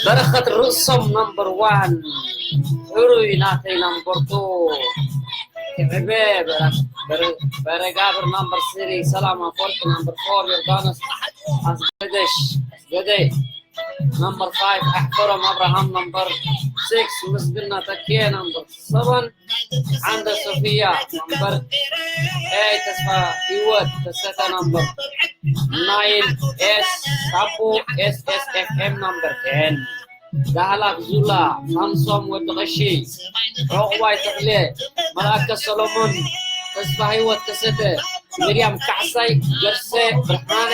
በረኸት ርእሶም ነምበር ዋን ሕሩይ ናተይ ነምበር ቱ ክዕበ በረጋብር ነምበር ስሪ ሰላም ኣፈወርቂ ነምበር ፎር ዮርዳኖስ ኣስገደሽ ኣስገደ ነምበር ፋይቭ ኣሕፈሮም ኣብርሃም ነምበር ሲክስ ምስግና ተኪየ ነምበር ሰቨን ዓንደ ሶፊያ ነምበር ኤይት ተስፋ ህይወት ከሰተ ነምበር ናይን ኤስ ሳቦ ኤስ ኤስ ኤፍ ኤም ነምበር ቴን ዳህላክ ዙላ ሳምሶም ወዲ ቀሺ ዕቑባይ ተኽለ መልኣከ ሰሎሞን ተስፋ ህይወት ከሰተ ሚርያም ካሕሳይ ገርሰ ብርሃነ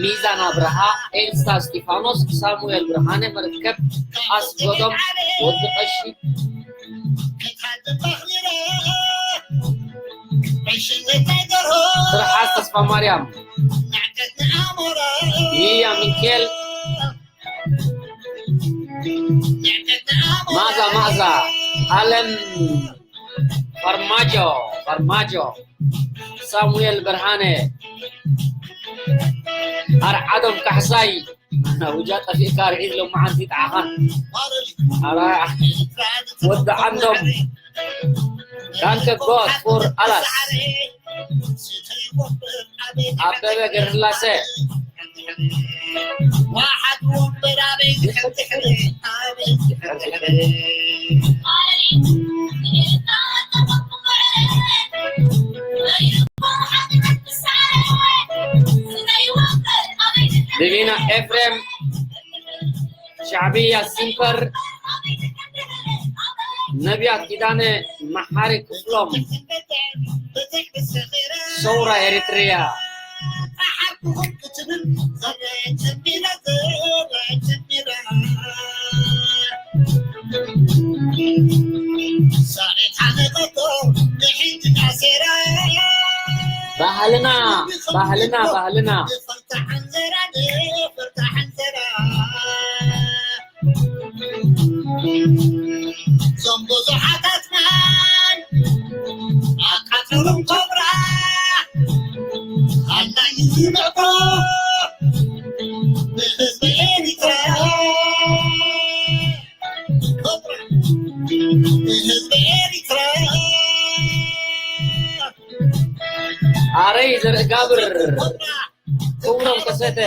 ሚዛን ኣብርሃ ኤልሳ እስጢፋኖስ ሳሙኤል ብርሃነ መርከብ ኣስጎዶም ወዲ ቀሺ ስርሓት ተስፋ ማርያም ይያ ሚካኤል ማዛ ማዛ ኣለም ፈርማጆ ፈርማጆ ሳሙኤል ብርሃነ ኣርዓዶም ካሕሳይ ውጃ ጠፊእካ ርዒድ ሎመዓንቲ ጣዕኻ ኣራ ወዲ ዓንዶም ዳንከ ጎድ ፎር ኣላስ ኣበበ ገርላሰ ዲቪና ኤፍሬም ሻዕብያ ሲምፐር ነቢያት ኪዳነ መሓሪ ክፍሎም ሰውራ ኤሪትሪያ ባህልና ባህልና ባህልና ኣረይ ዘርእጋብር ክብሮም ከሰተ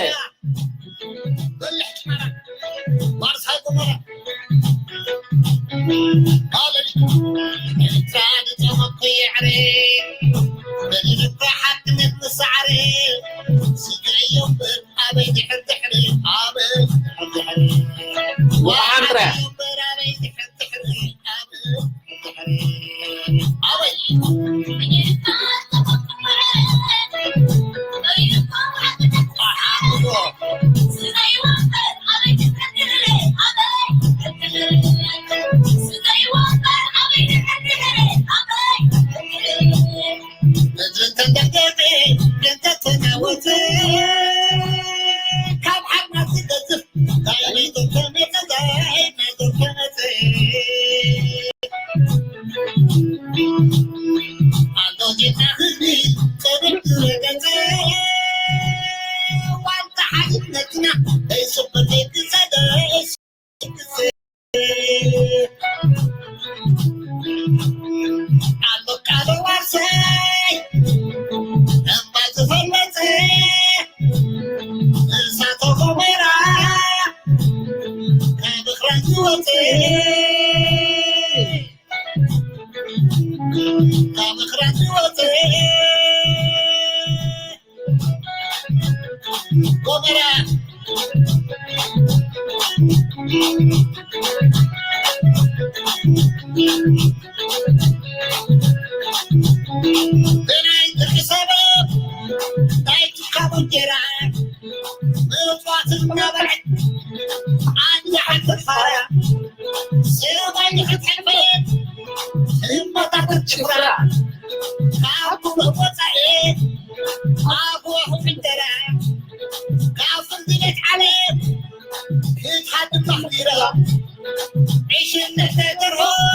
ዕሽነት ተድሮስ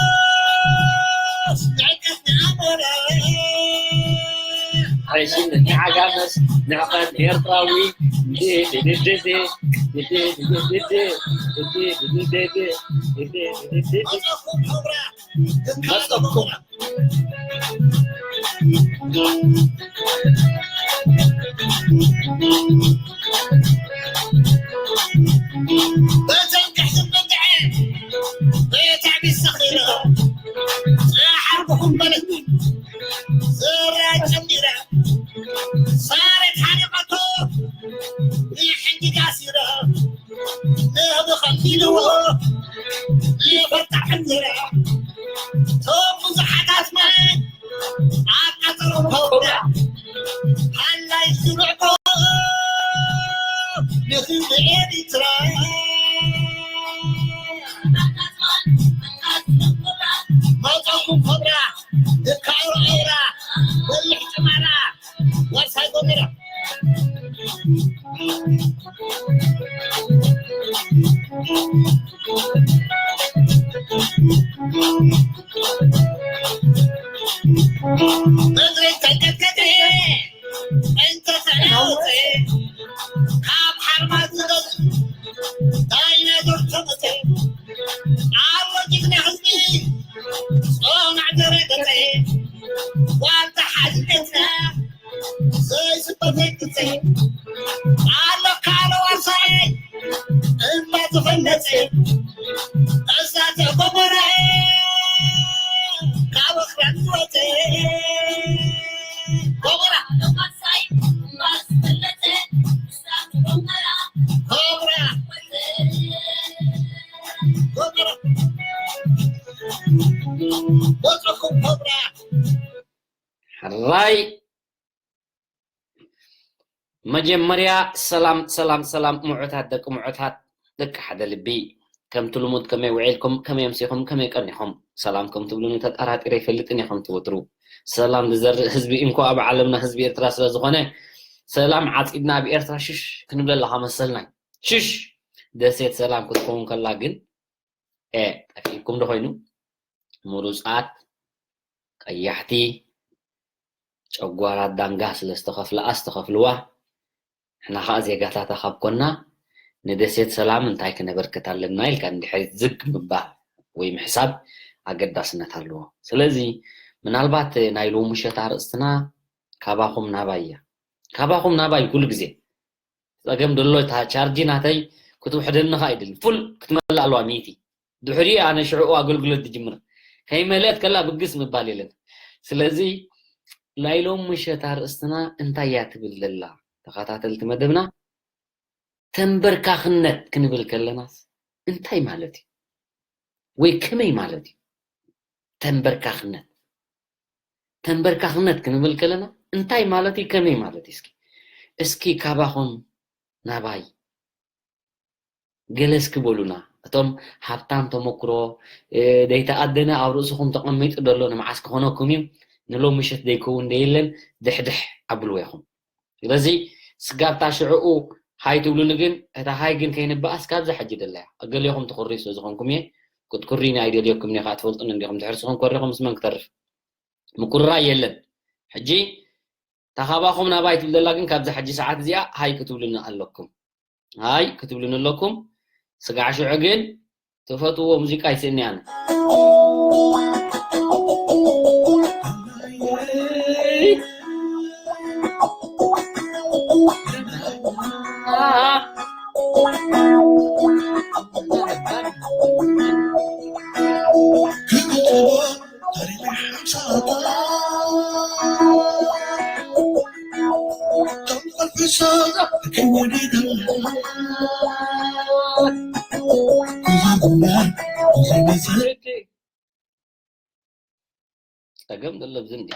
ንዕቀት ንኣሞራ። ዕሽነት ንዓጋመስ ንዕቐት ኤርትራዊ። መጸኩም ሑብራ። መጸኩም። በተንክሕ ዝመጥዐ በየታዕ ቢሰኺረ ጽሓርኩኹም በለት። ስረ ጨሚረ ሳሬት ሓሪቐቶ ንሕጂ ጋሲረ። ንህቢ ኸፊልዎ ይፈታሕ እንጀራ። ቶም ብዙሓት ኣስማት ኣቃጸሎም ኮብራ። ሃላይ ዝብዕቦ ንህዝቢ ኤሪትራ። መጸኩም ኮብራ፣ ድካሮ ኤራ፣ በልሕ ጭማራ፣ ዋርሳይ ጎመራ። ምድሪ ተንቀጥቀጠ፣ እንተ ተናወጸ፣ ካብ ሓርማዝ ዝገዙ ዳይናዞር ተመጸ። ኣሎ ጅግና ህዝቢ፣ ጾናዕ ዘረገጸ፣ ዋልታ ሓድነትና፣ ዘይስበር ዘይቅጸ። ኣሎ ካልእ ዋርሳይ እምባ ዝፈለጸ፣ እሳተ ጎመራ ካብ ኣኽራን ዝወጸ። ጎመራ። ጎመራ። ጎመራ። ወጸኹም ጎመራ። ሕራይ። መጀመርያ ሰላም፣ ሰላም፣ ሰላም፣ ምዑታት ደቂ ምዑታት፣ ደቂ ሓደ ልቢ። ከምቲ ልሙድ ከመይ ውዒልኩም፣ ከመይ ኣምሲኹም፣ ከመይ ቀኒኹም? ሰላም ከም ትብሉኒ ተጠራጢረ ኣይፈልጥን እየ፣ ከምቲ ወትሩ። ሰላም ዝዘርእ ህዝቢ እንኮ ኣብ ዓለምና ህዝቢ ኤርትራ ስለ ዝኾነ፣ ሰላም ዓጺድና ኣብ ኤርትራ ሽሽ ክንብለላ ከመሰልና እዩ። ሽሽ! ደሴት ሰላም ክትከውን ከላ ግን፣ ኤ፣ ጠፊእኩም ዶ ኮይኑ? ምሩጻት፣ ቀያሕቲ፣ ጨጓራት ዳንጋ ስለ ዝተኸፍለኣስ ተኸፍልዋ፣ ንሕና ኸኣ ዜጋታታ ካብ ኮና፣ ንደሴት ሰላም እንታይ ክነበርክት ኣለና ኢልካ እንድሕር ዝግ ምባል ወይ ምሕሳብ ኣገዳስነት ኣለዎ። ስለዚ፣ ምናልባት ናይ ሎሚ ምሸት ኣርእስትና ካባኹም ናባይ እያ። ካባኹም ናባይ ኩሉ ግዜ። ጸገም ደሎ እታ ቻርጂ ናተይ ክትውሕደኒ ኸኣ ይደሊ። ፉል ክትመልእ ኣለዋ ሚእቲ። ድሕሪኡ ኣነ ሽዕኡ ኣገልግሎት ዝጅምር። ከይመልአት ከላ ብግስ ምባል የለን። ስለዚ ናይ ሎም ምሸት ኣርእስትና እንታይ እያ ትብል ዘላ? ተኸታተልቲ መደብና፣ ተንበርካኽነት ክንብል ከለናስ እንታይ ማለት እዩ? ወይ ከመይ ማለት እዩ? ተንበርካኽነት። ተንበርካኽነት ክንብል ከለና እንታይ ማለት እዩ? ከመይ ማለት እዩ? እስኪ፣ እስኪ ካባኹም ናባይ ገለ እስኪ በሉና። እቶም ሃብታም ተመክሮ፣ እ፣ ዘይተኣደነ ኣብ ርእስኹም ተቐሚጡ ዘሎ ንመዓስ ክኾነኩም እዩ? ንሎም ምሸት ዘይከውን ደየለን ድሕድሕ ኣብልዎ ኢኹም። ስለዚ ስጋብታ ሽዕኡ ሃይ ትብሉኒ፣ ግን እታ ሃይ ግን ከይንበኣስ ካብዛ ሕጂ ደለያ። ገሊኹም ትኩሪ ስለ ዝኾንኩም እየ። ክትኩሪኒ ኣይደልየኩም እየ፣ ከዓ ትፈልጡኒ እንዲኹም። ድሕሪ ስኹም ኮሪኹም ምስ መን ክተርፍ? ምኩርራይ የለን። ሕጂ እታ ካባኹም ናባይ ትብል ዘላ ግን ካብዛ ሕጂ ሰዓት እዚኣ ሃይ ክትብሉኒ ኣለኩም። ሃይ ክትብሉኒ ኣለኩም። ስጋዕ ሽዑ ግን ትፈትዎ ሙዚቃ ይስእኒ ኣነ። ጸገም ዘሎ ኣብዚ እንዲ።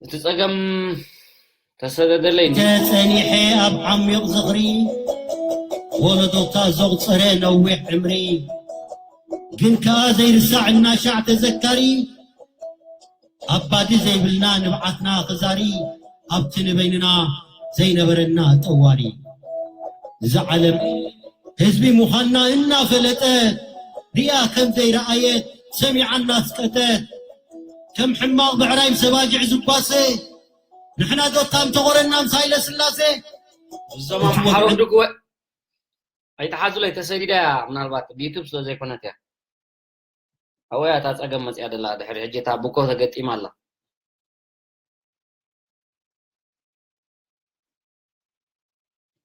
እቲ ጸገም ተሰደደለይ እንዲ። ተጸኒሐ ኣብ ዓሚቕ ዝኽሪ፣ ወለዶታት ዘቑጸረ ነዊሕ ዕምሪ፣ ግን ከኣ ዘይርሳዕ እናሻዕ ተዘካሪ፣ ኣባዲ ዘይብልና ንብዓትና ክዛሪ፣ ኣብቲ ንበይንና ዘይነበረና ጠዋሪ። እዛ ዓለም ህዝቢ ምዃንና እናፈለጠት፣ ሪኣ ከም ዘይረኣየት፣ ሰሚዓ እናስቀተት፣ ከም ሕማቕ ብዕራይ ምስ ኣባጊዕ ዝጓሰ፣ ንሕና ዶ ታም ተቖረና ምስ ሃይለ ስላሴ? እዞም እቲ ኣምሓሩ ወግዒ ድግወ-፣ ኣይትሓዙለይ፣ ተሰዲዳ እያ፣ ምናልባት ብዩቱብ ስለ ዘይኮነት እያ። ኣብኡ እያ እታ ጸገም መጺኣ ደላ፣ ድሕሪ ሕጂ እታ ብኮ ተገጢማ ኣላ።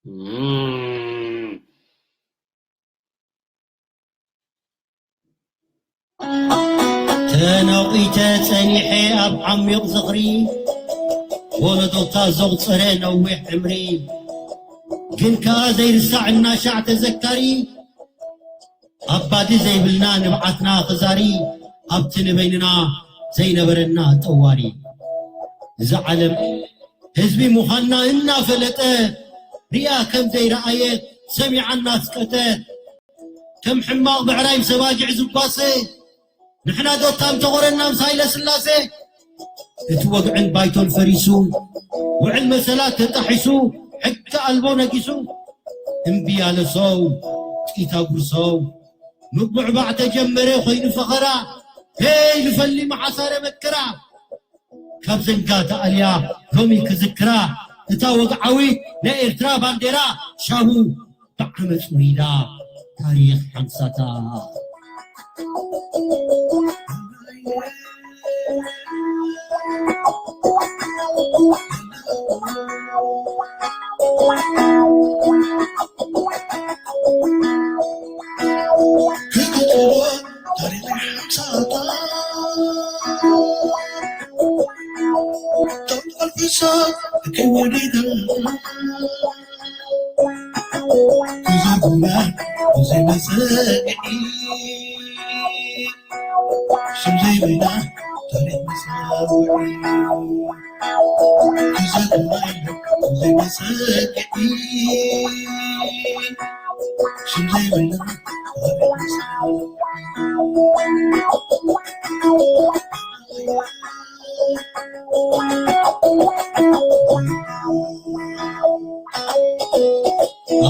እም። ተነቒተ ጸኒሐ ኣብ ዓሚቕ ዝኽሪ፣ ወለዶታት ዘቑጸረ ነዊሕ ዕምሪ፣ ግን ከኣ ዘይርሳዕ እናሻዕ ተዘካሪ፣ ኣባዲ ዘይብልና ንብዓትና ክዛሪ፣ ኣብቲ ንበይንና ዘይነበረና ጠዋሪ። እዛ ዓለም ህዝቢ ምዃንና እናፈለጠት፣ ሪኣ ከም ዘይረኣየት፣ ሰሚዓ እናስቀተት፣ ከም ሕማቕ ብዕራይ ምስ ኣባጊዕ ዝጓሰ፣ ንሕና ዶ ታም ተቖረና ምስ ሃይለ ስላሴ? እቲ ወግዕን ባይቶን ፈሪሱ፣ ውዕል መሰላት ተጣሒሱ፣ ሕጊ ኣልቦ ነጊሱ፣ እምቢ ያለ ሰው ጥይት አጉርሰው፣ ምጉዕባዕ ተጀመረ ኮይኑ ፈኸራ፣ ሄይ ንፈሊ መዓሳረ መከራ። ካብ ዘንጋ ተኣልያ ሎሚ ክዝክራ፣ እታ ወግዓዊት ናይ ኤርትራ ባንዴራ ሻቡ ብዓመጽ ውሪዳ ታሪኽ ሓምሳታ።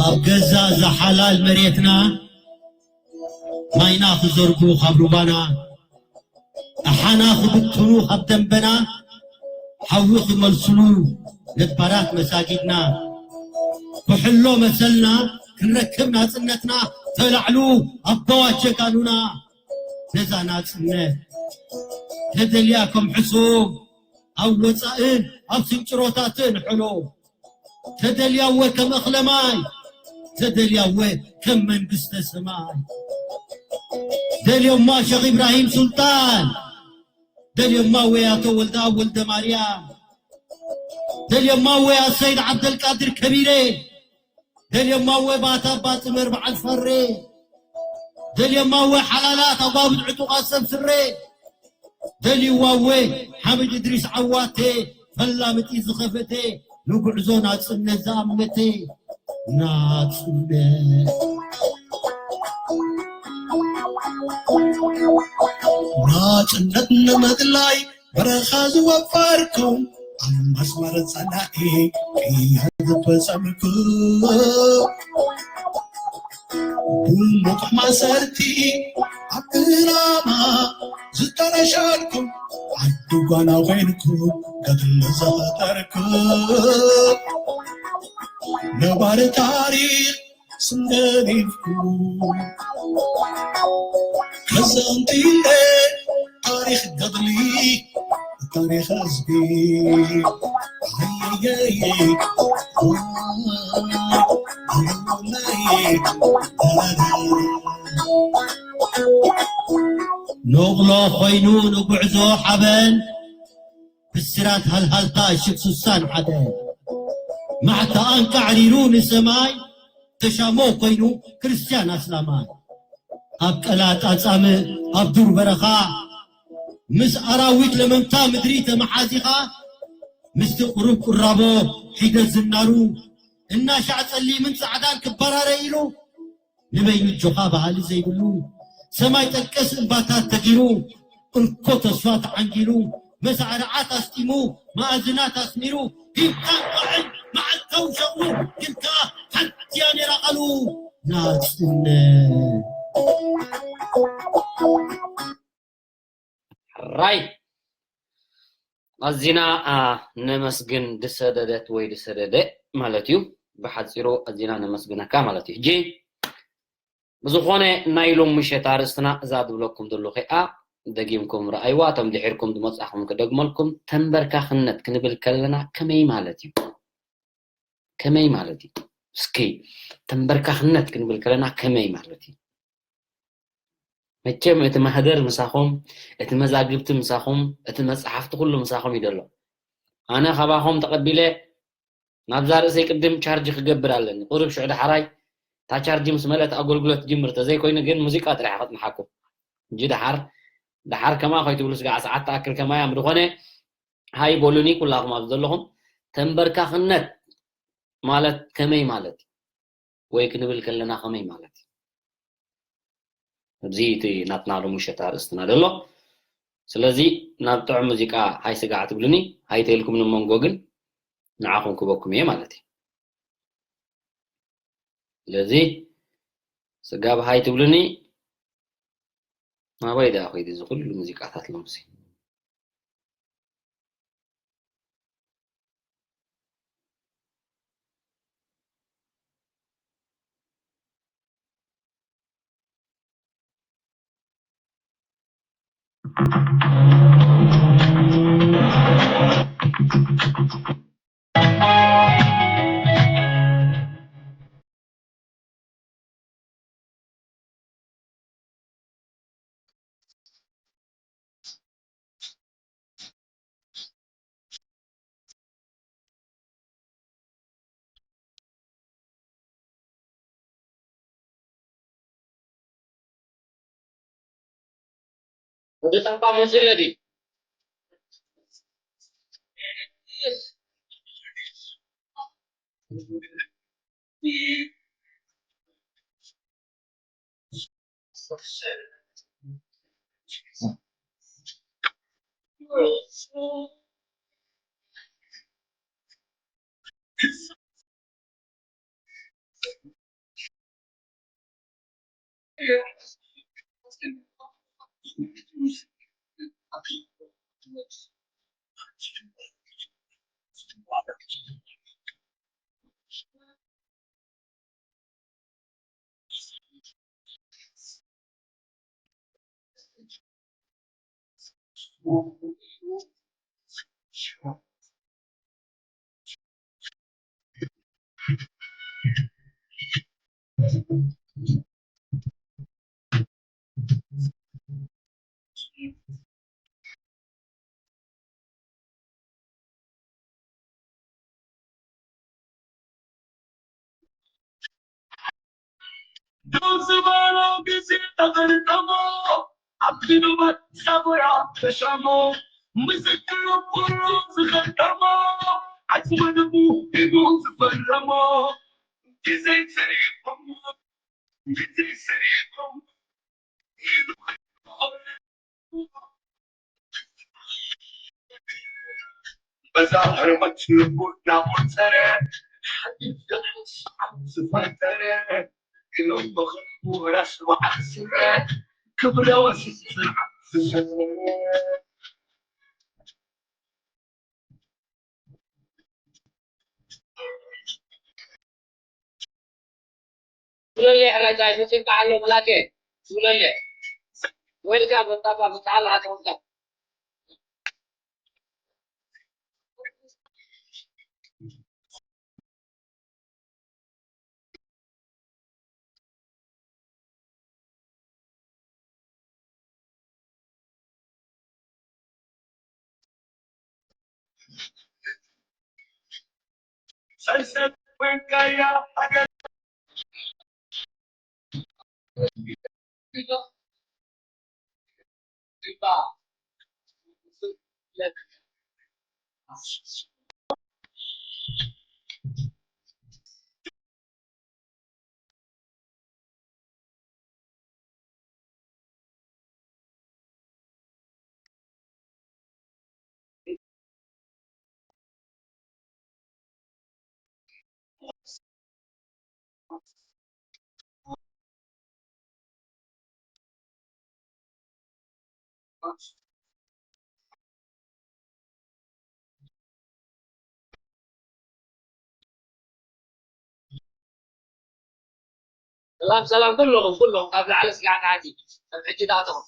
ኣብ ገዛ እዛ ሓላል መሬትና፣ ማይና ክዘርጉ ካብ ሩባና፣ ኣሓና ክብትኑ ካብ ደንበና፣ ሓዊ ክመልስሉ ነባራት መሳጊድና፣ ክሕሎ መሰልና ክንረክብ ናጽነትና፣ ተላዕሉ ኣቦዋ ጀጋኑና። ነዛ ናጽነት ተደልያ ከም ሕሱም ኣብ ወጻእን ኣብ ስንጭሮታትን ሕሎ። ተደልያወ ከም እኽለ ማይ፣ ተደልያወ ከም መንግስተ ሰማይ። ደልዮማ ሸኽ ኢብራሂም ሱልጣን፣ ደልዮማ ወያቶ ወልደኣብ ወልደ ማርያም፣ ደልዮማ ወያ ሰይድ ዓብደልቃድር ከቢረ፣ ደልዮማ ወ ባታ ባጽመር በዓል ፈሬ፣ ደልዮማ ወ ሓላላት ኣጓብድ ዕጡቓት ሰብ ስረ፣ ደልይዋ ወ ሓምድ እድሪስ ዓዋቴ፣ ፈላምጢ ዝኸፈተ፣ ንጉዕዞ ናጽነት ዝኣመተ፣ ናጽነት። ናጽነት ንምድላይ በረኻ ዝወፈርኩም፣ ኣብ መስመር ጸላኢ ቅያ ዝፈጸምኩም፣ ብሙቕ ማእሰርቲ ኣብ ድራማ ዝተረሸንኩም፣ ዓዲ ጓና ኮይንኩም ገድሊ ዝፈጠርኩም፣ ነባሪ ታሪኽ ስም ገዲፍኩም፣ ከዘንትይለ ታሪኽ ገድሊ፣ ታሪኽ ህዝቢ። ኣየየየ፣ ኣየየየ። ንቑሎ ኮይኑ ንጉዕዞ ሓበን፣ ብስራት ሃልሃልታ ሽግ ሱሳን ሓደ፣ ማዕታ ኣንቃዕሪሩ ንሰማይ፣ ተሻሞ ኮይኑ ክርስትያን ኣስላማይ። ኣብ ቀላጣ ጻምእ ኣብ ዱር በረኻ፣ ምስ ኣራዊት ለመምታ ምድሪ ተመሓዚኻ፣ ምስቲ ቁሩብ ቁራቦ ሒደት ዝናሩ እናሻዕ ጸሊምን ጻዕዳን ክበራረ ኢሉ ንበይኑ ጆኻ በሃሊ ዘይብሉ ሰማይ ጠቀስ እምባታት ተጊሩ እንኮ ተስፋ ተዓንጊሉ መሳዕርዓት ኣስጢሙ መኣዝናት ኣስሚሩ ሂብካን ቋዕን መዓልታዊ ሸቕሉ ግን ከኣ ሓንቲ እያ ነይራ ቃሉ ናጽነት። ሕራይ ኣዚና ነመስግን ድሰደደት ወይ ድሰደደ ማለት እዩ። ብሓፂሩ ኣዚና ነመስግነካ ማለት እዩ። ሕጂ ብዝኾነ ናይ ሎም ምሸት ኣርእስትና እዛ ድብለኩም ዘለኹ ከኣ ደጊምኩም ረኣይዋ፣ እቶም ድሒርኩም ዝመጻኹም ክደግመልኩም፣ ተንበርካኽነት ክንብል ከለና ከመይ ማለት እዩ? ከመይ ማለት እዩ? እስኪ ተንበርካኽነት ክንብል ከለና ከመይ ማለት እዩ? መቸም እቲ ማህደር ምሳኹም፣ እቲ መዛግብቲ ምሳኹም፣ እቲ መጽሓፍቲ ኩሉ ምሳኹም እዩ ዘሎ። ኣነ ካባኹም ተቐቢለ ናብዛ ርእሰይ ቅድም ቻርጅ ክገብር ኣለኒ። ቁሩብ ሽዑ ዳሕራይ እታ ቻርጅ ምስ መለእት ኣገልግሎት ጅምር፣ ተዘይኮይኑ ግን ሙዚቃ ጥራሕ ከጽንሓኩም። ሕጂ ዳሓር ዳሓር ከማ ከይትብሉ ስጋዕ ሰዓት ትኣክል ከማያ ብዝኾነ ሃይ በሉኒ ኩላኹም ኣብዚ ዘለኹም። ተንበርካኽነት ማለት ከመይ ማለት እዩ? ወይ ክንብል ከለና ከመይ ማለት እዩ? እዚ እቲ ናትና ሎሚ ምሸት ኣርእስትና ዘሎ። ስለዚ ናብ ጥዑም ሙዚቃ ሃይ ስጋዕ ትብሉኒ፣ ሃይ ተልኩም ንመንጎ ግን ንዓኹም ክበኩም እየ ማለት እዩ። ስለዚ ስጋብ ሃይ ትብሉኒ ናበይ ደኣ ኮይዱ እዚ ኩሉ ሙዚቃታት ሎምሲ? ደው ዝበሎ ግዜ ተቐርቀሞ ኣብቲ ኖባት ሳጎራ ተሻሞ ምስክር ኩሉ ዝኸተሞ ዓጽመ ደሙ ኢዱ ዝፈረሞ ግዜ ሰሪቆሞ ግዜ ሰሪቆሞ በዛ ህርመት ልቡ እናቆጸረ ሓድሽ ደሓን ሰዓት ዝፈጠረ ግሎም በኽንቡ ራስ በዓል ስረ ክብረ ወሲስ ስርዓት ዝሰረ ሱለሌ ሕራይ ጻይ ሙዚቃ ኣሎ መላኬ ሱለሌ ወይልካ በጣባ ብጣላ ኣተውታ ሰላም ሰላም ኩለኹም ኩለኹም ካብ ላዕሊ ስጋዕ ታሕቲ ኣብ ሕጂ ዳኣተኹም።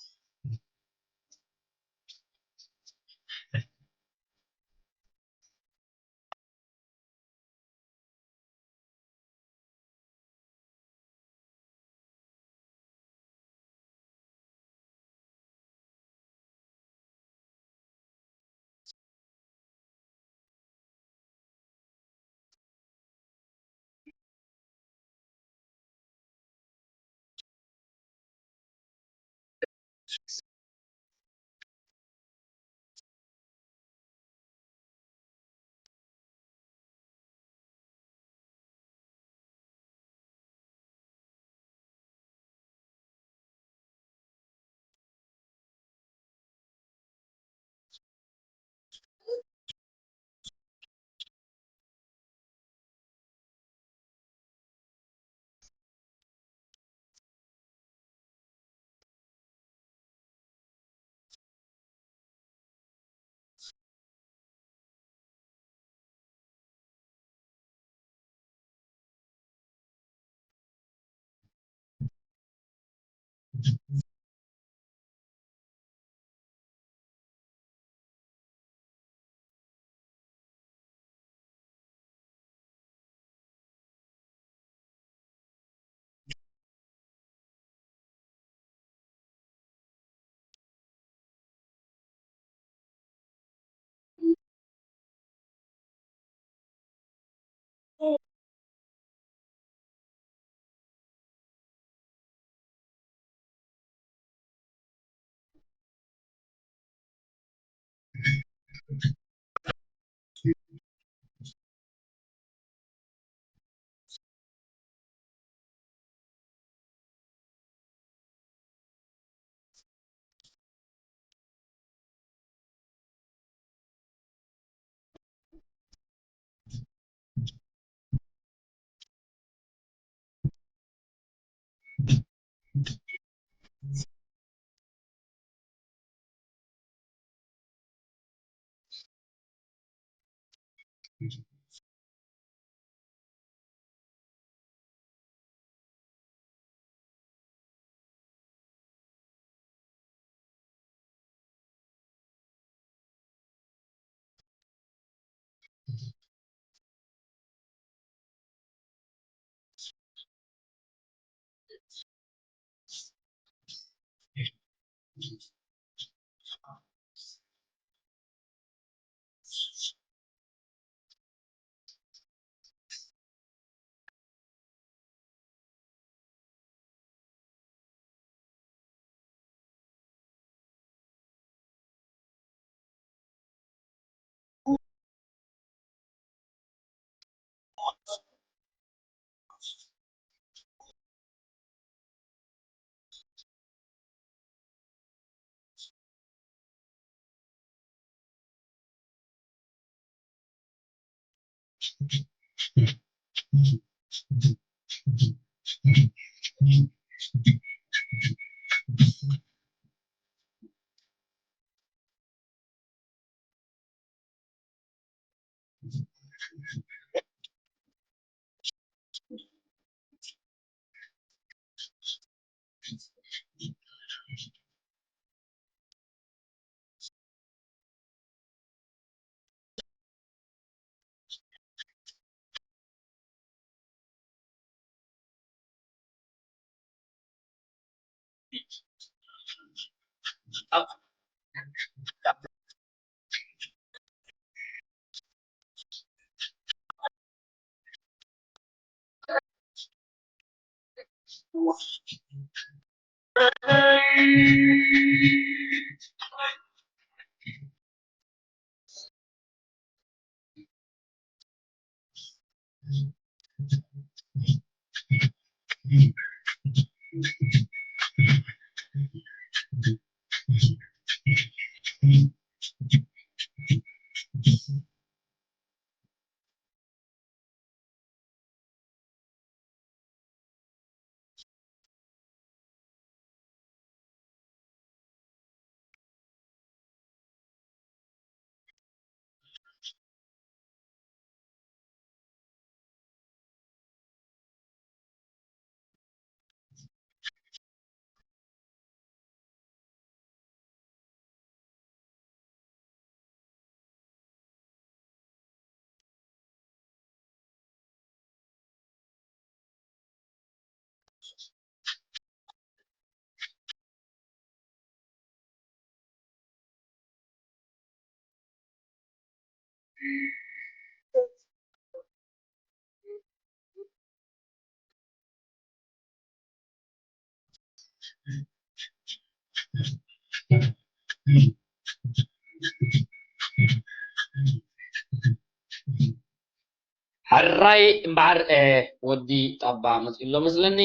ሕራይ እምበኣር፣ እ፣ ወዲ ጣባ መጺኡ ኣሎ መስለኒ።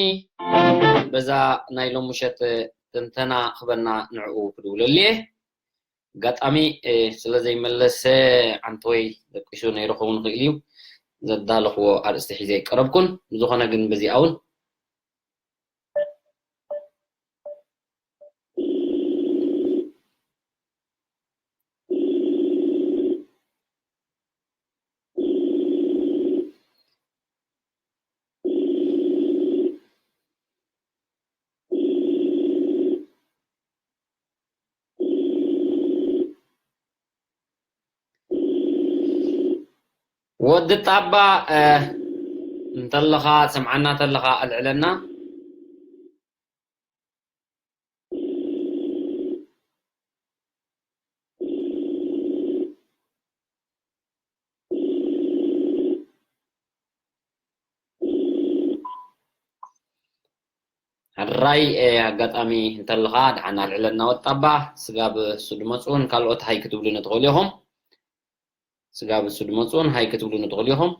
በዛ ናይ ሎሚ ምሸት ትንተና ክበና ንዕኡ ክድውለሉ እየ። ኣጋጣሚ፣ እ፣ ስለ ዘይመለሰ ዓንተወይ ደቂሱ ነይሩ ክኸውን ይኽእል እዩ። ዘዳለኽዎ ኣርእስቲ ሒዘ ኣይቀረብኩን። ብዝኾነ ግን በዚኣ እውን ወዲ ጣባ፣ እ፣ እንተለኻ ትሰምዓና ተለኻ ኣልዕለና። ሕራይ፣ እ፣ ኣጋጣሚ እንተለኻ ደሓን ኣልዕለና ወጣባ። ስጋብ እሱ ድመጽኡን ካልኦት ሃይ ክትብሉኒ ትኽእሉ ኢኹም። ስጋብ እሱ ድመጽኡን ሃይ ክትብሉኒ ትኽእሉ ኢኹም።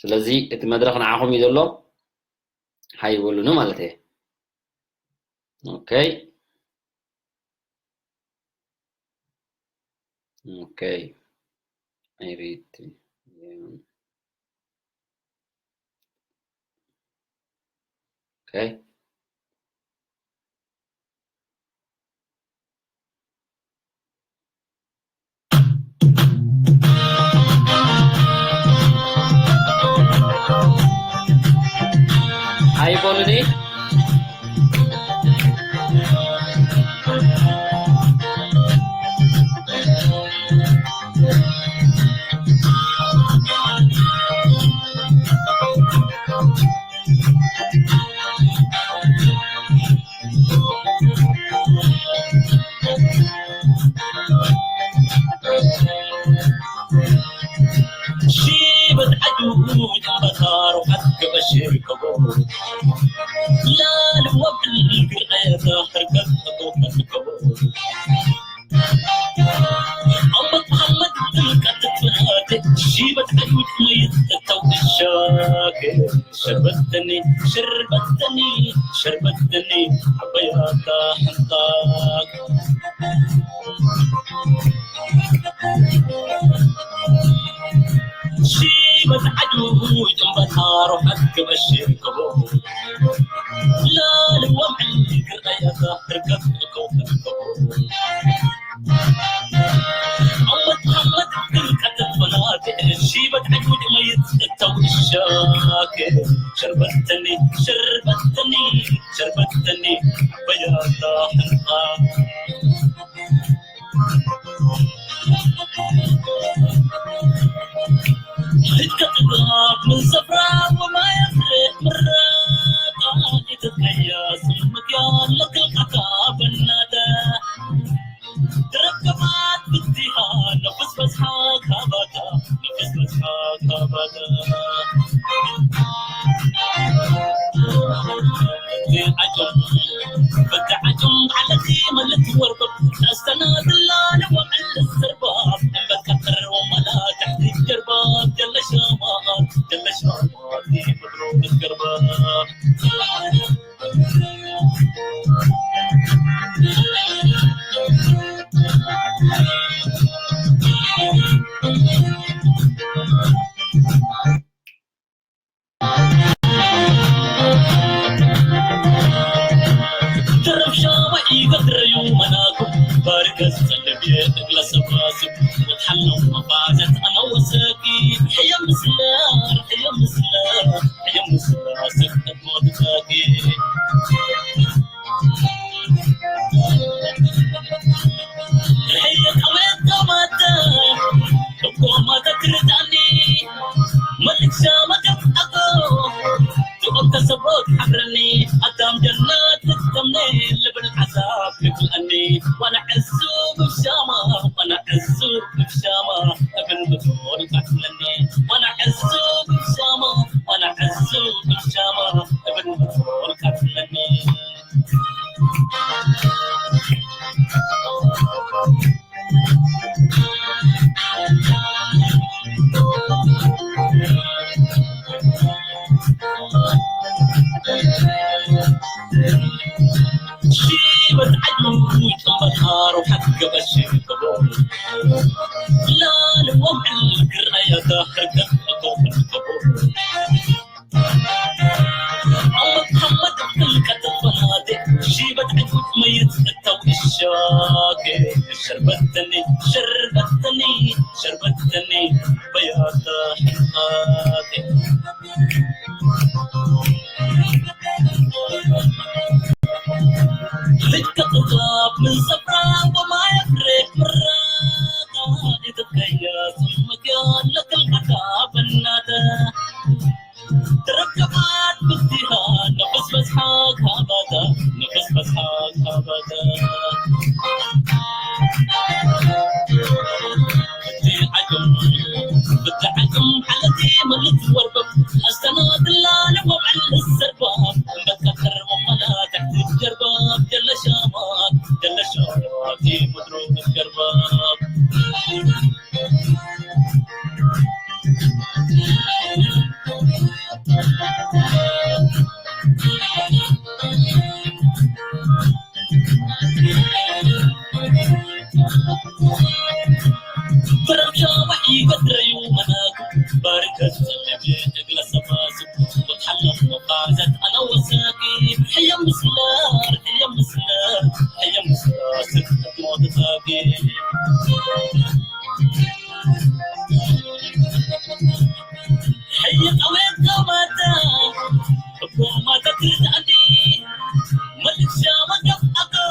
ስለዚ እቲ መድረኽ ንዓኹም እዩ ዘሎ። ሃይ በሉኒ ማለት እየ። ኦኬ። ኦኬ። I read. ኦኬ። ኣይበሉኒ። شربتني، شربتني، شربتني، حبيتها حنطاك. شيبة عدو جنبها روحك بشركو. لا لوم عندي قريتها حركتكو. أمة محمد تلقى تفنات، شيبة عدو ميت التوشاك. شربتني، شربتني، شربتني، بياضة حرقة. حتى تضرب من صفرا وما يفرق من راقة. تتقيا سمك يا لك القطا بنادى. تركبات بالدهان، نفس مسحاك هبدا، نفس مسحاك هبدا. عجم، بدا عجم على خيمة التوربة. استناد الله لو عند السرباب، بتكتر وملا تحت الجرباب. جل شمال، جل شمال، في مدروب الجرباب. درب شاوة إيقا دريو مناكو بارك السلبية تقلس الراسي وتحلو مفازت أنا وساكي حيا مسلار حيا مسلار حيا مسلار سخت موت ساكي ብሻማ እብን ብትሆን ካትለኒ ዋና ዕዙ ብሻማ ዋና ዕዙ ብሻማ እብን ብትሆን ካትለኒ ሽበት ዓድሙ ይጥንበርሃሩ ሓትገበሽ ላልዎም ዕልግር ኣያታ ሕርገት እኮ ሽርበተኒ ሽርበተኒ ሽርበተኒ በያታ ሕንቃቴ ልክተጥጋብ ምን ሰፍራ ወማይ ፍሬት ምራታ ኢትትከያ ስምክያ ለክልሓታ በናተ ትረከባት ብስቲኻ ንፍስፈስሓ ካባታ ንፍስፈስሓ ካባታ ብትዓቅም ብትዓቅም ሓለቲ መልት ወርበብ ኣስተናግላ ንወብዕል ዝሰርባ እምበትካ ቀርቦ መላ ትሕቲ ጀርባ ገለሻማ ገለሻማ እቲ ምድሩ ገርባ Barabsha wa'i gadrayu manaku barkas egla sabasu muthalaf mafazat ana wasaqi hayya muslar hayya muslar hayya muslar sik mutaqi hayya qawet qamata qamata tizani malik shama gaf ako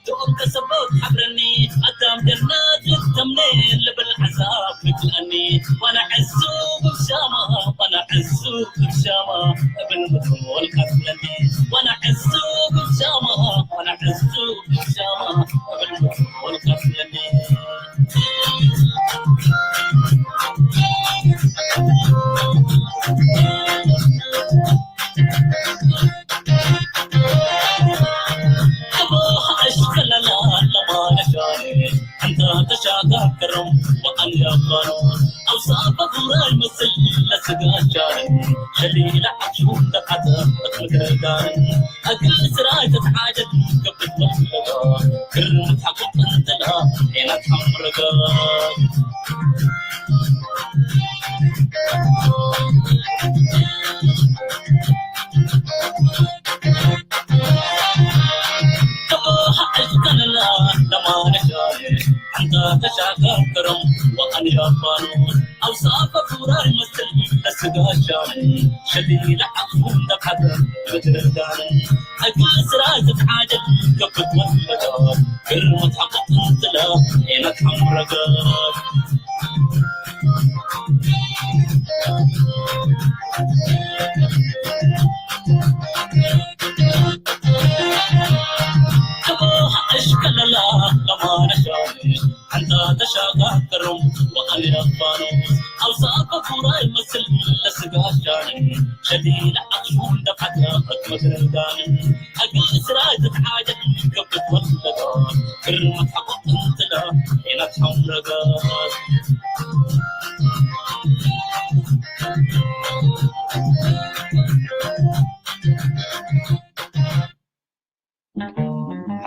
Tu'un kasabot habrani atam jannat yuttamne lebel azab fitani wana azzu bishama wana azzu bishama ibn mutul kaslani wana azzu bishama wana azzu bishama ibn mutul kaslani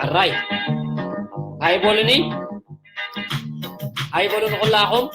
ሕራይ ኣይበሉኒ ኣይበሉኒ ኩላኹም።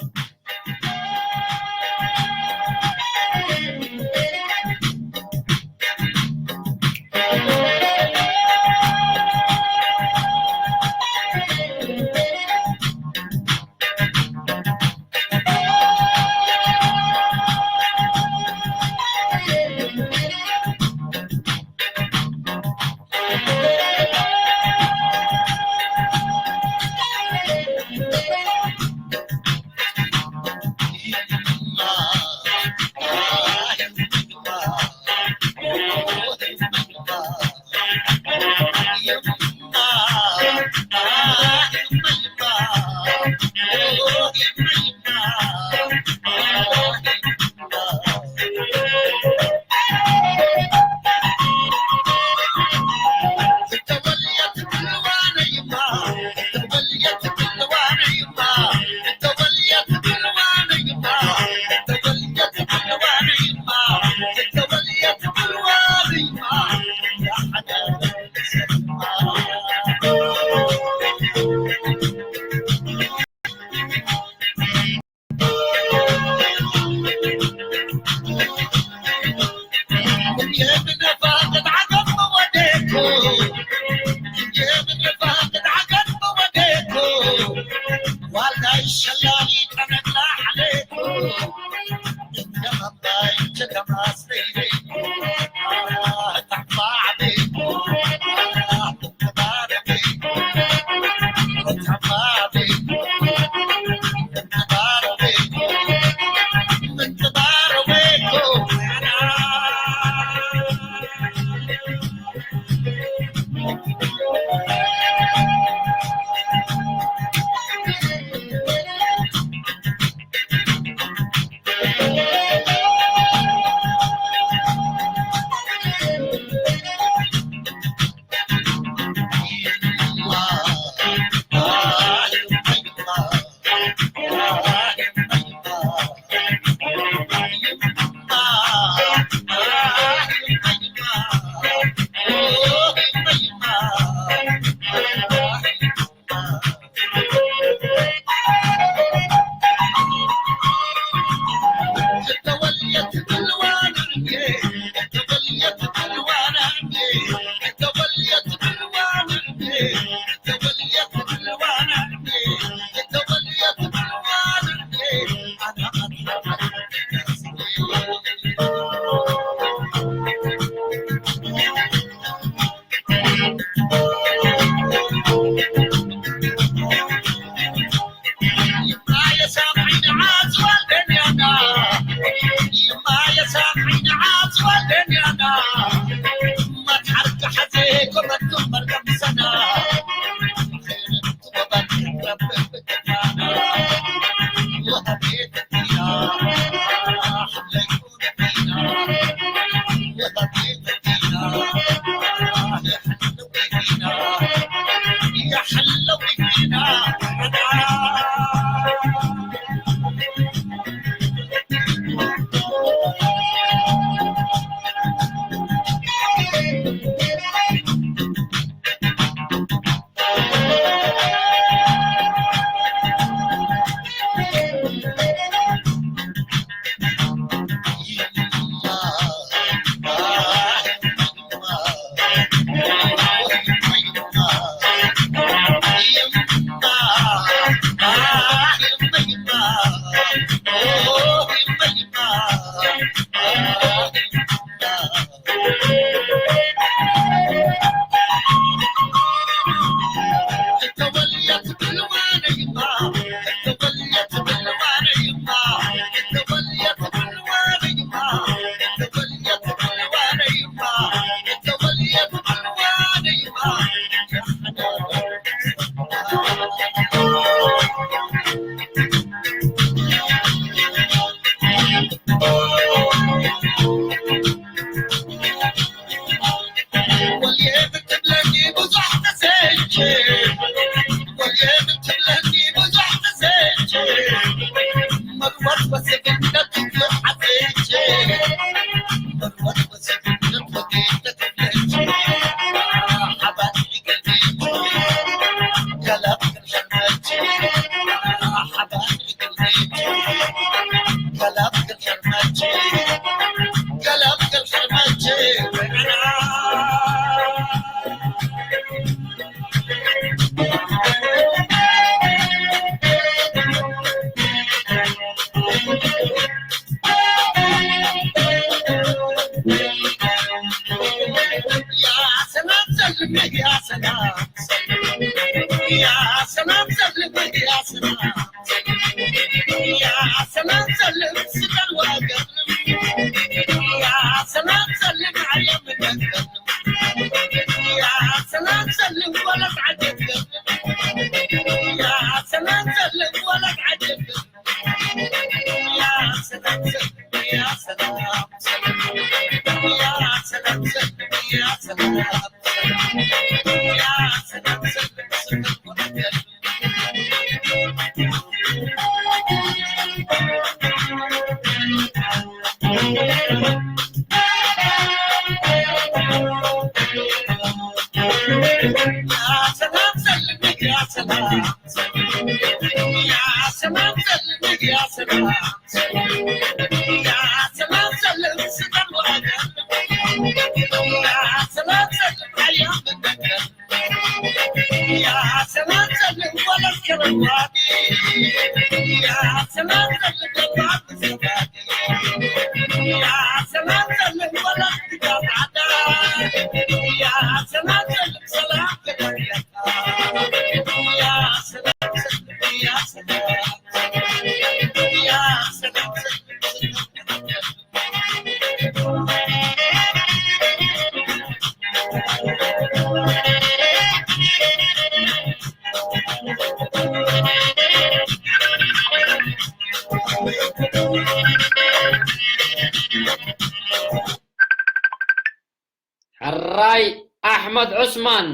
ሕራይ ኣሕመድ ዑስማን።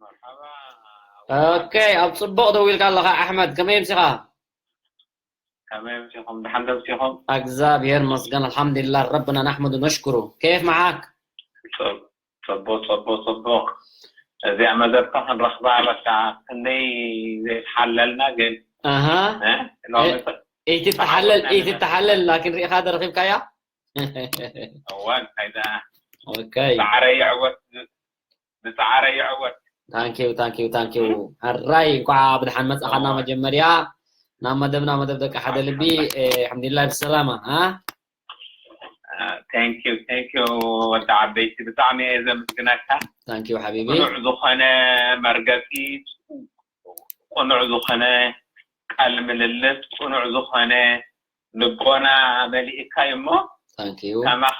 መርሓባ። ኦኬ፣ ኣብ ጽቡቕ ደው ኢልካ ኣለኻ ኣሕመድ፣ ከመይ ኣምሲኻ? ከመይ ኣምሲኹም? ደሓን ዶ ኣምሲኹም? እግዚኣብሔር ይመስገን፣ ኣልሓምዱሊላህ፣ ረብና ናሕመዱ ነሽኩሩ። ከይፍ መዓክ? ጽብ-፣ ጽቡቕ፣ ጽቡቕ፣ ጽቡቕ። እዚኣ መደብካ ክንረኽባ በቃ ክንደይ ዘይተሓለልና ግን፣ ኣሃ። እ? ሎሚ ተ-፣ ኢትተሓለል፣ ኢትተሓለል፣ ላኪን ርኢኻ ዶ ረኺብካያ? እወ፣ እንታይ ደኣ፣ ኦኬ። ጻዕረ ይዕወት፣ ብጻዕረ ይዕወት። ታንኪዩ፣ ታንኪዩ፣ ታንኪዩ። ሕራይ፣ እንኳዕ ብድሓን መጻኻና። መጀመርያ ናብ መደብና፣ መደብ ደቂ ሓደ ልቢ፣ እ፣ ኣልሓምዱሊላህ ብሰላማ፣ አ? ቴንኪዩ፣ ቴንኪዩ ወዲ ዓበይቲ፣ ብጣዕሚ እየ ዘመስግነካ። ታንኪዩ ሓቢቢ። ቅኑዕ ዝኾነ መርገጺ፣ ቅኑዕ ዝኾነ ቃለ ምልልስ፣ ቅኑዕ ዝኾነ ልቦና መሊእካ እዩ እሞ፣ ታንኪዩ። ከማኻ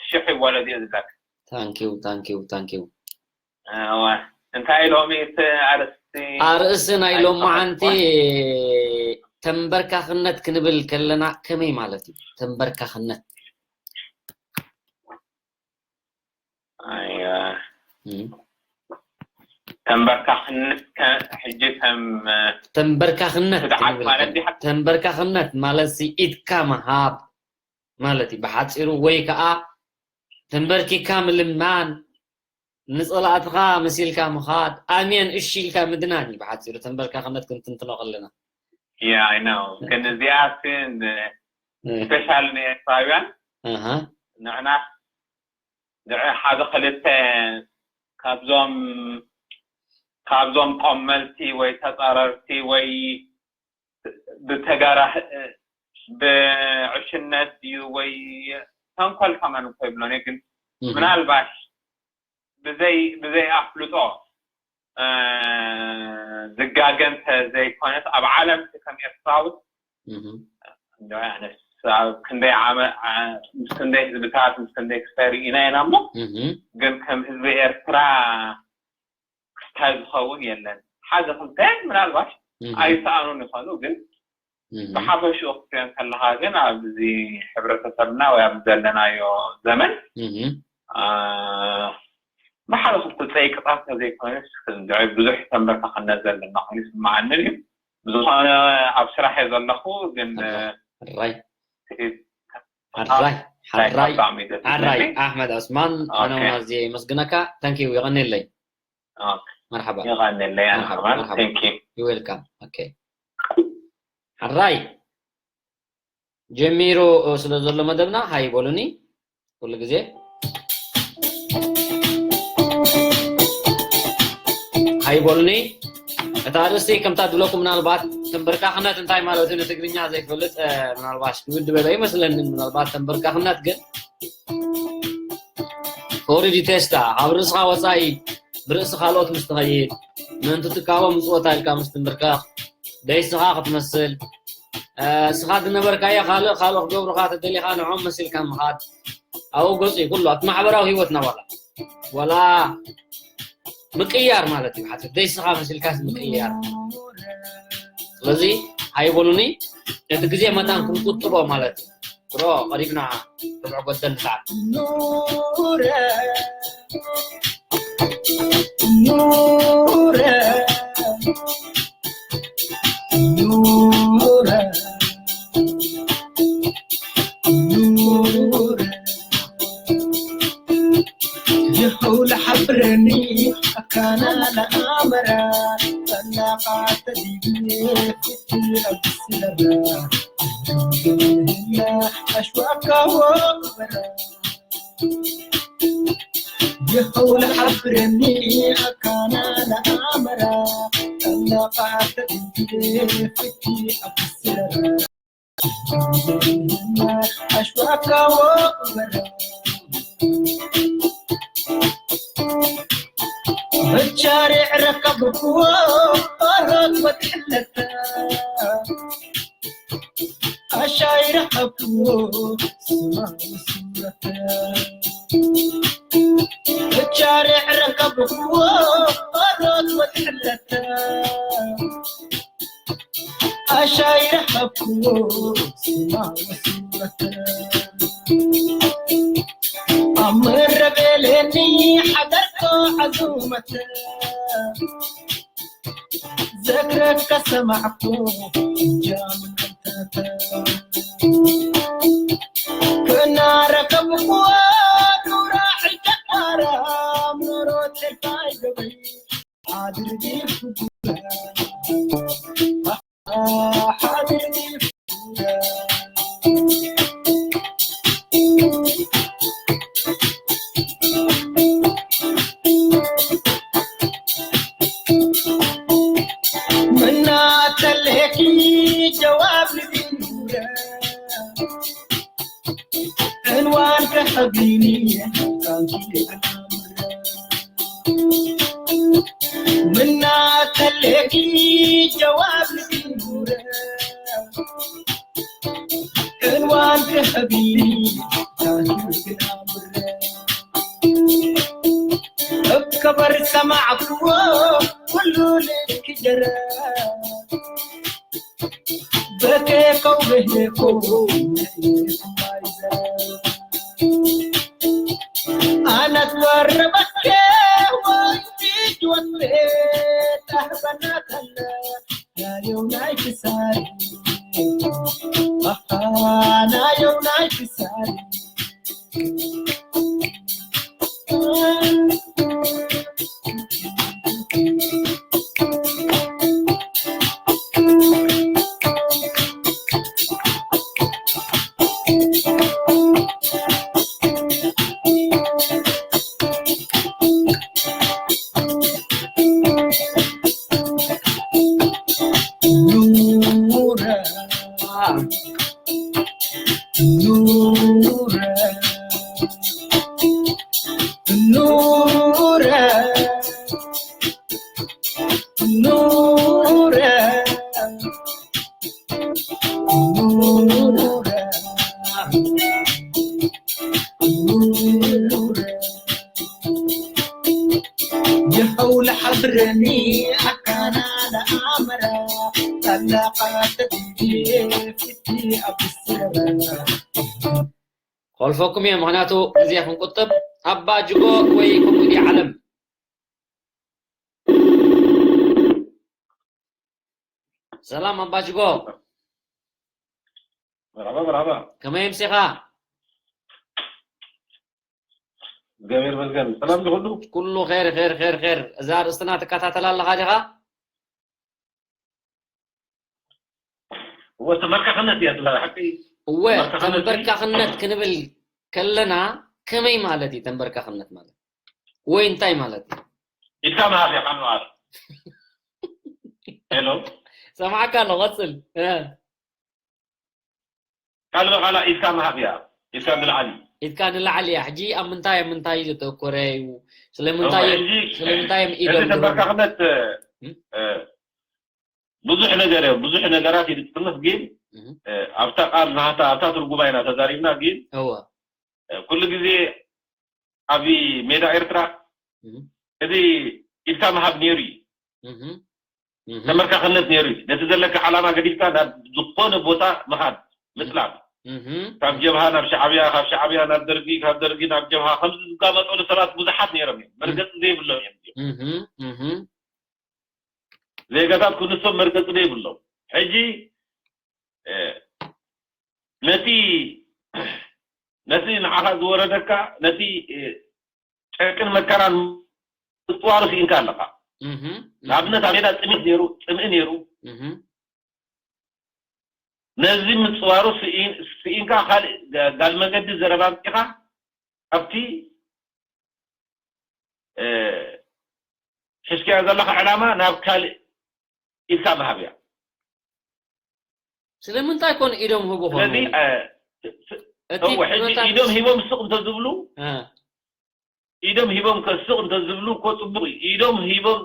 ሽሕ ይወለድ እየ ዝብለካ። ታንኪዩ፣ ታንኪዩ፣ ታንኪዩ። እወ። እንታይ ሎሚ እቲ ኣርእስቲ? ኣርእስቲ ናይ ሎማዓንቲ ኣይተኸፍቶን? ተንበርካኽነት ክንብል ከለና ከመይ ማለት እዩ? ተንበርካኽነት። ኣየ፣ እም። ተንበርካኽነት ከ-፣ ሕጂ ከም፣ ተንበርካኽነት ትግዓት ክንብል ማለት ከለና፣ ዲኻ? ተንበርካኽነት ማለት ሲ ኢድካ ምሃብ ማለት እዩ ብሓፂሩ፣ ወይ ከዓ ተንበርኪካ ምልማን፣ ንፀላእትኻ መሲልካ ምኻድ፣ ኣሜን እሺ ኢልካ ምድናን እዩ ብሓፂሩ ተንበርካኽነት ክንትንትኖ ከለና። Yeah, I know። ግን እዚኣ ሲ ን-፣ እ፣ ስፔሻል ንኤርትራውያን ኣሃ፣ ንዕና ድዕ ሓደ ክልተ ካብዞም፣ ካብዞም ቆመልቲ ወይ ተጻረርቲ ወይ ብተጋራ-፣ ብዕሽነት ድዩ ወይ ተንኮል ከማን እኮ ይብሎን እየ፣ ግን እህ፣ ምናልባሽ ብዘይ፣ ብዘይ ኣፍልጦ፣ እ፣ ዝጋገ እንተ ዘይኮነስ ኣብ ዓለም እቲ ከም ኤርትራዊ እህ፣ እንዶ ኣነስ ኣብ ክንደይ ዓመ-፣ ዓ-፣ ምስ ክንደይ ህዝብታት፣ ምስ ክንደይ ክስታይ ርኢና ኢና እሞ፣ እህ፣ ግን ከም ህዝቢ ኤርትራ ክስታይ ዝኸውን የለን። ሓደ ክልተ ምናልባሽ እህ፣ ኣይሰኣኑን ይኾኑ፣ ግን እህ፣ ብሓፈሽኡ ክትሪኦ እንከለኻ ግን ኣብዚ ሕብረተሰብና ወይ ኣብዚ ዘለናዮ ዘመን፣ እህ፣ አ፣ ብሓደ ክልተ ጸይቅታት ተዘይኮነስ ክንድዒ ብዙሕ ተንበርካኽነት ዘለና ኮይኑ ይስምዓንን እዩ። ብዝኾነ ኣብ ስራሕ እየ ዘለኹ፣ ግን፣ ኣላ። ሕራይ፣ እ፣ ሕራይ፣ ናይ ሕራይ፣ ብጣዕሚ ደስ ሕራይ ዝብለኒ። ኣሕመድ ዑስማን፣ ኣነ ኦኬ። እውን ኣዝየ የመስግነካ። ታንኪዩ፣ የቐንየለይ። ኦኬ። መርሓባ። የቐንየለይ፣ ኣነ መርሓባ፣ ከማን። መርሓባ። Thank you። You're welcome። ኦኬ። ሕራይ ጀሚሩ ስለ ዘሎ መደብና ሃይ በሉኒ። ኩሉ ግዜ ሃይ በሉኒ። እታ ኣርእስቲ ከምታ ድብለኩም፣ ምናልባት ተንበርካኽነት እንታይ ማለት እዩ ንትግርኛ ዘይፈልጥ፣ እ፣ ምናልባት ክብድ በለ ይመስለኒ። ምናልባት ተንበርካኽነት ግን ኦሪዲ ቴስታ ካብ ርእስኻ ወፃኢ ብርእሲ ካልኦት ምስ ትኸይድ፣ ምእንቲ ትቃወም ምፅወታ ኢልካ ምስ ትንብርከኽ፣ ደይስኻ ክትመስል፣ እ፣ ስኻ ዝነበርካዮ ካልእ፣ ካልኦት ክገብሩኻ ተደሊኻ ንዕኦም መሲልካ ምኻድ፣ ኣብኡ ገፁ እዩ ኩሉ ኣብቲ ማሕበራዊ ህይወትና። ዋላ፣ ዋላ ምቅያር ማለት እዩ። ሓንቲ ደይስኻ መሲልካስ ምቅያር። ስለዚ ኣይበሉኒ፣ እቲ ግዜ መታን ክንቁጥቦ ማለት እዩ። ብሮ፣ ቀሪብና ርብዕ ጎደል ሰዓት። ኑረ ኑረ ኑረ የኸው ለሓብረኒ ኣካና ለኣመራ ጠላቃ ተዲግኔ ፍቲ ኣብስለራ ኣሽዋካ ወበራ የኸው ለሓብረኒ ኣካና ለኣመራ ጠላቃ ተዲግኔ ፍቲ ኣብስለራ ኣሽዋካ ወበራ ብቻሪዕ ረከብክዎ ኦሮት ወትሕለተ ኣሻይ ረኸብክዎ ስማ ወስረተ ብቻሪዕ ረከብክዎ ኦሮት ወትሕለተ ኣሻይ ረኸብክዎ ስማ ወስረተ ኣብ መረቤለኒ ሓደርኮ ዓዙመተ ዘክረካ ሰማዕኮ እጃም ከናረከብክዎ ኑራ ሕልቀቃራ ምኖሮ ቴልፋይ ገበይ ሓድር ዲፍጉራ ሓድር ዲፍጉራ ምናተለኪ ጀዋብ ንዲኑረ ዕንዋን ከኸቢኒ ቃንኪ ምናተለኪ ጀዋብ ንዲኑረ ዕንዋን ከኸቢኒ ቃንኪ ግናምረ እከበር ሰማዕክዎ ኩሉ ልክ ጀረ በኬ ከውብህኮ ኣነት ወረበኬ ወንጂ ወንቤ ታህበና ከለ ናየው ናይ ክሳሪ ኣኻ ናየው ናይ ክሳሪ ኑረ ኑረ ኑረ ኑረ ኑረ ኑረ የኸው ለሓብረኒ ኣካና ለኣመራ ጠላቃ ተዲዲ ፍቲ ኣብስረ ከልፈኩም እየ፣ ምኽንያቱ ግዜ ክንቁጥብ። ኣባ ጅጎ ወይ ከምኡ ድዩ ዓለም? ሰላም ኣባ ጅጎ። መርሓባ፣ መርሓባ። ከመይ ኣምሲኻ? እግዚኣብሔር ይመስገን። ሰላም ዶ ኩሉ? ኩሉ ኸይር፣ ኸይር፣ ኸይር፣ ኸይር። እዛ ኣርእስትና ትከታተላ ኣለኻ ዲኻ? እወ፣ ተንበርካኽነት እያ ትብላ፣ ሓቂ። እወ፣ ተንበርካኽነት እዩ። ተንበርካኽነት ክንብል ከለና ከመይ ማለት እዩ ተንበርካኽነት ማለት? ወይ እንታይ ማለት እዩ? ኢድካ ምሃብ እያ፣ ካብ ንባዕል። ሄሎ። ሰማዕካ ኣሎ፣ ቀጽል። እ። ቃል በቃላ ኢድካ ምሃብ እያ። ኢድካ ንላዕሊ። ኢድካ ንላዕሊ እያ። ሕጂ ኣብ ምንታይ፣ ኣብ ምንታይ ዘተኮረ እዩ? ስለምንታይ እወ፣ እዮም፣ ሕጂ ስለምንታይ እዮም ኢዶም እቲ ተንበርካኽነት፣ እ? እ፣ ብዙሕ ነገር እዮ፣ ብዙሕ ነገራት እዩ ዝጥርንፍ፣ ግን፣ እህ። እ፣ ኣብታ ቃል ናታ፣ ኣብታ ትርጉማ ኢና ተዛሪብና፣ ግን፣ እወ። እ፣ ኩሉ ግዜ ኣብ ሜዳ ኤርትራ እህ። እዚ ኢድካ ምሃብ ነይሩ እዩ። እህ። እህ። ተመርካኽነት ነይሩ እዩ። ነቲ ዘለካ ዓላማ ገዲፍካ ናብ ዝኾነ ቦታ ምኻድ፣ ምጥላብ። ካብ ጀብሃ ናብ ሻዕብያ፣ ካብ ሻዕብያ ናብ ደርጊ፣ ካብ ደርጊ ናብ ጀብሃ ከም ዝጋመጠሉ ሰባት ብዙሓት ነይሮም እዮም። መርገፂ ዘይብሎም እዮም። ዜጋታት ክንሶም መርገፂ ዘይብሎም። ሕጂ ነቲ ነቲ ንዓኻ ዝወረደካ ነቲ ጨቅን መከራን ምፅዋሩ ስኢንካ ኣለኻ። ንኣብነት ኣብ ሜዳ ጥሜት ነይሩ፣ ፅምኢ ነይሩ። ነዚ ምፅዋሩ ስኢንካ ካልእ ጋል መገዲ ዘረባ ኣምፂኻ ኣብቲ ሒዝካዮ ዘለኻ ዕላማ ናብ ካልእ ኢልካ ምሃብ እያ። ስለምንታይ ኮን ኢዶም ህቡ ስለዚ ሕጂ ኢዶም ሂቦም ስቕ እንተዝብሉ ኢዶም ሂቦም ከስቕ እንተዝብሉ እኮ ፅቡቕ እዩ። ኢዶም ሂቦም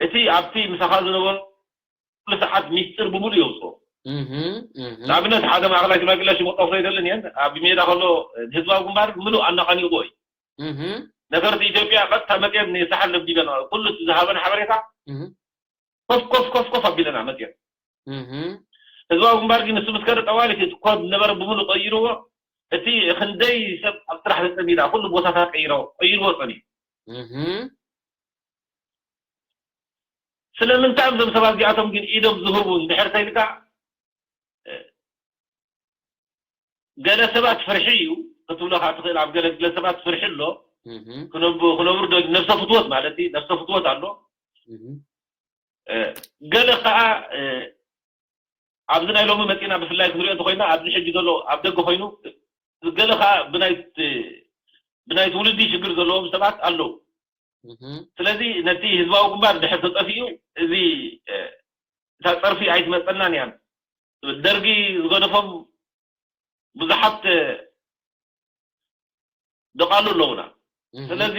እቲ ኣብቲ ምሳኻ ዝነበሩ ሰዓት ሚስጥር ብምሉእ የውፅኦ። ንኣብነት ሓደ ማእኸላይ ሽማግለ ሽሙ ጠፍሮ ኣይደልን እየን ኣብ ሜዳ ከሎ ህዝባዊ ግንባር ምሉእ ኣናቓኒቕዎ እዩ። ነፈርቲ ኢትዮጵያ ቀጥታ መፅየን ንሳሕል ደብዲበን ኩሉ ዝሃበን ሓበሬታ ኮፍ ኮፍ ኮፍ ኮፍ ኣቢለና መፅየን። ህዝባዊ ግንባር ግን ንሱ ምስ ከደ ጠዋሊ እቲ ኮድ ነበረ ብምሉ ቀይርዎ። እቲ ክንደይ ሰብ ኣብ ስራሕ ተፀሚዳ ኩሉ ቦታታት ቀይሮ ቀይርዎ ፀኒሑ። ስለምንታይ እዞም ሰባት እዚኣቶም ግን ኢዶም ዝህቡ እንድሕር ተይልካ ገለ ሰባት ፍርሒ እዩ ክትብሎ ካብ ትኽእል ኣብ ገለ ገለ ሰባት ፍርሒ ኣሎ። ክነብሩ ዶ ነብሰ ፍትወት ማለት እዩ ነብሰ ፍትወት ኣሎ። ገለ ከዓ ኣብዚ ናይ ሎሚ መፂና ብፍላይ ክንሪኦ እንተኮይና ኣብዚ ሕጂ ዘሎ ኣብ ደገ ኮይኑ ገለ ከዓ ብናይ ትውልዲ ሽግር ዘለዎም ሰባት ኣለዉ። ስለዚ ነቲ ህዝባዊ ግንባር ድሕር ተጠፊኡ እዚ እታ ፀርፊ ኣይትመፀናን እያ። ደርጊ ዝገደፎም ብዙሓት ደቓሉ ኣለውና። ስለዚ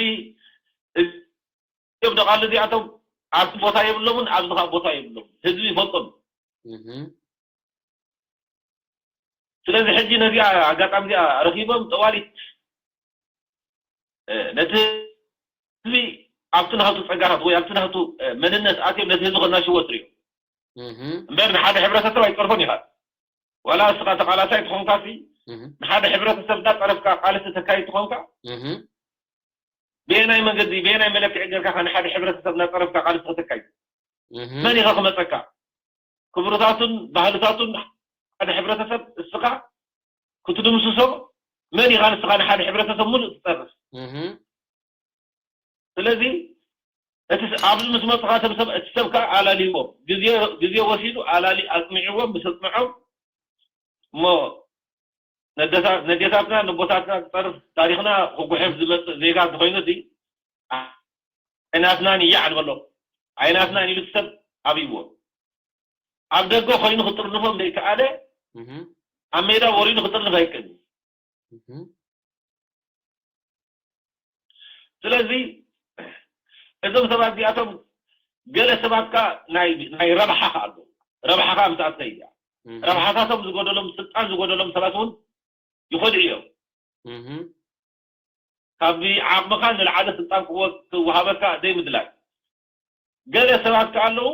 እዚኦም ደቓሉ እዚኣቶም ኣብዚ ቦታ የብሎምን ኣብዚ ከዓ ቦታ የብሎም። ህዝቢ ይፈልጦም። ስለዚ ሕጂ ነዚኣ ኣጋጣሚ እዚኣ ረኪቦም ጠዋሊት ነቲ ህዝቢ ኣብቲ ናቱ ፀጋታት ወይ ኣብቲ ናቱ መንነት ኣትዮም ነቲ ህዝቢ ከናሽዎ ትሪኦ እምበር ንሓደ ሕብረተሰብ ኣይፀርፎን ኢኻ። ዋላ እስኻ ተቃላሳይ ትኾንካ ሲ ንሓደ ሕብረተሰብ እንዳፀረፍካ ቃልሲ ተካይድ ትኾንካ ብየናይ መንገዲ ብየናይ መለክዒ ገርካ ንሓደ ሕብረተሰብ እንዳፀረፍካ ቃልሲ ከተካይድ መን ኢኻ ክመፀካ? ክብርታቱን ባህልታቱን ሓደ ሕብረተሰብ እስኻ ክትድምስሶ መን ኢኻ ንስኻ ንሓደ ሕብረተሰብ ሙሉእ ትፀርፍ? ስለዚ እቲ ኣብዚ ምስ መፅኻ እቲ ሰብ እቲ ሰብ ከዓ ኣላልይዎም ግዜ ግዜ ወሲዱ ኣላሊ ኣፅሚዕዎም ምስ ኣፅምዖም እሞ ነደታ- ነዴታትና ነቦታትና ዝፀርፍ ታሪኽና ክጉሕፍ ዝመፅእ ዜጋ እንተኮይኑ እቲ ኣይናትናን እያ ኣልበሎ ኣይናትናን ኢሉ ሰብ ኣብይዎ ኣብ ደገ ኮይኑ ክጥርንፎም ዘይከኣለ ኣብ ሜዳ ወሪዱ ክጥርንፍ ኣይክእልን። ስለዚ እዞም ሰባት እዚኣቶም ገለ ሰባት ካ ናይ ናይ ረብሓ ከ ኣለዉ ረብሓ ካ ምስ ኣተይ እያ ረብሓታቶም ዝጎደሎም ስልጣን ዝጎደሎም ሰባት እውን ይኸድዑ እዮም። ካብ ዓቕምኻ ንላዕሊ ስልጣን ክወ- ክወሃበካ ዘይምድላይ። ገለ ሰባት ከ ኣለዉ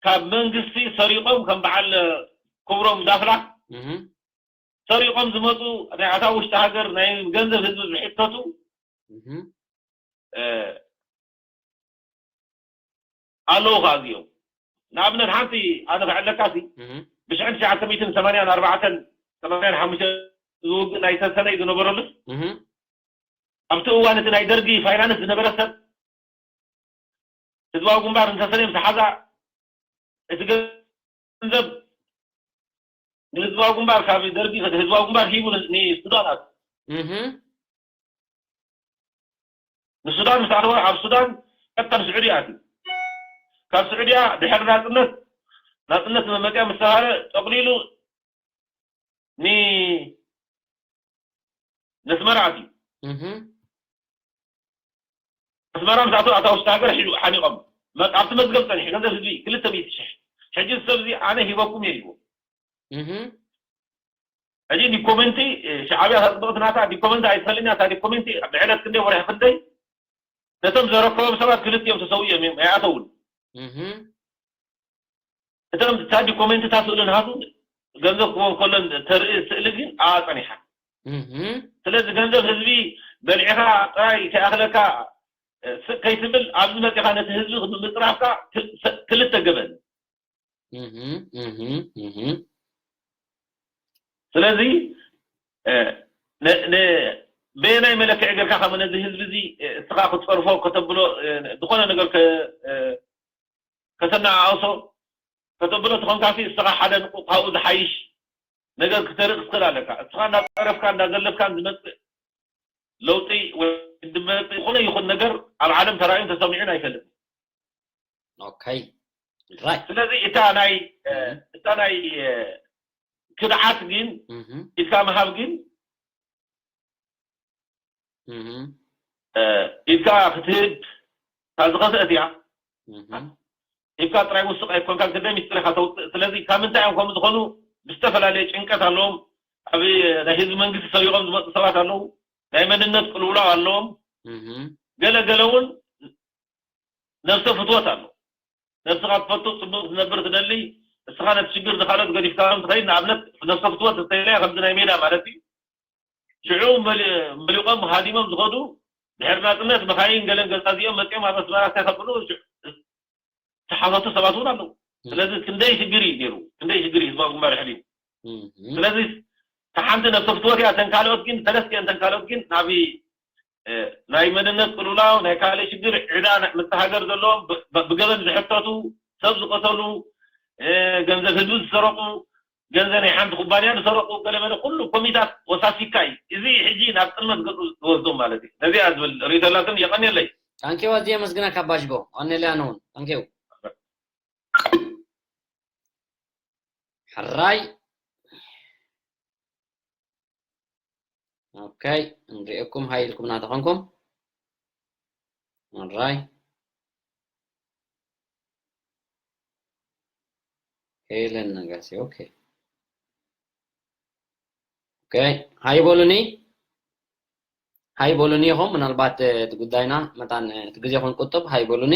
ካብ መንግስቲ ሰሪቖም ከም በዓል ክብሮም ዳፍላ ሰሪቖም ዝመፁ ናይ ኣታ ውሽጢ ሃገር ናይ ገንዘብ ህዝቢ ዝሕተቱ ኣለዉ ከዓ እዚኦም ንኣብነት ሓንቲ ኣነ ክዕለካ ሲ ብሽሕን ትሽዓተ ሚእትን ሰማንያን ኣርባዕተን ሰማንያን ሓሙሽተ ዝውግእ ናይ ሰሰነይ ዝነበረሉስ ኣብቲ እዋን እቲ ናይ ደርጊ ፋይናንስ ዝነበረ ሰብ ህዝባዊ ግንባር እንተሰለዮም ተሓዛ እቲ ገንዘብ ንህዝባዊ ግንባር ካብ ደርጊ ህዝባዊ ግንባር ሂቡ ንሱዳን ኣት ንሱዳን ምስ ኣተወ ኣብ ሱዳን ቀጥታ ንስዑድያ ኣትዩ ካብ ስዑድያ ድሕሪ ናፅነት ናፅነት መመፅያ ምስ ተባሃለ ጠቕሊሉ ን ነስመራ ኣትዩ ኣስመራ ምስ ኣተወ ኣታ ውሽጢ ሃገር ሒዙ ሓኒቖም ኣብቲ መዝገብ ፀኒሑ ገንዘብ ህዝቢ ክልተ ሚእቲ ሽሕ ሕጂ እዚ ሰብ እዚ ኣነ ሂበኩም እየ ኢልዎ ሕጂ ዲኮመንቲ ሻዕብያ ተፅብቕት ናታ ዲኮመንቲ ኣይትፈልኒ ኣታ ዲኮመንቲ ብዕለት ክንደይ ወርሒ ክንደይ ነቶም ዘረከቦም ሰባት ክልቲኦም ተሰዊኦም እዮም ኣይኣተውን እቶም እታ ዲኮመንትታት ስእሊ ናቱ ገንዘብ ክቦ ከሎ ተርኢ ስእሊ ግን ኣብኣ ጸኒሓ። እህ። ስለዚ ገንዘብ ህዝቢ በሊዕኻ ጥራይ ከይኣኽለካ፣ እ፣ ስቕ ከይትብል ኣብዚ መጺኻ ነቲ ህዝቢ ምጽራፍካ ክ-፣ ሰ-፣ ክልተ ገበን። እህ፣ እህ፣ እህ። ስለዚ፣ እ፣ ነ-፣ ነ-፣ በየናይ መለክዒ ጌርካ ከም ነዚ ህዝቢ እዚ፣ እ፣ እስኻ ክትጸርፎ ከተብሎ፣ እ፣ ዝኾነ ነገር ከ-፣ እ፣ ከተነኣእሶ ከተብሎ ተኾንካሲ እስኻ ሓደ ንቑ-፣ ካብኡ ዝሓይሽ ነገር ክተርኢ ክትኽእል ኣለካ። እስኻ እንዳጸረፍካ እንዳዘለፍካን ዝመጽእ ለውጢ ወይ ድመጽእ ዝኾነ ይኹን ነገር ኣብ ዓለም ተራእዩን ተሰሚዑን ኣይፈልጥን። ኦኬ። ራይት። ስለዚ እታ ናይ፣ እ፣ እህ። እታ ናይ፣ እ፣ ክድዓት ግን እህ። ኢልካ ምሃብ ግን እህ። እ፣ ኢልካ ክትህብ እታ ዝኸፍአት እያ። እህ። ኢልካ ጥራይ ውሱቕ ኣይኮንካን፣ ክንደይ ሚስጥር ኢኻ ተውፅእ። ስለዚ ካብ ምንታይ እዮም ከምኡ ዝኾኑ ብዝተፈላለየ ጭንቀት ኣለዎም። ኣብ ናይ ህዝቢ መንግስቲ ሰሪቖም ዝመፁ ሰባት ኣለዉ። ናይ መንነት ቅልውላው ኣለዎም። እህ። ገለ ገለ እውን ነብሰ ፍትወት ኣሎ። ነብስኻ ትፈቱ፣ ጽቡቕ ክትነብር ትደሊ፣ እስኻ ነቲ ሽግር ንኻልኦት ገዲፍካዮም ትኸይድ። ንኣብነት ነብሰ ፍትወት እንተኢለያ ከምዚ ናይ ሜዳ ማለት እዩ። ሽዑ መሊ-፣ መሊቖም ሃዲሞም ዝኸዱ፣ ድሕሪ ናጽነት መኻይን ገለን ገዛዚኦም መጺኦም ኣብ ኣስመራ እንታይ ከብሉ ሽ-፣ ዝተሓተቱ ሰባት እውን ኣለዉ። ም። ስለዚ ክንደይ ሽግር እዩ ነይሩ፣ ክንደይ ሽግር እዩ ህዝባዊ ግንባር ሕሊም። እም። ስለዚ እታ ሓንቲ ነብሰ ፍትወት እያ። እተን ካልኦት ግን፣ ሰለስቲአን እተን ካልኦት ግን ናብ፣ እ፣ ናይ መንነት ቅልውላው፣ ናይ ካልእ ሽግር፣ ዕዳ፣ ናይ፣ ምስቲ ሃገር ዘለዎም ብ-፣ ብ-፣ ብገበን ዝሕተቱ፣ ሰብ ዝቐተሉ፣ እ፣ ገንዘብ ህዝቢ ዝሰረቑ፣ ገንዘብ ናይ ሓንቲ ኩባንያ ዝሰረቑ፣ ገለመለ ኩሉ ኮሚታት ወሳሲካ እዩ። እዚ ሕጂ ናብ ጥልመት ገጹ ዝወስዶም ማለት እዩ። ነዚኣ ዝብል ርእይቶ ኣላትኒ። የቐንየለይ። ታንኪው፣ ኣዝየ የመስግነካ ኣባ ሽቦ። ቀንየለይ ኣነ እውን። ታንኪው። ሕራይ። ኦኬ፣ እንሪኤኩም ሃይ ኢልኩም እናተኾንኩም። ሕራይ። ሄለን ነጋሲ፣ ኦኬ። ኦኬ፣ ሃይ በሉኒ። ሃይ በሉኒ ኢኹም። ምናልባት፣ እ፣ እቲ ጉዳይና መታን፣ እ፣ እቲ ግዜ ክንቁጥብ፣ ሃይ በሉኒ።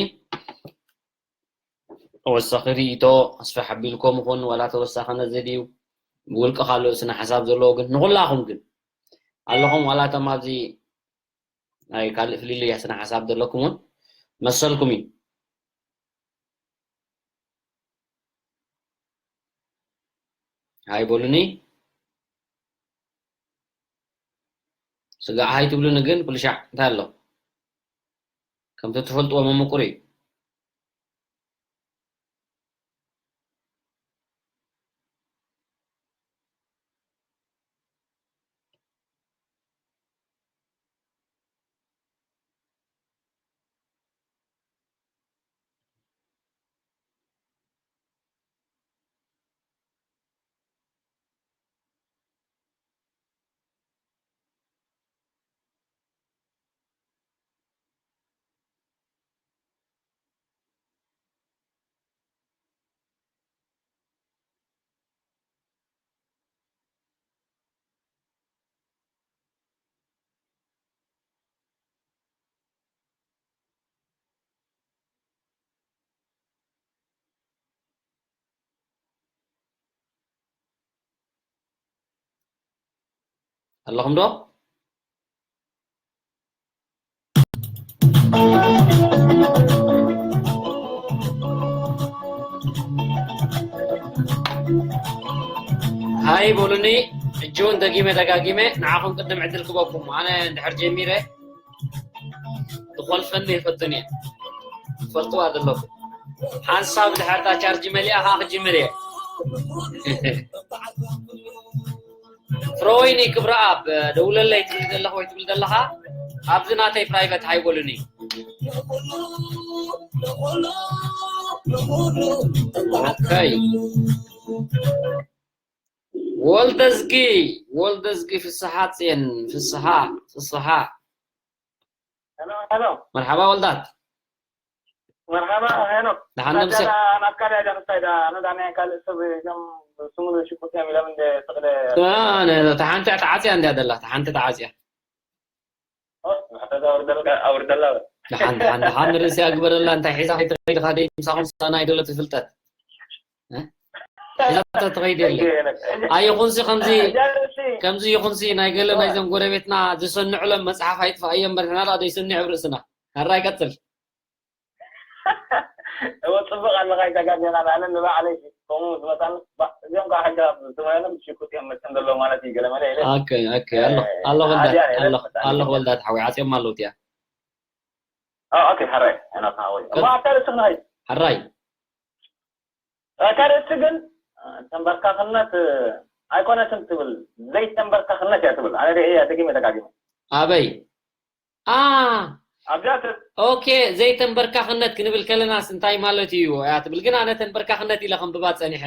ተወሳኺ ርእይቶ ኣስፍሕ ኣቢልኩም ይኹን ዋላ ተወሳኺ ነዚ ድዩ ብውልቂ ካልእ ስነ ሓሳብ ዘለዎ ግን ንኹላኹም ግን ኣለኹም ዋላ እቶም ኣብዚ ናይ ካልእ ፍልልይ ስነ ሓሳብ ዘለኩም እውን መሰልኩም እዩ። ሃይ በሉኒ። ስጋዕ ሃይ ትብሉኒ ግን ኩሉ ሻዕ እንታይ ኣሎ? ከምቲ ትፈልጥዎ መምቁር እዩ። ኣለኹም ዶ? ሃይ በሉኒ። ሕጂ እውን ደጊመ ደጋጊመ ንዓኹም ቅድም ዕድል ክበኩም። ኣነ እንድሕር ጀሚረ ዝኾልፈኒ ይፈትን እየ። ትፈልጥዋ ዘለኹም። ሓንሳብ ድሕር እታ ቻርጅ መሊኣ ኸዓ ክጅምር እየ። ፍረወይኒ ክብረኣብ፣ ደውለለይ ትብል ዘለኻ ወይ ትብል ዘለኻ፣ ኣብዚ ናተይ ፕራይቨት ሃይ በሉኒ። ኦከይ። ወልደዝጊ፣ ወልደዝጊ ፍስሓ ጽዮን፣ ፍስሓ፣ ፍስሓ። ሄሎ፣ ሄሎ። መርሓባ ወልዳት። መርሓባ ሄኖክ። ደሓን ነብሰ። ናትካ ድያ፣ ናትካ ድያ ጃክስታይ ድያ? ኣነ ዳ ናይ ካልእ ሰብ እዮም ስሙ ሽጉጥ እዮም ኢሎም እንደ ስቕለ። ኣነ፣ እታ ሓንቲ ተዓጽያ እንድያ ዘላ፣ እታ ሓንቲ ተዓጽያ። ኦ፣ ንሕተት ኣውርደልካ፣ ኣውርደላ በል። ደሓን፣ ደሓን፣ ደሓን ርእሲ ኣግበረላ፣ እንታይ ሒዛ ከይትኸይድ ኢኻ ደይ ምሳኹም ሰናይ ደሎ ትፍልጠት። እ? ሒዛቶ ትኸይድ የለን። ኣይኹንሲ ከምዚ ከምዚ ይኹንሲ ናይ ገለ ናይዞም ጎረቤትና ዝሰንዕሎም መጽሓፍ ኣይጥፋእ እዮ እምበር ንሕና ደኣ ዘይሰንዕ ኣብ ርእስና። ሕራይ ቀጽል። እወ ጽቡቕ ኣለኻ ይተጋገና ኣነ ንባዕለይ ከምኡ ዝመጣኒ እዚኦም ከዓ ሕጂ ኣብ ትምህርቶም ሽኩጥ እዮም መቸም ዘለዉ ማለት እዩ ገለመለ ኢለ ኦኬ ኦኬ ኣሎ ኣሎ ወልዳት ኣሎ ኣሎ ወልዳት ሓወይ ዓጽዮም ኣለዉ እያ ኦኬ ሕራይ ናታ ወይ እሞ ኣብታ ርእሲ ክንኸይድ ሕራይ እታ ርእሲ ግን ተንበርካኽነት ኣይኮነትን ትብል ዘይተንበርካኽነት እያ ትብል ኣነ ርእየ እያ ደጊመ ደጋጊመ ኣበይ ኣብዚኣ ኦኬ ዘይተንበርካኽነት ክንብል ከለናስ እንታይ ማለት እዩ እያ ትብል ግን ኣነ ተንበርካኽነት ኢለ ከንብባ ፀኒሐ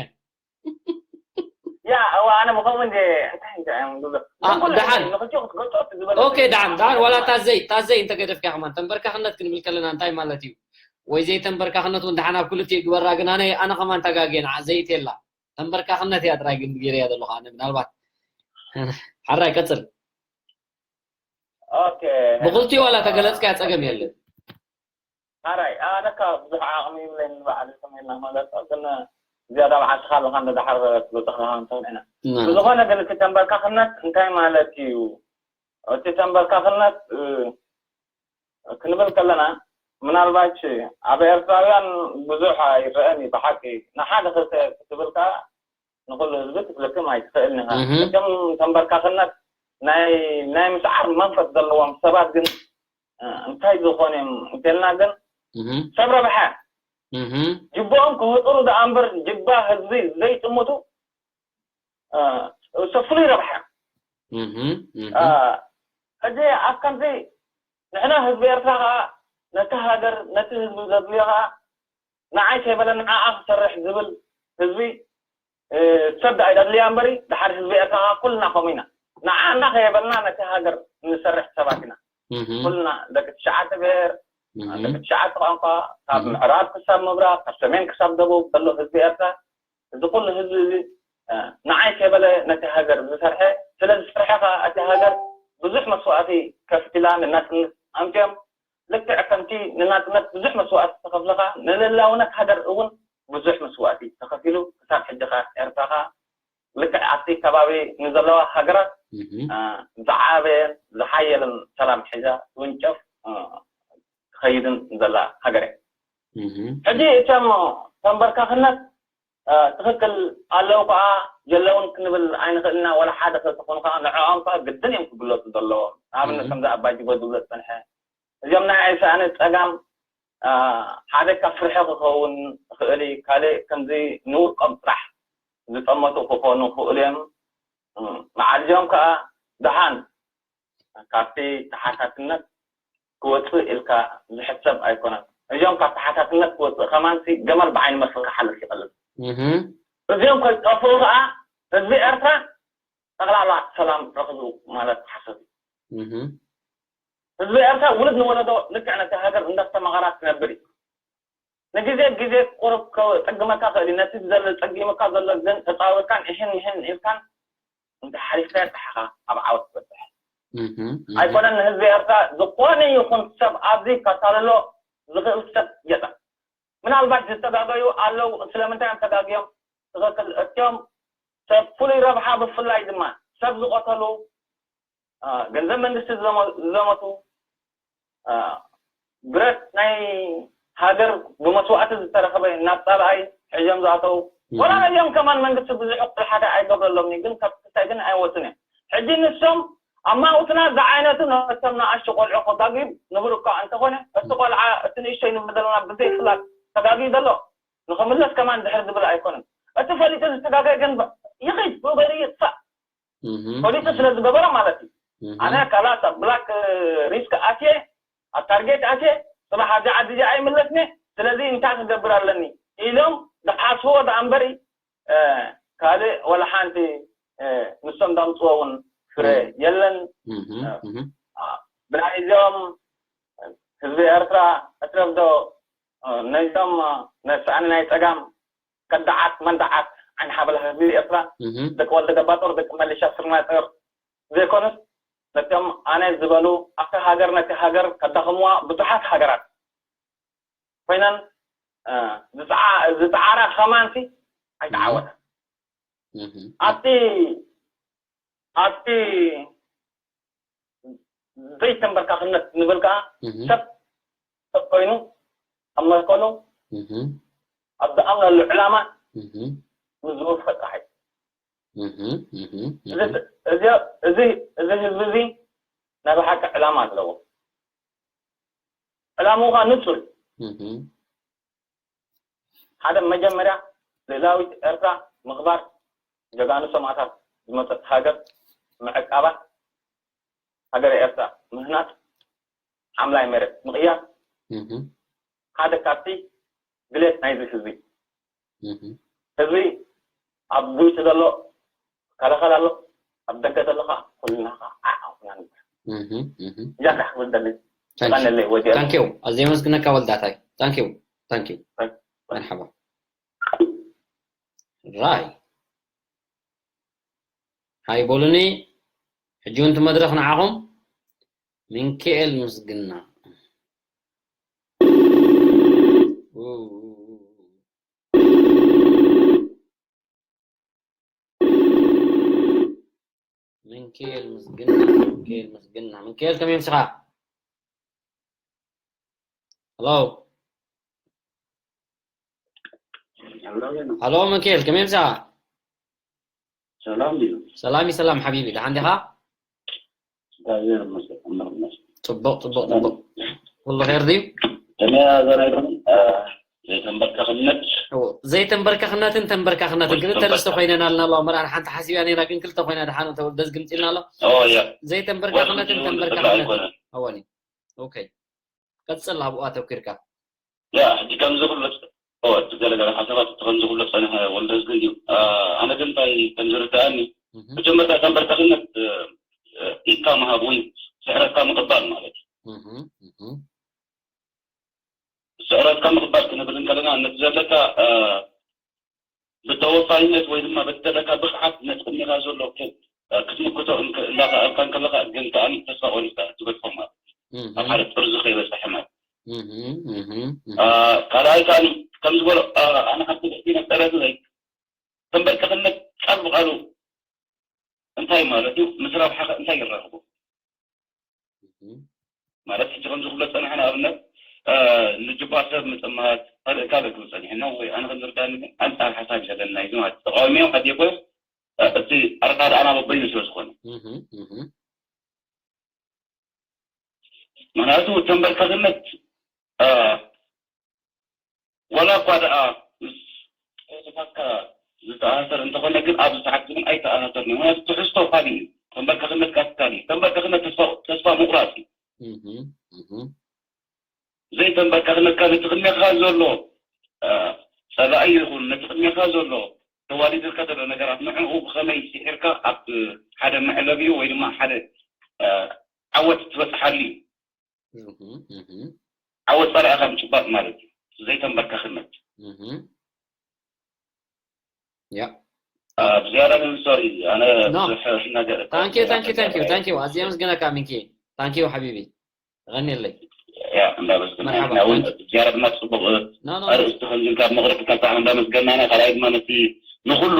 ያ እዋ ኣነ ምኸምን እንታይ እንታይ እዮም ዝብሎ ደሓን ንኽልቲኡ ክትገልጾ እቲ ዝበለ ኦኬ ደሓን ደሓን ዋላ ታዘይ ታዘይ እንተገደፍካ ከማን ተንበርካኽነት ክንብል ከለና እንታይ ማለት እዩ ወይ ዘይተንበርካኽነት እውን ደሓን ኣብ ክልቲኡ ግበራ ግን ኣነ ኣነ ከማን ተጋግየ ንዓ ዘይትየላ ተንበርካኽነት እያ ጥራይ ግን ገይረያ ዘለኹ ኣነ ምናልባት ሓራይ ቀፅል ኦኬ ብኽልቲኡ ዋላ ተገለፅካያ ፀገም የለን ሓራይ ኣነካ ብዙሕ ዓቕሚ ይብለይ ንባዕሊ ከመይልና ማለት ግን ዝያዳ በዓልትኻ ኣለኻ እንደ ዳሓር ትብልጥኽና ንሰምዕ ኢና ብዝኾነ ግን እቲ ተንበርካኽነት እንታይ ማለት እዩ እቲ ተንበርካኽነት ክንብል ከለና ምናልባች ኣብ ኤርትራውያን ብዙሕ ኣይረአን እዩ ብሓቂ ንሓደ ክልተ ክትብል ከዓ ንኩሉ ህዝቢ ክትልክም ኣይትኽእልን ኢኻ እቶም ተንበርካኽነት ናይ ናይ ምስዓር መንፈስ ዘለዎም ሰባት ግን እንታይ ዝኾኑ እዮም እንተልና ግን ሰብ ረብሓ ጅቦኦም ክህጥሩ ደኣ እምበር ጅባ ህዝቢ ዘይጥምቱ ሰብ ፍሉይ ረብሓ ሕጂ ኣብ ከምዚ ንሕና ህዝቢ ኤርትራ ከዓ ነቲ ሃገር ነቲ ህዝቢ ዘድልዮ ከዓ ንዓይ ከይበለ ንዓኣ ክሰርሕ ዝብል ህዝቢ ሰብ ደኣ ይደድልያ እምበሪ ድሓር ህዝቢ ኤርትራ ከዓ ኩልና ከምኡ ኢና ንዓና ከየበልና ነቲ ሃገር ንሰርሕ ሰባት ኢና ኩልና ደቂ ትሽዓተ ብሔር ደቂ ትሽዓተ ቋንቋ ካብ ምዕራብ ክሳብ ምብራቅ ካብ ሰሜን ክሳብ ደቡብ ዘሎ ህዝቢ ኤርትራ እዚ ኩሉ ህዝቢ እዚ ንዓይ ከይበለ ነቲ ሃገር ዝሰርሐ ስለ ዝሰርሐ ከዓ እቲ ሃገር ብዙሕ መስዋእቲ ከፊላ ንናፅነት ኣምፅኦም ልክዕ ከምቲ ንናፅነት ብዙሕ መስዋእቲ ዝተኸፍለ ከዓ ንልእላውነት ሃገር እውን ብዙሕ መስዋእቲ ተኸፊሉ ክሳብ ሕጂ ከዓ ኤርትራ ከዓ ልክዕ ኣብቲ ከባቢ ንዘለዋ ሃገራት ዝዓበየን ዝሓየለን ሰላም ሒዛ ትውንጨፍ ትኸይድን ዘላ ሃገር እያ። ሕጂ እቶም ተንበርካኽነት ትኽክል ኣለዉ ከዓ የለውን ክንብል ኣይንኽእል ኢና። ወላ ሓደ ክልተ ክኾኑ ከዓ ንዕኦም ከዓ ግድን እዮም ክግለፁ ዘለዎም። ንኣብነት ከምዚ ኣባይ ጅጎ ዝብሎ ዝፀንሐ እዚኦም ናይ ኣይሰኣነ ፀጋም ሓደ ካብ ፍርሒ ክኸውን ይኽእል እዩ። ካልእ ከምዚ ንውልቆም ጥራሕ ዝጠመቱ ክኾኑ ይኽእሉ እዮም። መዓልዚኦም ከዓ ደሓን ካብቲ ተሓታትነት ክወፅእ ኢልካ ዝሕሰብ ኣይኮነን። እዚኦም ካብ ተሓታትነት ክወፅእ ከማንሲ ገመል ብዓይኒ መስል ክሓልፍ ይኽእል። እዚኦም ከይጠፍኡ ከዓ ህዝቢ ኤርትራ ጠቕላላ ሰላም ረኽቡ ማለት ሓሶት እዩ። ህዝቢ ኤርትራ ውሉድ ንወለዶ ልክዕ ነቲ ሃገር እንዳስተማቐራ ክነብር እዩ። ንግዜ ግዜ ቁሩብ ከጸግመካ ክእል እዩ። ነቲ ዘሎ ጸጊሙካ ዘሎ ግን ተጻዊርካን እህን ምህን ኢልካን እንተሓሊፍካዮ ጥሓኻ ኣብ ዓወት ትበጽሕ። ኣይኮነን ንህዝቢ ኤርትራ ዝኾነ ይኹን ሰብ ኣብዚ ከታልሎ ዝኽእል ሰብ የለን። ምናልባት ዝተጋገዩ ኣለዉ። ስለምንታይ እዮም ተጋግዮም? ትኽክል። እትዮም ሰብ ፍሉይ ረብሓ ብፍላይ ድማ ሰብ ዝቐተሉ ገንዘብ መንግስቲ ዝዘመቱ ብረት ናይ ሃገር ብመስዋእቲ ዝተረኸበ ናብ ፃልኣይ ሕዞም ዝኣተው ወላ ነዚኦም ከማን መንግስቲ ብዙሕ እኩል ሓደ ኣይገብረሎም ግን ካብ ክሳይ ግን ኣይወፅን እዮም ሕጂ ንሶም ኣማውትና ዝዓይነቱ ነቶም ንኣሽቱ ቆልዑ ከጋግዩ ንብሉ እኳ እንተኾነ እቲ ቆልዓ እቲ ንእሽተይ ንብሎ ዘለና ብዘይ ፍላጥ ተጋግዩ ዘሎ ንኽምለስ ከማን ድሕር ዝብል ኣይኮነን እቲ ፈሊጡ ዝተጋገየ ግን ይኽድ ብኡ ገይሩ ይጥፋእ ፈሊጡ ስለ ዝገበሮ ማለት እዩ ኣነ ካላስ ኣብ ብላክ ሪስክ ኣትየ ኣብ ታርጌት ኣትየ ፅባሕ ኣብዚ ዓዲ እዚ ኣይምለስኒ ስለዚ እንታይ ክገብር ኣለኒ ኢሎም ዝሓስብዎ ደኣ እምበሪ ካልእ ወላ ሓንቲ ንሶም ዳምፅዎ እውን ፍረ የለን ብናይዞም ህዝቢ ኤርትራ እትረፍዶ ነዞም ነስኣኒ ናይ ፀጋም ከዳዓት መንዳዓት ዓይኒ ሓበላ ህዝቢ ኤርትራ ደቂ ወልደ ገባጦር ደቂ መሊሻ ስርናይጠር ዘይኮኑስ ነቶም ኣነ ዝበሉ ኣብቲ ሃገር ነቲ ሃገር ከዳኽምዋ ብዙሓት ሃገራት ኮይነን ዝፀዓራ ከማንሲ ኣይተዓወተን ኣብቲ ኣብቲ ዘይተንበርካኽነት ንብል ከዓ ሰብ ሰብ ኮይኑ ኣብ መትከሉ ኣብ ዝኣምነሉ ዕላማ ንዝወፍቐ ጥራሕ እዩ። እዚ እዚ ህዝቢ እዚ ናይ ብሓቂ ዕላማ ኣለዎ። ዕላምኡ ከዓ ንፁር እዩ። ሓደ መጀመርያ ልእላዊት ኤርትራ ምኽባር፣ ጀጋኑ ሰማእታት ዝመፀት ሃገር ምዕቃባ፣ ሃገረ ኤርትራ ምህናፅ፣ ሓምላይ መሬት ምቕያር ሓደ ካብቲ ድሌት ናይዚ ህዝቢ። ህዝቢ ኣብ ውሽጢ ዘሎ ይከላኸል ኣሎ፣ ኣብ ደገ ዘሎ ከዓ ኩልና ከዓ ዓዓኹና ንብሃል። እዚኣ ክብል ደሊ። ቀነለይ ወዲ። ታንኪዩ። ኣዝየ መስግነካ ወልዳታይ። ታንኪዩ። ታንኪዩ። መርሓባ። ራይ። ሃይ በሉኒ። ሕጂ እውን እቲ መድረኽ ንዓኹም። ሚንክኤል ምስግና። ሚንክኤል ምስግና፣ ሚንክኤል ምስግና። ሚንክኤል ከመይ ምሽኻ? ሃሎ። ሃሎ ሚንክኤል ከመይ ምሽኻ? ሰላም እዩ። ሰላም እዩ፣ ሰላም ሓቢቢ፣ ደሓን ዲኻ? እግዚኣብሔር ይመስገን፣ እምር ይመስገን። ጽቡቕ፣ ጽቡቕ፣ ሰላም። ጽቡቕ። ኩሉ ኸይር ድዩ? እኔ ዘናይኩም፣ እ፣ ዘይተንበርከኽነት። እዎ፣ ዘይተንበርከኽነትን ተንበርከኽነትን ክልተ ርእስቶ ዘይተንበርከኽ- ኮይነን ኣለና ኣለዋ። መርኣን ሓንቲ ሓሲብ እያ ነይራ፣ ግን ክልተ ኮይና ደሓን ተወልደ ዝግምፂልና ኣሎ። ኦ፣ እያ። ዘይተንበርከኽነትን ወዲ ተንበርከኽነትን። ኣይኮነን። እወኒ። ኦኬ። ቀጽል፣ ኣብኡ ኣተኲርካ። ያ፣ ሕጂ ከምዚ ኩሉ ጸ-፣ ኦ፣ እቲ ገለ ገለ ሓሳባት እቲ ከምዚ ኩሉ ጸኒሐ ወልደ ህዝቢ እንድዩ። አ፣ ኣነ ግን እንታይ ከም ዝርድኣኒ፣ እህ። መጀመርታ ተንበርከኽነት፣ እ፣ እ፣ ኢድካ ምሃብ ወይ ስዕረትካ ምቕባል ማለት እዩ። እህ፣ እህ። ስዕረትካ ምቕባል ክንብል እንከለና፣ ነቲ ዘለካ፣ እ፣ ብተወፋይነት ወይ ድማ በቲ ዘለካ ብቕዓት ነቲ ቅድሜኻ ዘሎ ክ-፣ ክትምክቶ እንክ-፣ እንዳኸኣልካ እንከለኻ ግን ከኣ ተስፋ ቆሪጽካ ትገድፎ ማለት እዩ። እህ። ኣብ ሓደ ጥርዚ ከይበጽሐ ማለት እዩ። እህ፣ እህ፣ እህ። አ፣ ካልኣይ ከኣ ከም ዝበሎ፣ አ፣ ኣነ ሓንቲ ልእቲ መፍጠረትለይ ተንበርከኽነት ቃል ብቓሉ እንታይ ማለት እዩ? ምስ ረብሓ ከ እንታይ ይራኽቦ? እህ። ማለት ሕጂ ከምዚ ክብሎ ዝጸንሐ ንኣብነት፣ እ፣ ንጅባ ሰብ ምጥማት ካልእ ካልእ ክብል ጸኒሕና ወይ ኣነ ከም ዝርዳኒ ግን ኣንጻር ሓሳብ ዘለና እዩ ማለት ተቃዋሚኦም ሓዲየ ኮነ፣ እ፣ እቲ ኣረዳድኣና በበይኑ ስለ ዝኾነ። እህ፣ እህ። ምኽንያቱ ተንበርከኽነት፣ እ፣ ዋላ እኳ ደኣ ምስ ጽሑፋትካ ዝተኣሳሰር እንተኾነ ግን ኣብዚ ሰዓት ግን ኣይተኣሳሰርኒ። ምኽንያቱ ትሕዝቶ ካልእ እዩ። ተንበርከኽነት ካቲ ካልእ እዩ። ተንበርከኽነት ተስፋ፣ ተስፋ ምቑራጽ እዩ። እህ፣ እህ። ዘይተንበርከኽነትካ ነቲ ቅድሜኻ ዘሎ፣ እ፣ ጸላኢ ይኹን ነቲ ቅድሜኻ ዘሎ ተዋዲድልካ ዘሎ ነገራት ንዕኡ ብኸመይ ስዒርካ ኣብ ሓደ መዕለቢኡ ወይ ድማ ሓደ፣ እ፣ ዓወት ትበጽሓሉ እዩ። እህ፣ እህ። ዓወት ጸላኢኻ ምጭባጥ ማለት እዩ። ዘይተንበርከኽነት። እህ። ያ። አ፣ ብዝያዳ ግን ሶሪ፣ ኣነ ኖ። ብዙሕ ነገር ታንኪዩ፣ ታንኪዩ፣ ታንኪዩ፣ ታንኪዩ። ኣዝየ ኣመስግነካ ሚንኪ። ታንኪዩ ሓቢቢ። የቐንየለይ። ያ፣ እንዳመስግን መርሓባ፣ ንሕና እውን ታንኪዩ። ብዝያዳ ድማ ጽቡቕ ኖ፣ ኖ፣ ኖ። ኣርእስቲ ከምዚ ኢልካ ኣብ መቕረብካ ብጣዕሚ እንዳመስገና ኢና። ካልኣይ ድማ ነቲ ንኹሉ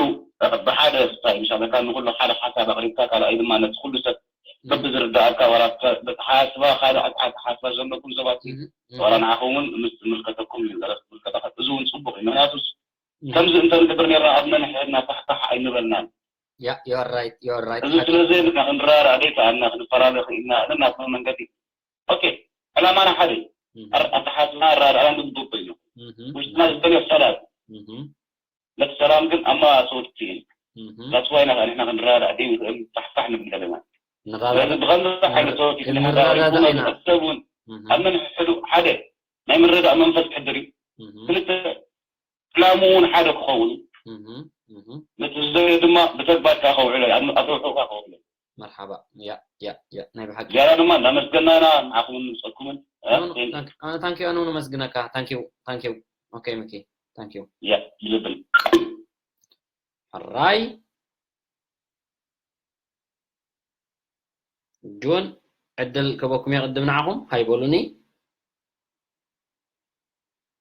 ብሓደ ስታይ፣ ኢንሻላህ፣ ካብ ንኹሉ ሓደ ሓሳብ ኣቕሪብካ፣ ካልኣይ ድማ ነቲ ኩሉ ሰብ እም። በብዝርድኣካ፣ ዋላ ኣተ-፣ ኣተሓሳስባ፣ ካልእ ኣተ-፣ ኣተሓሳስባ ዘለኩም ሰባት እም፣ እም። ዋላ ንዓኹም እውን ምስ ዝምልከተኩም እዩ፣ ገለ ዝምልከተካ፣ እዚ እውን ጽቡቕ እዩ። ምኽንያቱስ እም። ከምዚ እንተንገብር ኔርና ኣብ ነንሕድና ፋሕፋሕ ኣይንበልናን። ያ፣ you are right, you are right፣ እዚ ሓቂ። ስለ ዘየብልና ክንረዳዳእ ዘይከኣልና፣ ክንፈላለ ክኢልና፣ ነናትና መንገዲ። ኦኬ፣ ዕላማና ሓደ እዩ። እም። ኣር-፣ ኣተሓሳስባና ኣረዳድኣና ግን ግቡእ እዩ። እህ፣ ውሽጥና እህ። ዝደልዮ ሰላም። እህ። ነቲ ሰላም ግን ኣመዋጽኦ ትክእል። እህ። That's why ኢና ንሕና ክንረዳዳእ ዘይንኽእል ፋሕፋሕ ንብል ዘለና። ንረዳዳእ፣ ስለዚ ብኸምዚ ዓይነት ንረ-፣ ሰዎች ክንረዳዳእ ክንረዳዳእ ኢና። ንሕብረተሰብ እውን እህ። ኣብ ነንሕድሕዱ ሓደ ናይ ምርድዳእ መንፈስ ክሕድር እዩ። እህ። ክልተ ዕላምኡ እውን ሓደ ክኸውን እዩ። እህ፣ እህ። ነቲ ዝደልዮ ድማ ብተግባር ከኣ ከውዕሎ እዩ፣ ኣብ፣ ኣብ ርሑቕ ከኣ ከውዕሎ እዩ። መርሓባ። ያ፣ ያ፣ ያ፣ ናይ ብሓቂ። ዝያዳ ድማ እናመስገናና ንዓኹምን ንጸኩምን፣ እ፣ ኖ፣ ኖ፣ thank you። ታንክ-፣ ኣነ ታንኪዩ፣ ኣነ እውን ኣመስግነካ። ታንኪዩ፣ ታንኪዩ። ኦኬ፣ ሚኪ፣ ታንኪዩ። ያ፣ ብልብል። ሕራይ። ጆን፣ ዕድል ክበኩም እየ ቅድም ንዓኹም። ሃይ በሉኒ።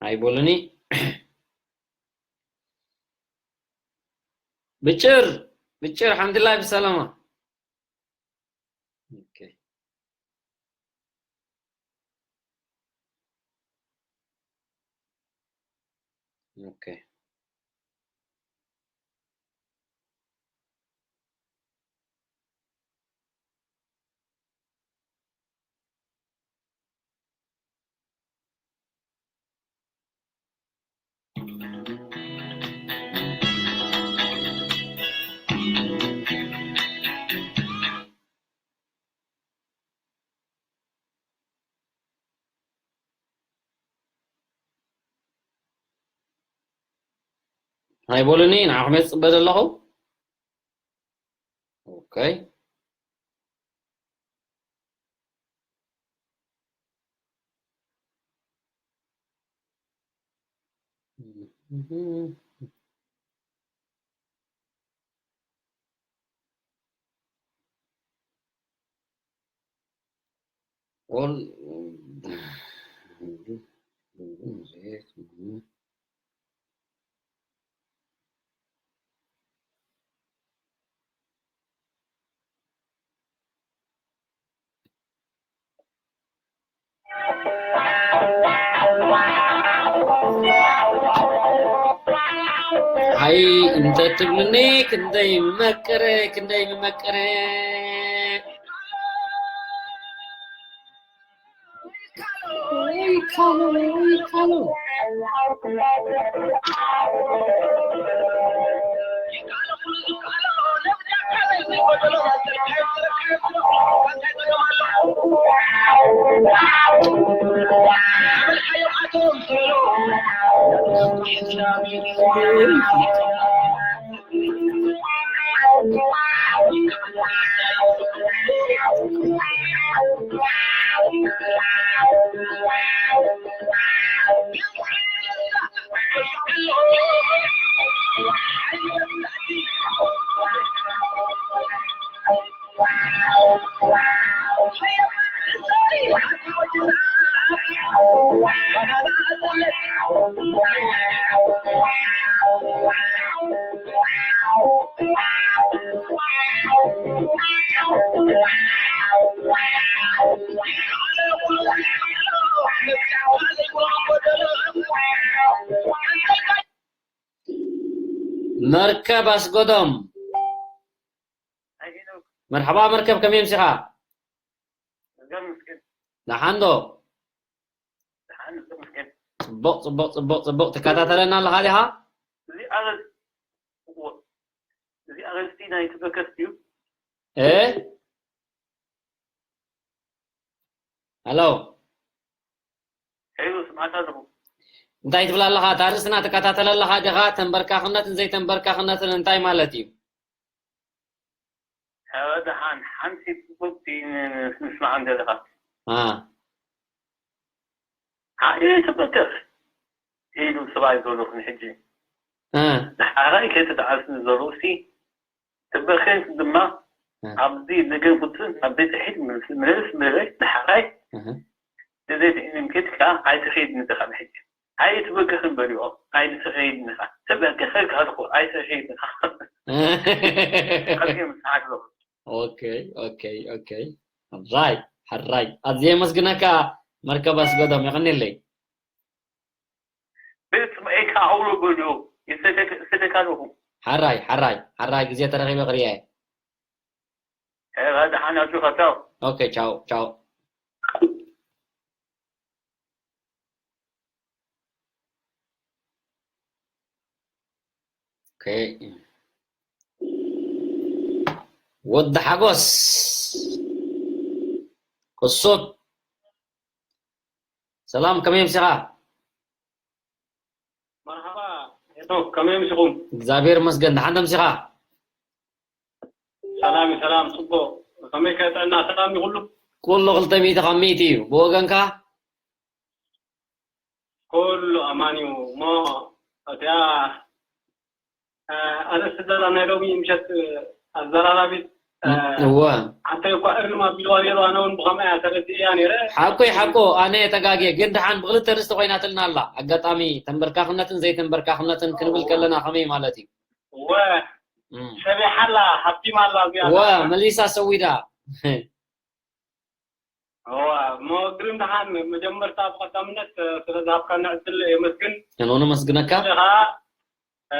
ሃይ በሉኒ። ብጭር፣ ብጭር፣ ሓምድላይ ብሰላማ። ኦኬ። ኦኬ። ኣይበሉኒ፣ ንዓኹም እየ ዝጽበ ዘለኹ። ኦኬ። All ኣይ እንተ ትብልኒ ክንደይ መቀረ፣ ክንደይ መቀረ። መርከብ ኣስጎዶም። መርሓባ መርከብ፣ ከመይ ኣምሲኻ? ደሓን ዶ? ጽቡቕ፣ ጽቡቕ፣ ጽቡቕ፣ ጽቡቕ። ትከታተለና ኣለኻ ዲኻ? እዚ ኣርእስቲ፣ እዚ ኣርእስቲ ናይ ተበከስ ድዩ? እ? ሃሎ። ሄሎ፣ ስማዕካ ኣለኹ። እንታይ ትብል ኣለኻ? እታ ርእስና ትከታተል ኣለኻ ዲኻ? ተንበርካኽነትን ዘይተንበርካኽነትን እንታይ ማለት እዩ? ኧረ ደሓን፣ ሓንቲ ጽብቕቲ ን-፣ ን-፣ ንስምዓ እንተ ኢኻ። አ። ሓ-፣ ይትበከስ ኢሉ ሰብኣይ ዘሎ ክንሕጂ። እ። ንሓራይ ከይተደዓስኒ ዘሎ እስቲ ትበከስ ድማ እ። ኣብዚ ነገር ውጥን ኣብ ቤት ሕድ ምስ-፣ ምስ ምርት ንሓራይ እህ። እዚ ብእምነት ከኣ ኣይትኸይድ ንድኻ ብሕጂ። ኣይትበክኽን በልዎ። ኣይትኸይድ ንኻ። ትበክኽ ካልኩ ኣይትኸይድ ንኻ። ኣዝየ ምስሓቅ ኣለኹ። ኦኬ፣ ኦኬ፣ ኦኬ። ሕራይ፣ ሕራይ። ኣዝየ የመስግነካ መርከብ ኣስገዶም፣ የቐንየለይ። ቤት ጽምኤካ ኣውሎ በልዎ። ይሰደክ-፣ ይሰደካ ኣለኹ። ሓራይ፣ ሓራይ፣ ሓራይ ግዜ ተረኺበ ክርእያ እየ። ኤረ፣ ደሓን ኣጆኻ፣ ቻው። ኦኬ፣ ቻው፣ ቻው። ኦኬ። ወዲ ሓጎስ ቅሱብ፣ ሰላም፣ ከመይ ኣምሲኻ? መርሓባ ሄኖክ፣ ከመይ ኣምሲኹም? እግዚኣብሔር ይመስገን፣ ደሓን ዶ ኣምሲኻ? ሰላም እዩ፣ ሰላም፣ ጽቡቕ። ከመይ ከ ጥዕና፣ ሰላም እዩ ኩሉ? ኩሉ ክልተ ሚእቲ ካብ ሚእቲ እዩ። ብወገንካ? ኩሉ ኣማን እዩ። እሞ እቲኣ፣ እ፣ ኣርእስቲ ዘላ ናይ ሎሚ ምሸት ኣዘራራቢት፣ እ፣ እወ። ሓንተይ እኳ እርም ኣቢልዋ ነይሩ፣ ኣነ እውን ብኸምኣ እያ ተረዲእያ ነይረ። ሓቆይ ሓቆ፣ ኣነ እየ ተጋግየ፣ ግን ደሓን ብክልተ ኣርእስቲ ኮይናትልና ኣላ። ኣጋጣሚ ተንበርካኽነትን ዘይተንበርካኽነትን ክንብል ከለና ከመይ ማለት እዩ? እወ። እም። ሰቢሓ ኣላ፣ ሃብቲማ ኣላ እዚኣ። እዋ፣ መሊሳ ሰዊዳ። እዋ፣ እሞ ግርም ደሓን፣ መጀመርታ ብቐዳምነት፣ እ፣ ስለ ዝሃብካኒ ዕድል የመስግን። ኣነ እውን ኣመስግነካ። ንስኻ፣ እ፣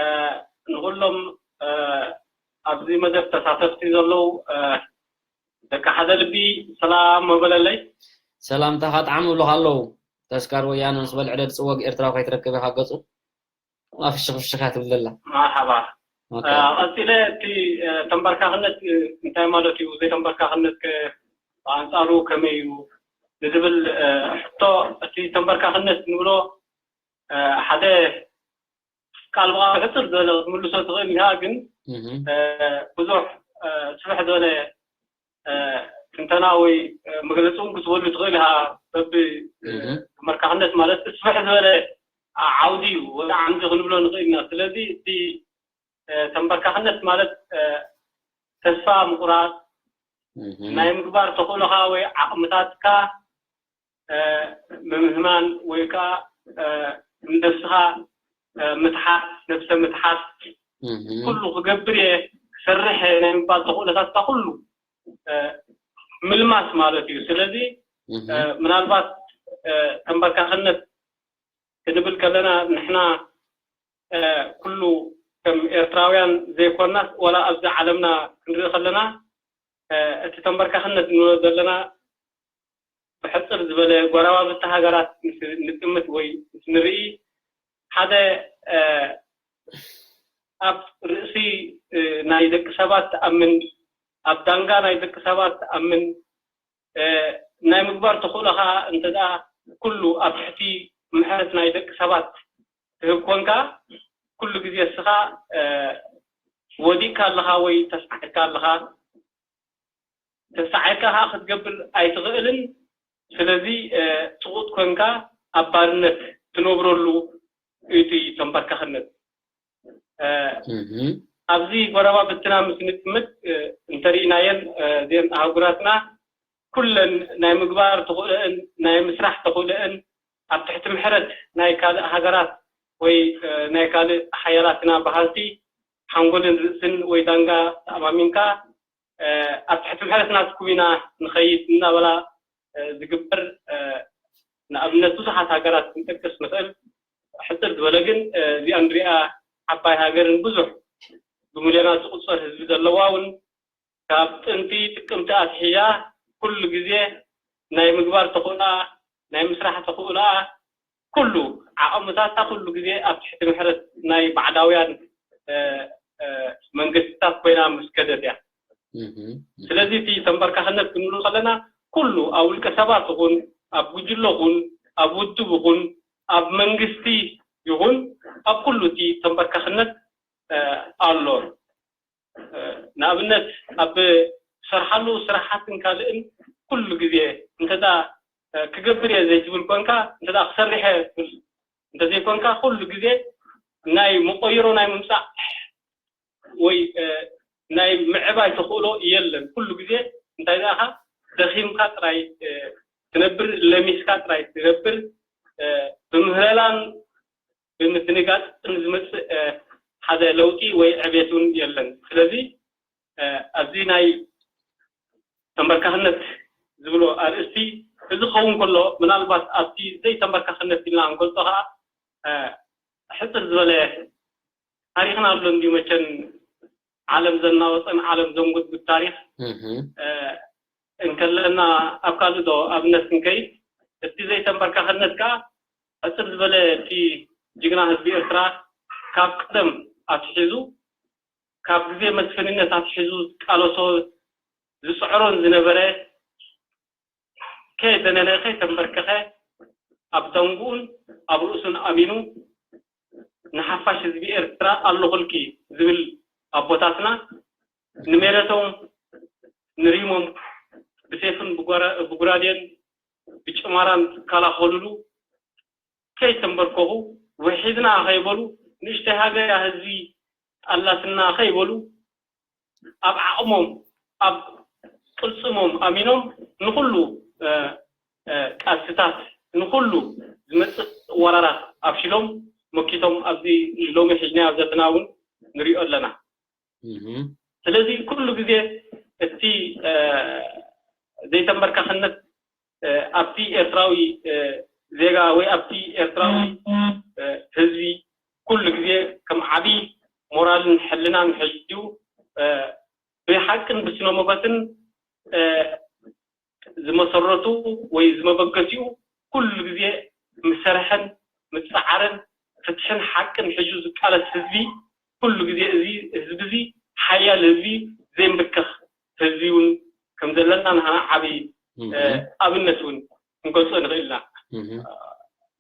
ንኹሎም፣ እ፣ ኣብዚ መደብ ተሳተፍቲ ዘለዉ፣ እ፣ ደቂ ሓደ ልቢ ሰላም መበለለይ። ሰላምታኻ ጥዓም ይብሉኻ ኣለዉ። ተስካር ወያነ ምስ በልዐ ደድ ጽወግ ኤርትራዊ ከይትረክብ ኢኻ ገጹ። ኣፍሽኽ ፍሽኽ እያ ትብል ዘላ። መርሓባ። ኦኬ። እ፣ ቀጺለ እቲ፣ እ፣ ተንበርካኽነት፣ እ፣ እንታይ ማለት እዩ? ዘይተንበርካኽነት ከ ብኣንጻሩ ከመይ እዩ? ንዝብል፣ እ፣ ሕቶ፣ እቲ ተንበርካኽነት ንብሎ፣ እ፣ ሓደ ቃል ብቓል ሕጽር ዝበለ ክትምልሶ ትኽእል ኢኻ፣ ግን፣ እህ። እ፣ ብዙሕ፣ እ፣ ስፍሕ ዝበለ፣ እ፣ ትንተና ወይ፣ እ፣ መግለጺ እውን ክትበሉ ትኽእል ኢኻ። በብ-፣ እ፣ እህ። ተንበርካኽነት ማለት ስፍሕ ዝበለ ዓ-፣ ዓውዲ እዩ፣ ወይ ዓምዲ ክንብሎ ንኽእል ኢና። ስለዚ እቲ፣ እ፣ ተንበርካኽነት ማለት፣ እ፣ ተስፋ ምቑራጽ፣ እህ። ናይ ምግባር ተኽእሎኻ ወይ ዓቕምታትካ፣ እ፣ ምምህማን ወይ ከኣ፣ እ፣ ነብስኻ፣ እ፣ ምትሓት፣ ነብሰ ምትሓት፣ እህ። ኩሉ ክገብር እየ፣ ክሰርሕ እየ ናይ ምባል ተኽእሎታትካ ኩሉ፣ እ፣ ምልማስ ማለት እዩ። ስለዚ፣ እህ። እ፣ ምናልባት፣ እ፣ ተንበርካኽነት ክንብል ከለና ንሕና፣ እ፣ ኩሉ ከም ኤርትራውያን ዘይኮናስ፣ ዋላ ኣብዚ ዓለምና ክንርኢ ከለና፣ እ፣ እቲ ተንበርካኽነት ንብሎ ዘለና ብሕጽር ዝበለ ጎረባብቲ ሃገራት ምስ ንጥምት ወይ ምስ ንርኢ፣ ሓደ፣ እ፣ ኣብ ርእሲ፣ እ፣ ናይ ደቂ ሰባት ትኣምን፣ ኣብ ዳንጋ ናይ ደቂ ሰባት ትኣምን፣ እ፣ ናይ ምግባር ተኽእሎኻ እንተ ደኣ ኩሉ ኣብ ትሕቲ ምሕረት ናይ ደቂ ሰባት ትህብ ኮንካ፣ ኩሉ ግዜ እስኻ፣ እ፣ ወዲቕካ ኣለኻ ወይ ተሳዒርካ ኣለኻ። ተሳዒርካ ከኣ ክትገብር ኣይትኽእልን። ስለዚ፣ እ፣ ስቑጥ ኮንካ ኣብ ባርነት ትነብረሉ እዩ እቲ ተንበርካኽነት። እ፣ እህ። ኣብዚ ጎረባብትና ምስ ንጥምት፣ እ፣ እንተርኢናየን፣ እ፣ እዘን ኣህጉራትና ኩለን ናይ ምግባር ተኽእሎአን ናይ ምስራሕ ተኽእሎአን ኣብ ትሕቲ ምሕረት ናይ ካልእ ሃገራት ወይ፣ እ፣ ናይ ካልእ ሓያላትና በሃልቲ ሓንጎልን ርእስን ወይ ዳንጋ ተኣማሚንካ፣ እ፣ ኣብ ትሕቲ ምሕረት ናትኩም ኢና ንኸይድ እናበላ፣ እ፣ ዝግበር፣ እ፣ ንኣብነት ብዙሓት ሃገራት ክንጠቅስ ንኽእል። ሕጽር ዝበለ ግን፣ እ፣ እዚኣ ንሪኣ ዓባይ ሃገርን ብዙሕ ብሚልዮናት ዝቑጸር ህዝቢ ዘለዋ እውን ካብ ጥንቲ ጥቅምቲ ኣትሒዛ ኩሉ ግዜ ናይ ምግባር ተኽእሎኣ፣ ናይ ምስራሕ ተኽእሎኣ፣ ኩሉ ዓቕምታታ ኩሉ ግዜ ኣብ ትሕቲ ምሕረት ናይ ባዕዳውያን፣ እ፣ እ፣ መንግስትታት ኮይና ምስ ከደት እያ። እህ፣ እህ። ስለዚ እቲ ተንበርካኽነት ክንብሎ ከለና ኩሉ ኣብ ውልቀ ሰባት ይኹን፣ ኣብ ጉጅለ ይኹን፣ ኣብ ውድብ ይኹን፣ ኣብ መንግስቲ ይኹን፣ ኣብ ኩሉ እቲ ተንበርካኽነት፣ እ፣ ኣሎ። እ፣ ንኣብነት ኣብ ዝሰርሓሉ ስራሓትን ካልእን ኩሉ ግዜ እንተ ደኣ፣ እ፣ ክገብር እየ ዘይትብል ኮንካ፣ እንተ ደኣ ክሰርሕ እየ ትብል እንተ ዘይኮንካ፣ ኩሉ ግዜ ናይ መቆይሮ ናይ ምምጻእ ወይ፣ እ፣ ናይ ምዕባይ ተኽእሎ የለን። ኩሉ ግዜ እንታይ ደኣኻ ደኺምካ ጥራይ፣ እ፣ ትነብር፣ ለሚስካ ጥራይ ትነብር፣ እ፣ ብምህለላን ብምድንጋጽን ዝመጽእ፣ እ፣ ሓደ ለውጢ ወይ ዕቤት እውን የለን። ስለዚ፣ እ፣ ኣብዚ ናይ ተንበርካኽነት ዝብሎ ኣርእስቲ እዚ ክኸውን ከሎ፣ ምናልባት ኣብቲ ዘይተንበርካኽነት ኢልና ክንገልጾ ከኣ፣ እ፣ ሕጽር ዝበለ ታሪኽና ኣሎ እንድዩ መቸን፣ ዓለም ዘናወጸን ዓለም ዘንጎድጉድ ታሪኽ፣ እህ። እ፣ እንከለና ኣብ ካልእ ዶ ኣብነት ክንከይድ፣ እቲ ዘይተንበርካኽነት ከኣ ሕጽር ዝበለ እቲ ጅግና ህዝቢ ኤርትራ ካብ ቀደም ኣትሒዙ፣ ካብ ግዜ መስፍንነት ኣትሒዙ ዝቃለሶ ዝጽዕሮን ዝነበረ ከየደነነ ከይተንበርከኸ ኣብ ዳንጉኡን ኣብ ርእሱን ኣሚኑ ንሓፋሽ ህዝቢ ኤርትራ ኣለኹልኪ ዝብል ኣቦታትና ንሜረቶም ንሪሞም ብሴፍን ብጓራ-፣ ብጉራዴን ብጭማራን ዝከላኸሉሉ ከይተንበርከኹ፣ ውሒድና ከይበሉ፣ ንእሽተይ ሃገር እያ ህዝቢ ኣላትና ከይበሉ፣ ኣብ ዓቕሞም፣ ኣብ ቅልጽሞም ኣሚኖም ንኹሉ፣ እ፣ እ፣ ቃልስታት፣ ንኹሉ ዝመጽእ ወራራት ኣፍሽሎም መኪቶም ኣብዚ ሎሚ ሒዝናዮ ዘለና እውን ንሪኦ ኣለና። ስለዚ ኩሉ ግዜ እቲ ዘይተንበርካኽነት ኣብቲ ኤርትራዊ ዜጋ ወይ ኣብቲ ኤርትራዊ ህዝቢ ኩሉ ግዜ ከም ዓብዪ ሞራልን ሕልናን ሒዙ ብሓቅን ብስነ ሞገስን ዝመሰረቱ ወይ ዝመበገሲኡ ኩሉ ግዜ ምሰርሐን ምፅዓርን ፍትሕን ሓቅን ሒዙ ዝቃለስ ህዝቢ ኩሉ ግዜ እዚ ህዝቢ እዚ ሓያል ህዝቢ ዘይምብከኽ ህዝቢ እውን ከም ዘለና ንሃና ዓብዪ ኣብነት እውን ክንገልፆ ንኽእል ኢና።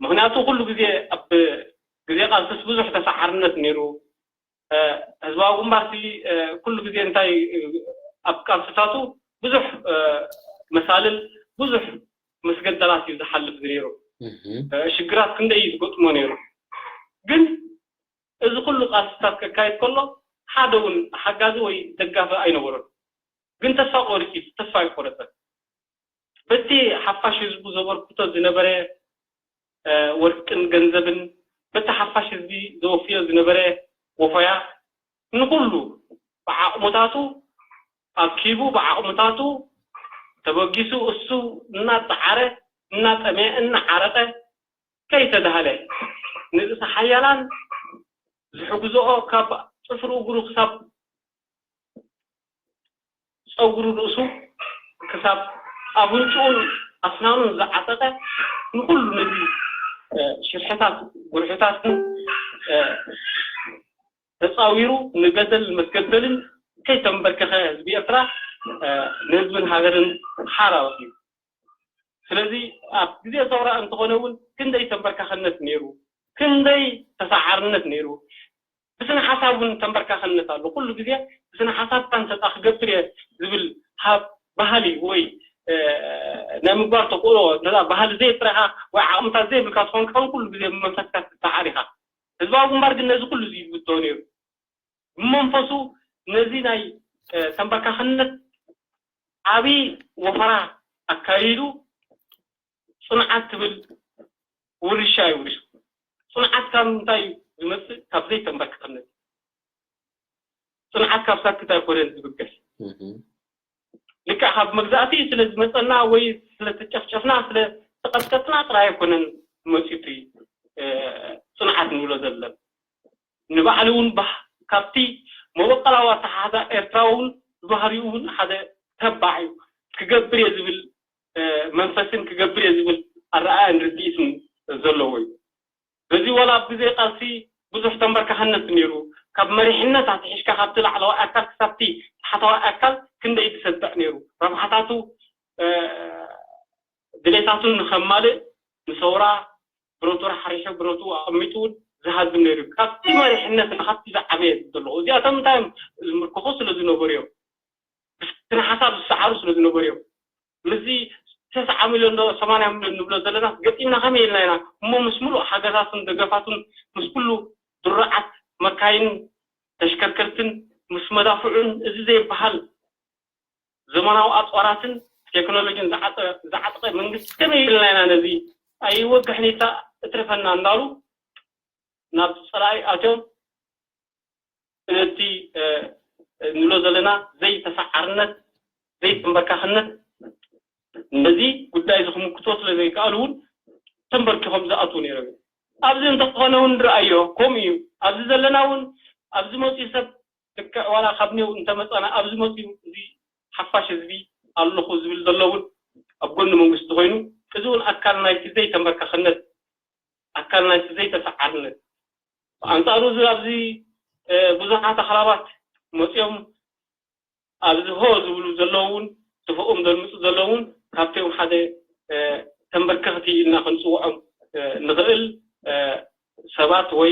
ምኽንያቱ ኩሉ ግዜ ኣብ ግዜ ቃልስስ ብዙሕ ተሰዓርነት ነይሩ። ህዝባዊ ግንባር ኩሉ ግዜ እንታይ ኣብ ቃልስታቱ ብዙሕ መሳልል ብዙሕ መስገደላት እዩ ዝሓልፍ ነይሩ። ሽግራት ክንደይ እዩ ዝገጥሞ ነይሩ። ግን እዚ ኩሉ ቃልስታት ከካይድ ከሎ ሓደ እውን ሓጋዚ ወይ ደጋፊ ኣይነበሮን። ግን ተስፋ ቆሪፂ ተስፋ ኣይቆረፀን። በቲ ሓፋሽ ህዝቡ ዘበርክቶ ዝነበረ ወርቅን ገንዘብን በቲ ሓፋሽ ህዝቢ ዘወፍዮ ዝነበረ ወፈያ ንኩሉ ብዓቕሙታቱ ኣኪቡ ብዓቕሙታቱ ተበጊሱ እሱ እናፀዓረ እናጠመየ እናዓረቀ ከይተዳህለ ንርእሰ ሓያላን ዝሕግዝኦ ካብ ፅፍሪ እግሩ ክሳብ ፀጉሪ ርእሱ ክሳብ ኣፍንጭኡን ኣስናኑን ዝዓጠጠ ንኩሉ ነዚ ሽርሕታት ጉርሕታትን ተፃዊሩ ንገደል መስገደልን ከይተንበርከኸ ህዝቢ ኤርትራ ንህዝብን ሃገርን ሓራ እዩ። ስለዚ ኣብ ግዜ ሰውራ እንተኾነ እውን ክንደይ ተንበርካኽነት ነይሩ፣ ክንደይ ተሰዓርነት ነይሩ። ብስነ ሓሳብ እውን ተንበርካኽነት ኣሎ። ኩሉ ግዜ ብስነ ሓሳብ እንተጣ ክገብር እየ ዝብል ሃብ ባህሊ ወይ ናይ ምግባር ተኽእሎ ነዛ ባህሊ ዘይጥረኻ ወይ ዓቕምታት ዘይብልካ ትኾንካ እውን ኩሉ ግዜ ብመንፈስካ ትሰዓር ኢኻ። ህዝባዊ ግንባር ግን ነዚ ኩሉ እዚ ይብቶ ነይሩ። ብመንፈሱ ነዚ ናይ ተንበርካኽነት ዓብዪ ወፈራ ኣካይዱ ፅንዓት ትብል ውርሻ ይውርሽ። ፅንዓት ካብ ምንታይ እዩ ዝመፅእ? ካብ ዘይተንበርካኽነት። ፅንዓት ካብ ሳክት ኣይኮነን ዝብገስ። ልክዕ ካብ መግዛእቲ ስለ ዝመፀና ወይ ስለ ተጨፍጨፍና ስለ ተቐጥቀጥና ጥራይ ኣይኮነን መፂኡ ፅንዓት ንብሎ ዘለና። ንባዕሉ እውን ካብቲ መበቆላዊ ኣተሓሕዛ ኤርትራዊ እውን ብባህሪኡ እውን ሓደ ተባዕ እዩ። ክገብር እየ ዝብል መንፈስን ክገብር እየ ዝብል ኣረኣእያን ርድኢትን ዘለዎ እዩ። በዚ ዋላ ኣብ ግዜ ቃልሲ ብዙሕ ተንበርካኽነት ነይሩ። ካብ መሪሕነት ኣትሒዝካ ካብቲ ላዕለዋይ ኣካል ክሳብቲ ታሕተዋይ ኣካል ክንደይ ዝሰጥዕ ነይሩ። ረብሓታቱ ድሌታቱ ንኸማልእ ንሰውራ ብረቱ ራሕሪሑ ብረቱ ኣቐሚጡ እውን ዝሃዝም ነይሩ። ካብቲ መሪሕነት ንካብቲ ዝዓበየ ዘለኹ እዚኣቶም እንታይ እዮም ዝምርክኹ ስለ ዝነበሩ እዮም። ብስነ ሓሳብ ዝሰዓሩ ስለ ዝነበሩ እዮም። ምስዚ ተስዓ ሚልዮን ዶ ሰማንያ ሚልዮን ንብሎ ዘለና ገጢምና ከመይ ኢልና ኢና እሞ ምስ ሙሉእ ሓገዛቱን ደገፋቱን ምስ ኩሉ ድሩዓት መካይን ተሽከርከርትን ምስ መዳፍዑን እዚ ዘይበሃል ዘመናዊ ኣፅዋራትን ቴክኖሎጂን ዝዓጠ- ዝዓጠቐ መንግስቲ ከመይ ኢልና ኢና ነዚ ኣይወግሕን ኢልካ እትርፈና እንዳሉ ናብ ፀላኢ ኣትዮም ነቲ ንብሎ ዘለና ዘይተሰዓርነት ዘይተንበርካኽነት ነዚ ጉዳይ እዚ ክምክቶ ስለ ዘይከኣሉ እውን ተንበርኪኾም ዝኣትዉ ነይሮም እዮም። ኣብዚ እንተኾነ እውን ንረኣዮ ከምኡ እዩ። ኣብዚ ዘለና እውን ኣብዚ መፅኡ ሰብ ልክዕ ዋላ ካብ ኔው እንተመፃና ኣብዚ መፅኡ እዚ ሓፋሽ ህዝቢ ኣለኹ ዝብል ዘሎ እውን ኣብ ጎኒ መንግስቲ ኮይኑ እዚ እውን ኣካል ናይቲ ዘይተንበርካኽነት ኣካል ናይቲ ዘይተሰዓርነት ብኣንፃሩ እዚ ኣብዚ ብዙሓት ኣኽላባት መፅኦም ኣብዚ ሆ ዝብሉ ዘለዉ እውን ትፍኦም ዘልምፁ ዘለዉ እውን ካብቶም ሓደ ተንበርከኽቲ ኢልና ክንፅውዖም ንኽእል ሰባት ወይ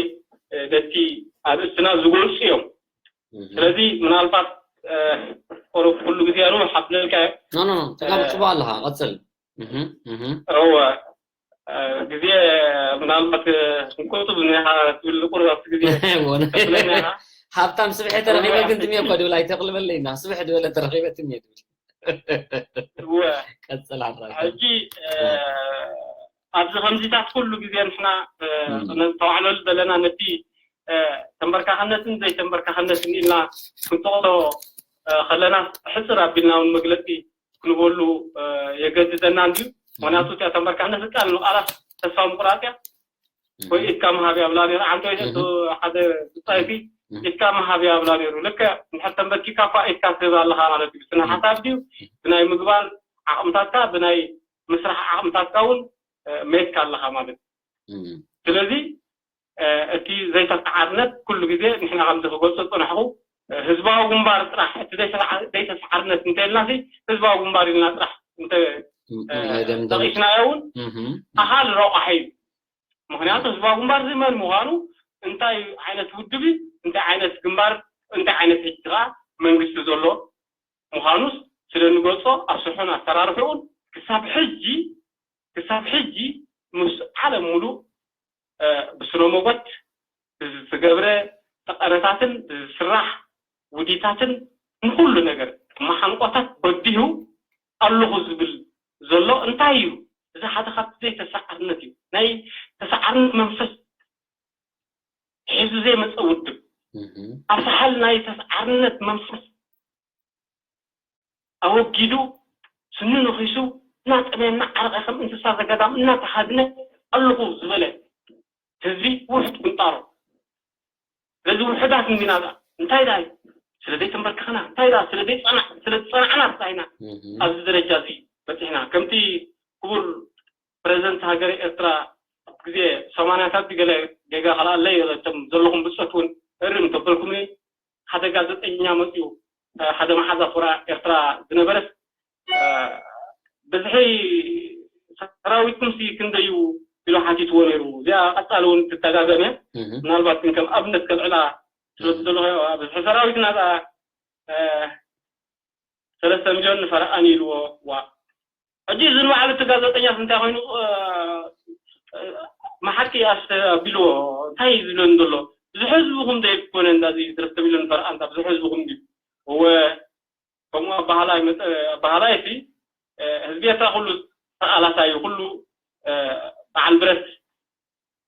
ነቲ ኣርእስትና ዝገልፁ እዮም። ስለዚ ምናልባት ቁሩብ ኩሉ ግዜ ኣኑ ሓፍለልካ ኖ ኖ ኖ ተጋብፅቦ ኣለኻ ቀፅል። እወ ግዜ ምናልባት ክንቆጥብ ኒኻ ትብል ቁሩብ ኣብቲ ግዜ ሃብታም ስብሐ ተረኺበ ግን ትምየ እኮ ድብል ኣይተቕልበለይ እና ስብሐ ድበለ ተረኺበ ትምየ ድብል ቀፅል ሓራ ሕጂ ኣብዚ ከምዚታት ኩሉ ግዜ ንሕና ነተባዕለሉ ዘለና ነቲ ተንበርካኽነትን ዘይተንበርካኽነትን ኢልና ክንጠቕሶ ከለና ሕፅር ኣቢልና እውን መግለፂ ክንበሉ የገድደና እንድዩ። ምክንያቱ እቲኣ ተንበርካኽነት ቃል ንቃላት ተስፋ ምቁራፅ እያ። ወይ ኢድካ ምሃብ እያ ብላ ነይሩ። ዓንቶ ሓደ ብፃይቲ ኢድካ ምሃብ እያ ብላ ነይሩ። ልክዕ እንድሕር ተንበርኪካ እኳ ኢድካ ትህብ ኣለኻ ማለት እዩ። ብስነ ሓሳብ ድዩ ብናይ ምግባር ዓቕምታትካ ብናይ ምስራሕ ዓቕምታትካ እውን መየትካ ኣለኻ ማለት እዩ። ስለዚ እቲ ዘይተሰዓርነት ኩሉ ግዜ ንሕና ከምዚ ክገልጾ ዝጸናሕኩ ህዝባዊ ግንባር ጥራሕ እቲ ዘይተሰዓርነት እንተልና ህዝባዊ ግንባር ኢልና ጥራሕ ጠቂስናዮ እውን ኣኻል ረቋሒ እዩ። ምክንያቱ ህዝባዊ ግንባር እዚ መን ምዃኑ እንታይ ዓይነት ውድብ እዩ እንታይ ዓይነት ግንባር እንታይ ዓይነት ሕጂ ከዓ መንግስቲ ዘሎ ምዃኑስ ስለ እንገልጾ ኣስርሑን ኣሰራርሕኡን ክሳብ ሕጂ ክሳብ ሕጂ ምስ ዓለም ሙሉእ ብስነ መጎት ብዝተገብረ ጠቐነታትን ብዝስራሕ ውዲታትን ንኩሉ ነገር መሓንቆታት በዲሁ ኣለኹ ዝብል ዘሎ እንታይ እዩ? እዚ ሓደ ካብቲ ዘይተሰዓርነት እዩ። ናይ ተሰዓርነት መንፈስ ሒዙ ዘይመፀ ውድብ ኣብ ሳሕል ናይ ተሰዓርነት መንፈስ ኣወጊዱ ስኑ ነኺሱ እናጠመየ እናዓረቐ ከም እንስሳ ዘገዳም እናተሃድነ ኣለኹ ዝበለ ህዝቢ ውሕድ ቁንጣሮ። ስለዚ ውሕዳት እንዲና ዳ እንታይ ዳ ስለ ዘይተንበርክኽና እንታይ ዳ ስለ ዘይፀናዕ ስለ ዝፀናዕና ዳ ኢና ኣብዚ ደረጃ እዚ በፂሕና። ከምቲ ክቡር ፕረዚደንት ሃገረ ኤርትራ ኣብ ግዜ ሰማንያታት ገለ ጌጋ ከለኣለይ እቶም ዘለኹም ብፆት እውን እርም ተበልኩም ሓደ ጋዜጠኛ መፅኡ ሓደ መሓዛ ፉራ ኤርትራ ዝነበረስ ብዝሒ ሰራዊትኩም ሲ ክንደዩ ኢሉ ሓቲትዎ ነይሩ። እዚኣ ቀፃሊ እውን ትደጋገም እያ። ምናልባት ግን ከም ኣብነት ከልዕላ ስለ ዝደለኹ ብዝሒ ሰራዊትና ሰለስተ ሚሊዮን ንፈርቓን ኢልዎ ዋ ሕጂ እዚ ንባዕሉ እቲ ጋዜጠኛ እንታይ ኮይኑ መሓቂ ኣቢልዎ እንታይ እዩ ዝብለኒ ዘሎ ብዙሕ ህዝብኹም ዘይኮነ እንዳዚ ሰለስተ ሚሊዮን ፈርቓን ብዙሕ ህዝብኹም እዩ እወ ከምኡ ኣባህላ ይመፀ ኣባህላ እቲ ህዝቢ ኤርትራ ኩሉ ተቃላሳይ እዩ ኩሉ በዓል ብረት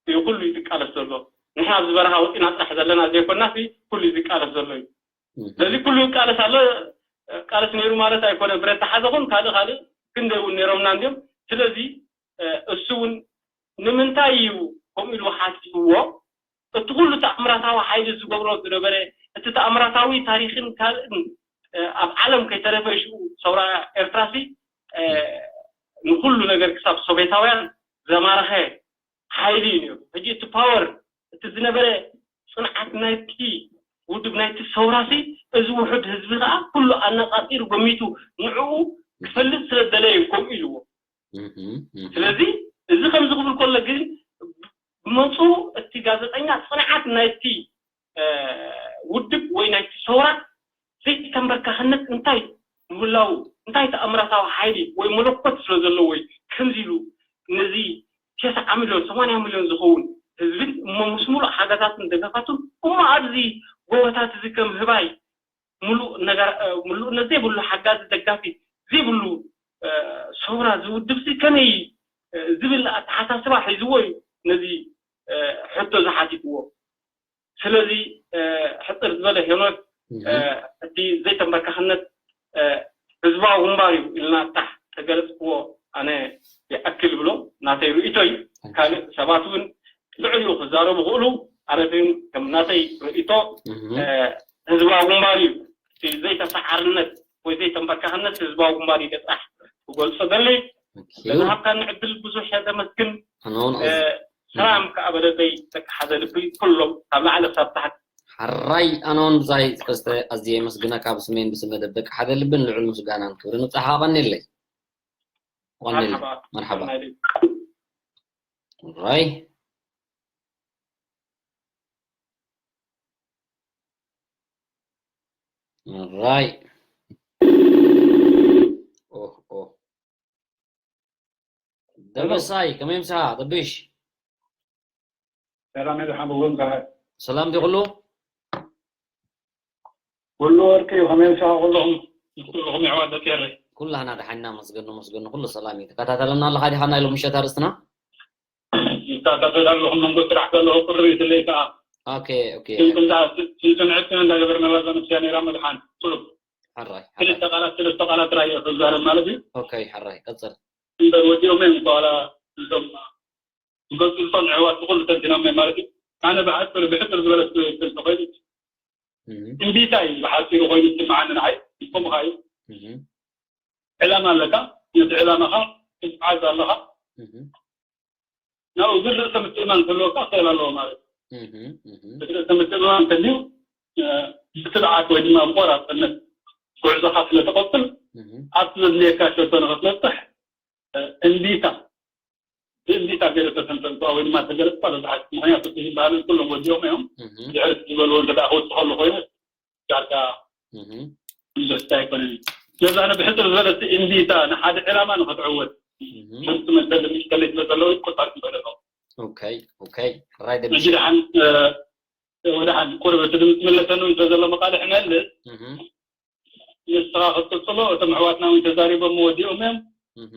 እዩ ኩሉ እዩ ዝቃለስ ዘሎ ንሕና ኣብዚ በረኻ ወፂና ጥራሕ ዘለና ዘይኮናሲ ኩሉ እዩ ዝቃለስ ዘሎ እዩ ስለዚ ኩሉ ይቃለስ ኣሎ ቃለስ ነይሩ ማለት ኣይኮነ ብረት ተሓዘኹን ካልእ ካልእ ክንደይ እውን ነይሮምና እንዲዮም ስለዚ እሱ እውን ንምንታይ እዩ ከምኡ ኢሉ ሓሲብዎ እቲ ኩሉ ተኣምራታዊ ሓይሊ ዝገብሮ ዝነበረ እቲ ተኣምራታዊ ታሪክን ካልእን ኣብ ዓለም ከይተረፈ ሽኡ ሰውራ ኤርትራሲ ንኩሉ ነገር ክሳብ ሶቬታውያን ዘማረኸ ሓይሊ እዩ ነይሩ ሕጂ እቲ ፓወር እቲ ዝነበረ ፅንዓት ናይቲ ውድብ ናይቲ ሰውራሲ እዚ ውሑድ ህዝቢ ከዓ ኩሉ ኣነፃፂሩ ገሚቱ ንዕኡ ክፈልጥ ስለ ዝደለየ እዩ ከምኡ ኢልዎ ስለዚ እዚ ከምዚ ክብል ከሎ ግን ብመፁ እቲ ጋዜጠኛ ፅንዓት ናይቲ ውድብ ወይ ናይቲ ሰውራ ዘይተንበርካኽነት እንታይ ምህላው እንታይ ተኣምራታዊ ሓይሊ ወይ መለኮት ስለ ዘለዎ እዩ ከምዚ ኢሉ ነዚ ተስዓ ሚልዮን ሰማንያ ሚልዮን ዝኸውን ህዝብን እሞ ምስ ሙሉእ ሓገዛትን ደገፋቱን እሞ ኣብዚ ጎቦታት እዚ ከም ህባይ ሙሉእ ነገር ሙሉእነት ዘይብሉ ሓጋዚ ደጋፊ ዘይብሉ ሰውራ ዝውድብ ሲ ከመይ ዝብል ኣተሓሳስባ ሒዝዎ እዩ ነዚ ሕቶ ዝሓቲትዎ ስለዚ ሕፅር ዝበለ ሄኖክ እቲ ዘይተንበርካኽነት ህዝባዊ ግንባር እዩ ኢልና ጣሕ ተገለፅክዎ ኣነ ይኣክል ብሎ ናተይ ርእቶ እዩ ካልእ ሰባት እውን ልዕሊኡ ክዛረቡ ክእሉ ኣነ ግን ከም ናተይ ርእቶ ህዝባዊ ግንባር እዩ እቲ ዘይተሰዓርነት ወይ ዘይተንበርካኽነት ህዝባዊ ግንባር እዩ ገጣሕ ክገልፆ ደሊ ለዝሃብካኒ ዕድል ብዙሕ እየ ዘመስግን ሰላም ከኣ በለለይ ደቂ ሓደ ልቢ ኩሎም ካብ ላዕሊ ክሳብ ታሕቲ ሓራይ ኣነ እውን ብዛይ ዝቀስተ ኣዝየ የመስግነካ ብስሜን ብስመ ደበቂ ሓደ ልብን ልዑል ምስጋናን ክብርን ንብጻሕካ ቀኒለይ ቀኒለይ መርሓባ ራይ ራይ ኦህ ኦህ ደበሳይ ከመይ ምሳኻ ደብሽ ሰላም እዩ ዝሓምዎም ካህን ሰላም ዲ ኩሉ ኩሉ ወርቂ እዩ ከመይ ምሳኻ ኩልኹም ኩልኹም ይሕዋት ደቂ ኤረይ ኩላህና ደሓና መስገኑ መስገኑ ኩሉ ሰላም እዩ ተከታተለና ኣለኻ ዲኻ ናይ ሎም ምሸት ኣርእስትና ይከታተል ኣለኹም መንጎ ስራሕ ዘለኹ ቅርብ ይስለይ ከዓ ኦኬ ኦኬ። ስልጥንታ ስልጥን ዕጥን እንዳገበርና ላዛ ነፍሲያ ነይራ መድሓን ስሩብ ሕራይ ክልተ ቃላት ሰለስተ ቃላት ራእየ ክዛረብ ማለት እዩ። ኦኬ ሕራይ ቀጽል። እንበር ወዲኦም እዮም በኋላ እዞም ዝገልፁ ዝፀንሑ ኣሕዋት ብኩሉ ተንቲኖም እዮም ማለት እዩ። ኣነ ብሓፂሩ ብሕፅር ዝበለ ክገልፆ ኮይኑ እምቢታ እዩ ብሓፂሩ ኮይኑ ዝስምዓኒ ንዓይ። ከምኡ ከዓ እዩ። ዕላማ ኣለካ፣ ነቲ ዕላማኻ ትፅዓዝ ኣለኻ። ናብኡ ግን ርእሰ ምትእማን ክህልወካ ክኽእል ኣለዎ ማለት እዩ። እቲ ርእሰ ምትእምማን እንተልዩ ብትብዓት ወይ ድማ ብቆራፅነት ጉዕዞኻ ስለተቐፅል ኣብቲ ዘድልየካ ሸቶ ንኽትበፅሕ እምቢታ ብእምቢታ ገለ ተሰንጠልኳ ወይ ድማ ተገለፅኳ ተዝሓት ምክንያቱ እቲ ዝበሃልን ኩሎም ወዲኦም እዮም ድሕሪ ዝበልዎ እንተ ክወፅእ ከሎ ኮይኑ ዳርጋ ብዙሕ ኣይኮነን እዩ። ስለዚ ኣነ ብሕፅር ዝበለ እቲ እምቢታ ንሓደ ዕላማ ንክትዕወት ከምቲ መሰል ምሽከለይ ስለ ዘለዎ ይቆፃር ዝበለ ነው። ኦኬ ኦኬ ራይ ሕጂ ደሓን ወደሓን ቁርብ እቲ ድምፂ መለሰኒ እንተ ዘሎ መቃልሕ መልስ ንስኻ ክትቅፅሎ እቶም ኣሕዋትና እውን ተዛሪቦም ወዲኦም እዮም።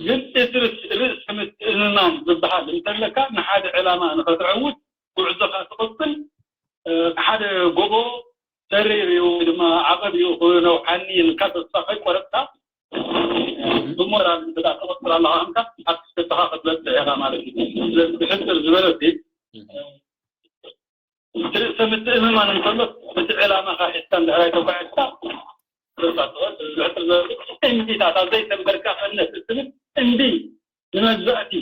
ግን እቲ ርእሲ ምትእምማን ዝበሃል እንተለካ ንሓደ ዕላማ ንኸትዕውት ጉዕዞኻ ትቕፅል ሓደ ጎቦ ተሪር እዩ ወይ ድማ ዓቐብ እዩ ክነውሓኒ ኢልካ ተስፋ ከይቆረፅካ ብሞራል እንተ ትቕፅል ኣለኻ እንካ ኣብቲ ስደትኻ ክትበፅሕ ኢኻ ማለት እዩ። ስለዚ ብሕፅር ዝበለ እቲ ርእሰ ምትእምማን እንከሎ እቲ ዕላማኻ ሒዝካ እንድሕር ኣይተጓዒዝካ ተስፋ ትቐፅል። ብሕፅር ዝበለ እምቢታት ኣብ ዘይተንበርካኸነት እትብል እምቢ ንመግዛእቲ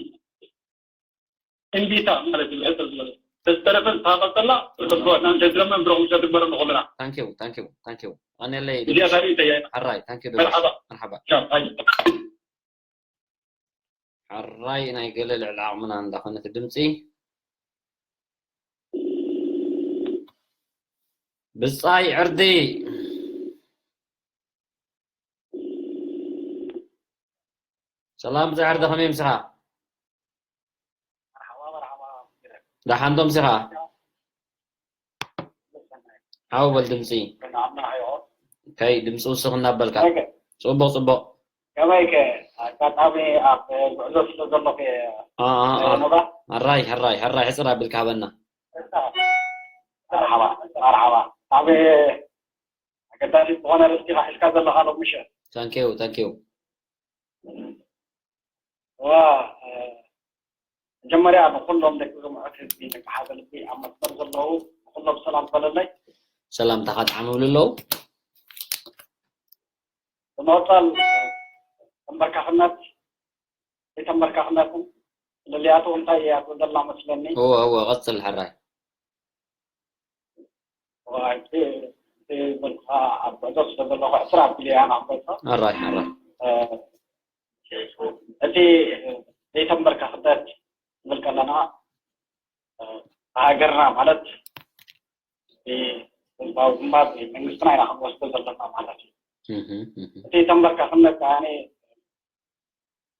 እምቢታ ማለት እዩ። ብሕፅር ዝበለ ተዝተረፈ ንስኻ ቀፀላ ተስፋ እናንተ ድረመ ብረኹም ሸግር በረ ንኹልና ታንኪዩ ታንኪዩ ታንኪዩ ኣነለይ እዚኣ ታሪእተያ ሕራይ ታንኪዩ መርሓባ መርሓባ ሻ ኣይ ሕራይ ናይ ገለ ልዕሊ ዓቕምና እንዳኾነ እቲ ድምፂ ብፃይ ዕርዲ ሰላም ብፃይ ዕርዲ ከመይ ምስኻ ደሓን ዶ ምስኻ ሓው በል ድምፂ ከይ ድምፂ ውስኽ እናበልካ ፅቡቕ ፅቡቕ ከመይ ከ ኣጋጣሚ ኣብ ጉዕዞ ስለ ዘለኹ ኣራይ ሕራይ ሕራይ ሕፅር ኣቢልካ ሃበና መርሓባ መርሓባ ኣብ ኣገዳሲት ዝኾነ ርእስኻ ሒዝካ ዘለኻ ሎምሸ ታንኪዩ ታንኪዩ እዋ መጀመርያ ንኩሎም ደቂ ዝምዑት ህዝቢ ደቂ ሓደ ልቢ ኣብ መስመር ዘለዉ ንኩሎም ሰላም በለለይ ሰላምታኻ ጥዓም ይብሉ ኣለዉ ብምቕፃል ተንበርካኽነት ዘይተንበርካኽነትን ፍልልያቱ እንታይ እያ ትብል ዘላ መስለኒ እወ እወ ቀፅል ሕራይ በልካ ኣብ ጉዕዞ ስለ ዘለኹ ዕስራ ኣቢለ እያ ናብ ገዛ ሕራይ ሕራይ እቲ ዘይተንበርካኽነት ንብል ከለና ሃገርና ማለት ህዝባዊ ግንባር መንግስትና ኢና ክንወስዶ ዘለና ማለት እዩ እቲ ተንበርካኽነት ከዓኒ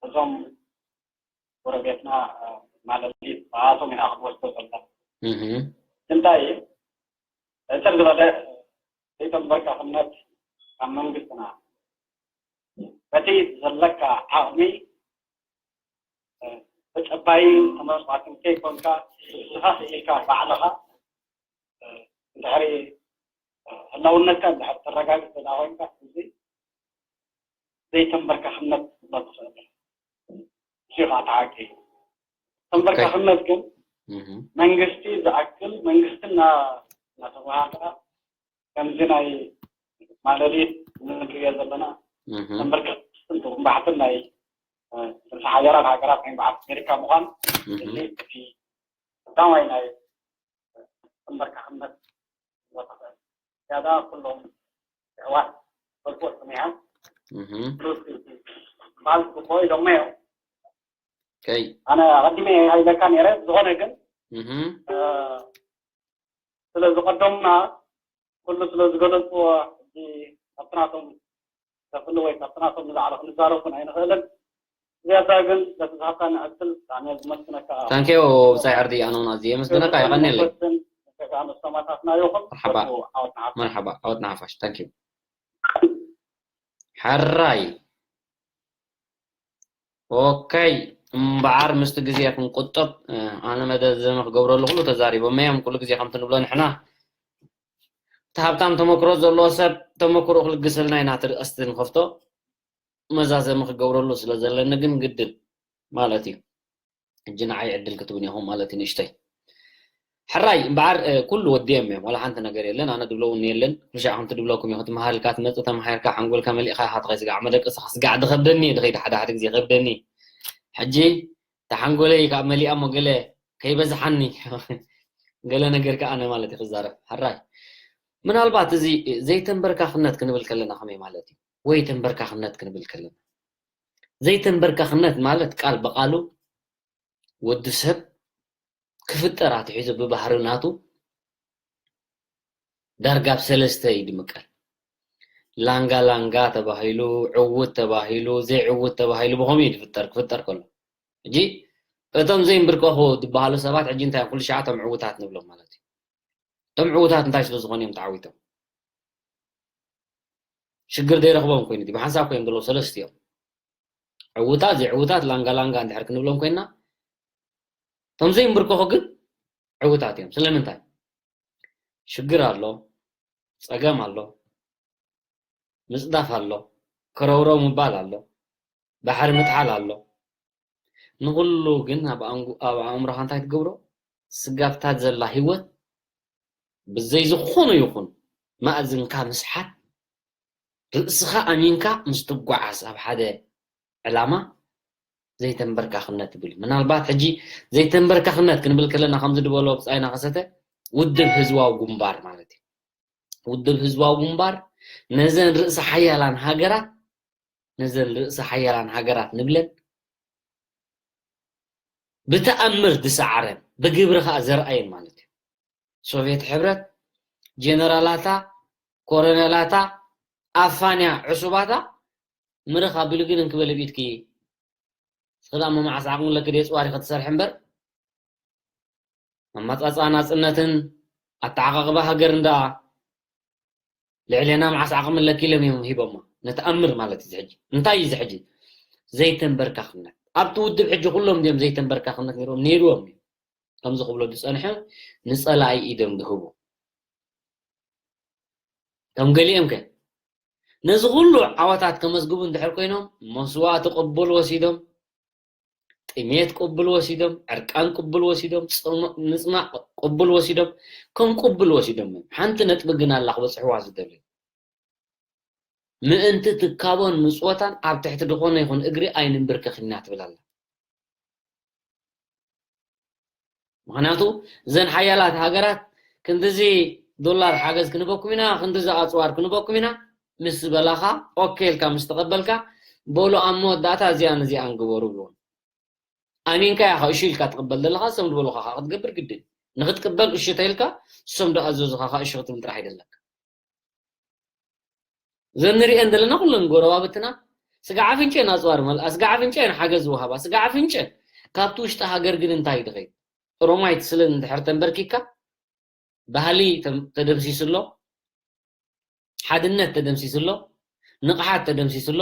እዞም ጎረቤትና ማለት ብኣቶም ኢና ክንወስዶ ዘለና እንታይ እዩ ሕፅር ዝበለ ዘይተንበርካኽነት ካብ መንግስትና በቲ ዘለካ ዓቕሚ ተፀባይ ተመስዋዕትን ከይኮንካ ንስኻ ክኢልካ ባዕልኻ እንድሕሪ ህላውነትካ እንድሕር ተረጋግፅ ዘላ ኮይንካ እዚ ዘይተንበርካኽነት ክትብሎ ትኽእል ኢኻ ተሓቂ ተንበርካኽነት ግን መንግስቲ ዝኣክል መንግስቲ እናተባሃልካ ከምዚ ናይ ማለሊት ንሪኦ ዘለና ተንበርካኽነትን ተጉምባሕትን ናይ ርእሰ ሓያላት ሃገራት ናይ በዓል ኣሜሪካ ምዃን እዚ እቲ ቀዳማይ ናይ ተንበርካኽነት ዝያዳ ኩሎም ኣሕዋት ፈልጦ ስሚዓ ባል ጽቡቕ ኢሎሞ እዮም ከይ ኣነ ኣቐዲመ ኣይለካ ነይረ ዝኾነ ግን ስለ ዝቐደሙና ኩሉ ስለ ዝገለፅዎ ሕጂ ካብቲ ናቶም ከፍሉ ወይ ካብቲ ናቶም ንላዕሊ ክንዛረብ እውን ኣይንኽእልን ዝያዳ ግን በቲ ዝሃብካኒ ዕድል ብጣዕሚ እየ ዝመስግነካ ታንኪዩ ብፃይ ዕርዲ ኣነ እውን ኣዝየ የመስግነካ የቐንየለይ ንሰማታትና ይኹን መርሓባ ዓወትና ሓፍ መርሓባ ዓወትና ሓፋሽ ታንኪዩ ሕራይ ኦከይ እምበኣር ምስቲ ግዜ ክንቁጠብ፣ ኣነ መደዘሚ ክገብረሉ ኩሉ ተዛሪቦም እዮም። ኩሉ ግዜ ከምቲ ንብሎ ንሕና፣ እቲ ሃብታም ተመክሮ ዘለዎ ሰብ ተመክሮ ክልግሰልና ኢና፣ እቲ ርእስቲ ንኸፍቶ መዛዘሚ ክገብረሉ ስለ ዘለኒ ግን ግድን ማለት እዩ። ሕጂ ንዓይ ዕድል ክትብን ኢኹም ማለት እዩ ንእሽተይ። ሕራይ እምበኣር፣ ኩሉ ወዲኦም እዮም፣ ዋላ ሓንቲ ነገር የለን። ኣነ ድብሎ እውን የለን። ኩሉ ሻዕ ከምቲ ድብለኩም እዩ፣ ክትመሃር ኢልካ ትመጽእ፣ ተማሂርካ ሓንጎልካ መሊእካ ኢኻ ትኸይድ። ስጋዕ መደቀሲ ስጋዕ ድኸብደኒ እዩ ድኸይድ፣ ሓደ ሓደ ግዜ ይኸብደኒ። ሕጂ ተሓንጎለይ ካብ መሊኣ እሞ ገለ ከይበዝሓኒ ገለ ነገር ከኣ ኣነ ማለት እዩ ክዛረብ። ሕራይ ምናልባት እዚ ዘይተንበርካኽነት ክንብል ከለና ከመይ ማለት እዩ? ወይ ተንበርካኽነት ክንብል ከለና፣ ዘይተንበርካኽነት ማለት ቃል ብቓሉ ወዲ ሰብ ክፍጠር ኣትሒዙ ብባህሪ ናቱ ዳርጋ ብ ሰለስተ እዩ ድምቀል። ላንጋ ላንጋ ተባሂሉ፣ ዕውት ተባሂሉ፣ ዘይዕውት ተባሂሉ ብኸምኡ እዩ ድፍጠር፣ ክፍጠር ከሎ። ሕጂ እቶም ዘይንብርከኹ ዝበሃሉ ሰባት ሕጂ እንታይ እዮም? ኩሉ ሸዓ እቶም ዕውታት ንብሎም ማለት እዩ። እቶም ዕውታት እንታይ ስለ ዝኾኑ እዮም ተዓዊቶም? ሽግር ዘይረኽቦም ኮይኑ ድዩ? ብሓንሳብ ኮይኖም ዘለዉ ሰለስቲኦም። ዕውታት፣ ዘይዕውታት፣ ላንጋ ላንጋ እንድሕር ክንብሎም ኮይና፣ እቶም ዘይንብርከኹ ግን ዕውታት እዮም። ስለምንታይ? ሽግር ኣሎ፣ ጸገም ኣሎ፣ ምጽዳፍ ኣሎ፣ ከረውረው ምባል ኣሎ፣ ባሕሪ ምጥሓል ኣሎ። ንኹሉ ግን ኣብ ኣንጉ-፣ ኣብ ኣእምሮኻ እንታይ ትገብሮ? ስጋብታ ዘላ ህይወት ብዘይ ዝኾነ ይኹን ማእዝንካ ምስሓት፣ ርእስኻ ኣሚንካ ምስ ትጓዓዝ ኣብ ሓደ ዕላማ ዘይተንበርካኽነት ትብል። ምናልባት ሕጂ ዘይተንበርካኽነት ክንብል ከለና ከምዚ ድበሎ ብጻይና ከሰተ ውድብ ህዝባዊ ግንባር ማለት እዩ። ውድብ ህዝባዊ ግንባር ነዘን ርእሰ ሓያላን ሃገራት፣ ነዘን ርእሰ ሓያላን ሃገራት ንብለን ብተኣምር ዝሰዓረን ብግብሪ ኸኣ ዘርኣየን ማለት እዩ። ሶቭየት ሕብረት ጀነራላታ፣ ኮሎኔላታ፣ ኣፋንያ ዕሱባታ ምርኽ ኣቢሉ ግን እንክበል ብኢድኪ እስኺ ደኣ መዓስ ዓቕሚ ኣለኪ ድየ ጽዋር ኢኺ ትሰርሒ እምበር፣ ኣመጻጽኣ ናጽነትን ኣተዓቓቕባ ሃገርን ደኣ ልዕሌና መዓስ ዓቕሚ ኣለኪ ኢሎም እዮም ሂቦማ። ንተኣምር ማለት እዩ እዚ ሕጂ። እንታይ እዩ እዚ ሕጂ? ዘይተንበርካኽነት። ኣብቲ ውድብ ሕጂ ኩሎም ድዮም ዘይተንበርካኽነት ነይሮም? ነይርዎም እዩ። ከምዚ ክብሎ ዝጸንሐ ንጸላኢ ኢዶም ዝህቡ። ከም ገሊኦም ከ ነዚ ኩሉ ዓወታት ከመዝግቡ እንድሕር ኮይኖም መስዋእቲ ቅቡል ወሲዶም፣ ጥሜት ቅቡል ወሲዶም፣ ዕርቃን ቅቡል ወሲዶም፣ ጽም-፣ ምጽማቕ ቅቡል ወሲዶም፣ ከም ቅቡል ወሲዶም እዮም። ሓንቲ ነጥቢ ግን ኣላ ክበጽሕዋ ዝደልዩ። ምእንቲ ትካቦን ምጽወታን ኣብ ትሕቲ ዝኾነ ይኹን እግሪ ኣይንንብርከኽን ኢና ትብል ኣላ። ምኽንያቱ እዘን ሓያላት ሃገራት ክንድዚ ዶላር ሓገዝ ክንበኩም ኢና፣ ክንድዚ ኣጽዋር ክንበኩም ኢና ምስ ዝበላኻ፣ ኦኬ ኢልካ ምስ ተቐበልካ፣ በሉ ኣብ መወዳእታ እዚኣን እዚኣን ግበሩ ብልዎም። ኣሚንካ ኢኻ እሺ ኢልካ ትቕበል ዘለኻ፣ እሶም ዝበሉኻ ኸዓ ክትገብር ግድን። ንኽትቅበል እሺ ተኢልካ፣ እሶም ዝኣዘዙኻ ኸዓ እሺ ክትብል ጥራሕ ኣይደለካ። እዘን ንሪአን ዘለና ኩለን ጎረባብትና ስጋዕ ኣፍንጨን ኣጽዋር መልኣ፣ ስጋዕ ኣፍንጨን ሓገዝ ዝወሃባ፣ ስጋዕ ኣፍንጨን ካብቲ ውሽጢ ሃገር ግን እንታይ እዩ ድኸይድ? ኦሮማይ ትስልን እንድሕር ተንበርኪካ፣ ባህሊ ተም-፣ ተደምሲሱ ኣሎ፣ ሓድነት ተደምሲሱ ኣሎ፣ ንቕሓት ተደምሲሱ ኣሎ፣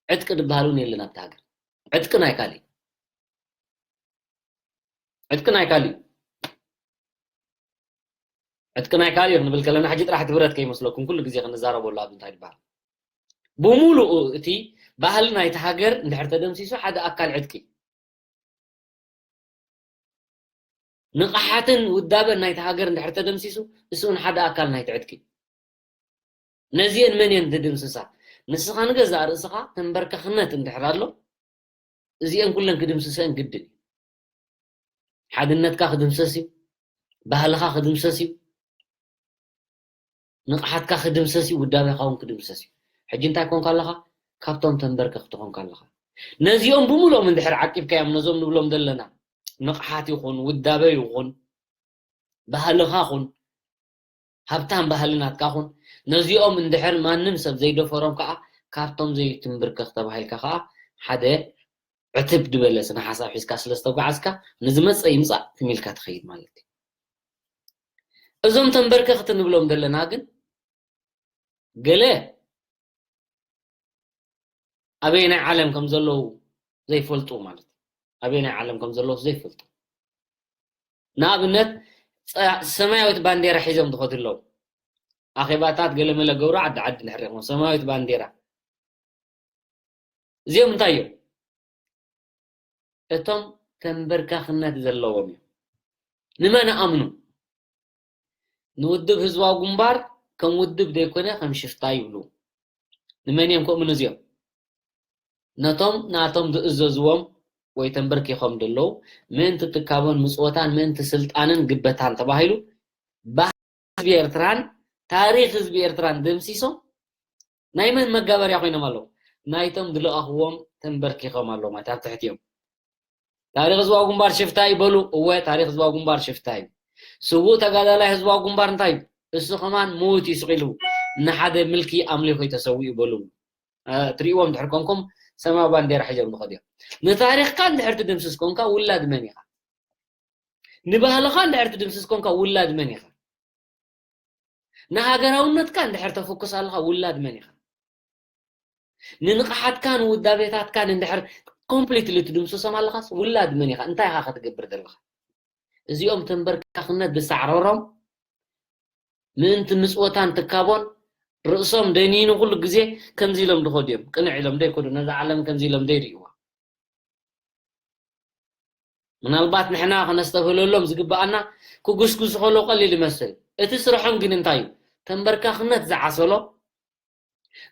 ዕጥቂ ዝበሃል እውን የለን ኣብቲ ሃገር። ዕጥቂ ናይ ካሊእ። ዕጥቂ ናይ ካሊእ። ዕጥቂ ናይ ካሊእ ክንብል ከለና ሕጂ ጥራሕ እቲ ብረት ከይመስለኩም ኩሉ ግዜ ክንዛረበሉ ኣብ እንታይ ዝበሃል። ብምሉኡ እቲ ባህሊ ናይቲ ሃገር እንድሕር ተደምሲሱ ሓደ ኣካል ዕጥቂ። ንቕሓትን ውዳበን ናይቲ ሃገር እንድሕር ተደምሲሱ፣ እሱ እውን ሓደ ኣካል ናይቲ ዕጥቂ። ነዚአን መን እየን ዝድምስሳ? ንስኻ ንገዛእ ርእስኻ ተንበርከኽነት እንድሕር ኣሎ፣ እዚአን ኩለን ክድምስሰን ግድን እዩ። ሓድነትካ ክድምሰስ እዩ፣ ባህልኻ ክድምሰስ እዩ፣ ንቕሓትካ ክድምሰስ እዩ፣ ውዳቤኻ እውን ክድምሰስ እዩ። ሕጂ እንታይ ኮንካ ኣለኻ? ካብቶም ተንበርከኽቲ ኮንካ ኣለኻ። ነዚኦም ብምሉኦም እንድሕር ዓቂብካዮም፣ ነዞም ንብሎም ዘለና ንቕሓት ይኹን፣ ውዳበ ይኹን፣ ባህልኻ ኹን፣ ሃብታም ባህሊ ናትካ ኹን፣ ነዚኦም እንድሕር ማንም ሰብ ዘይደፈሮም ከኣ፣ ካብቶም ዘይትንብርከኽ ተባሂልካ ከኣ ሓደ ዕትብ ዝበለ ስነ ሓሳብ ሒዝካ ስለ ዝተጓዓዝካ፣ ንዝመጸ ይምጻእ ትም ኢልካ ትኸይድ ማለት እዩ። እዞም ተንበርከኽቲ ንብሎም ዘለና ግን፣ ገለ ኣበየናይ ዓለም ከም ዘለዉ ዘይፈልጡ ማለት እዩ። ኣበየናይ ዓለም ከም ዘለዉ ዘይፈልጡ። ንኣብነት፣ ጸ-፣ ሰማያዊት ባንዴራ ሒዞም ዝኸዱ ኣለዉ። ኣኼባታት ገለመለ ገብሩ ዓዲ ዓዲ እንድሕር ኢኹም፣ ሰማያዊት ባንዴራ። እዚኦም እንታይ እዮም? እቶም ተንበርካኽነት ዘለዎም እዮም። ንመን ኣምኑ? ንውድብ ህዝባዊ ግንባር ከም ውድብ ዘይኮነ ከም ሽፍታ ይብሉ። ንመን እዮም ከምኡ እዚኦም? ነቶም ናቶም ዝእዘዝዎም ወይ ተንበርኪኾም ዘለዉ ምእንቲ ትካቦን ምጽወታን ምእንቲ ስልጣንን ግበታን ተባሂሉ ባህሊ ህዝቢ ኤርትራን ታሪኽ ህዝቢ ኤርትራን ደምሲሶም ናይ መን መጋበርያ ኮይኖም ኣለዉ? ናይቶም ዝለኣኽዎም ተንበርኪኾም ኣለዉ ማለት ኣብ ትሕቲኦም። ታሪኽ ህዝባዊ ግንባር ሽፍታ እዩ በሉ። እወ፣ ታሪኽ ህዝባዊ ግንባር ሽፍታ እዩ። ስዉእ ተጋዳላይ ህዝባዊ ግንባር እንታይ እዩ? እሱ ከማን ምዉት እዩ ስቕ ኢሉ ንሓደ ምልኪ ኣምሊኹ እዩ ተሰዊኡ በሉ። እ፣ ትርእይዎም እንድሕር ኮንኩም ሰማያዊ ባንዴራ ሒዞም ዝኸዱ እዮም። ንታሪኽካ እንድሕር ትድምስስ ኮንካ ውላድ መን ኢኻ? ንባህልኻ እንድሕር ትድምስስ ኮንካ ውላድ መን ኢኻ? ንሃገራውነትካ እንድሕር ተፍኩስ ኣለኻ ውላድ መን ኢኻ? ንንቕሓትካን ውዳቤታትካን እንድሕር ኮምፕሊትሊ ትድምስሶም ኣለኻስ ውላድ መን ኢኻ? እንታይ ኢኻ ክትገብር ዘለኻ? እዚኦም ተንበርካኽነት ዝሰዕረሮም ምእንቲ ምጽወታን ትካቦን ርእሶም ደኒኑ ኩሉ ግዜ ከምዚ ኢሎም ድኸዱ እዮም። ቅንዕ ኢሎም ደይከዱ፣ ነዛ ዓለም ከምዚ ኢሎም ደይርእይዋ። ምናልባት ንሕና ከነስተብህለሎም ዝግብኣና ክጉስጉስ ከሎ ቀሊል ይመስል። እቲ ስርሖም ግን እንታይ እዩ? ተንበርካኽነት ዝዓሰሎ፣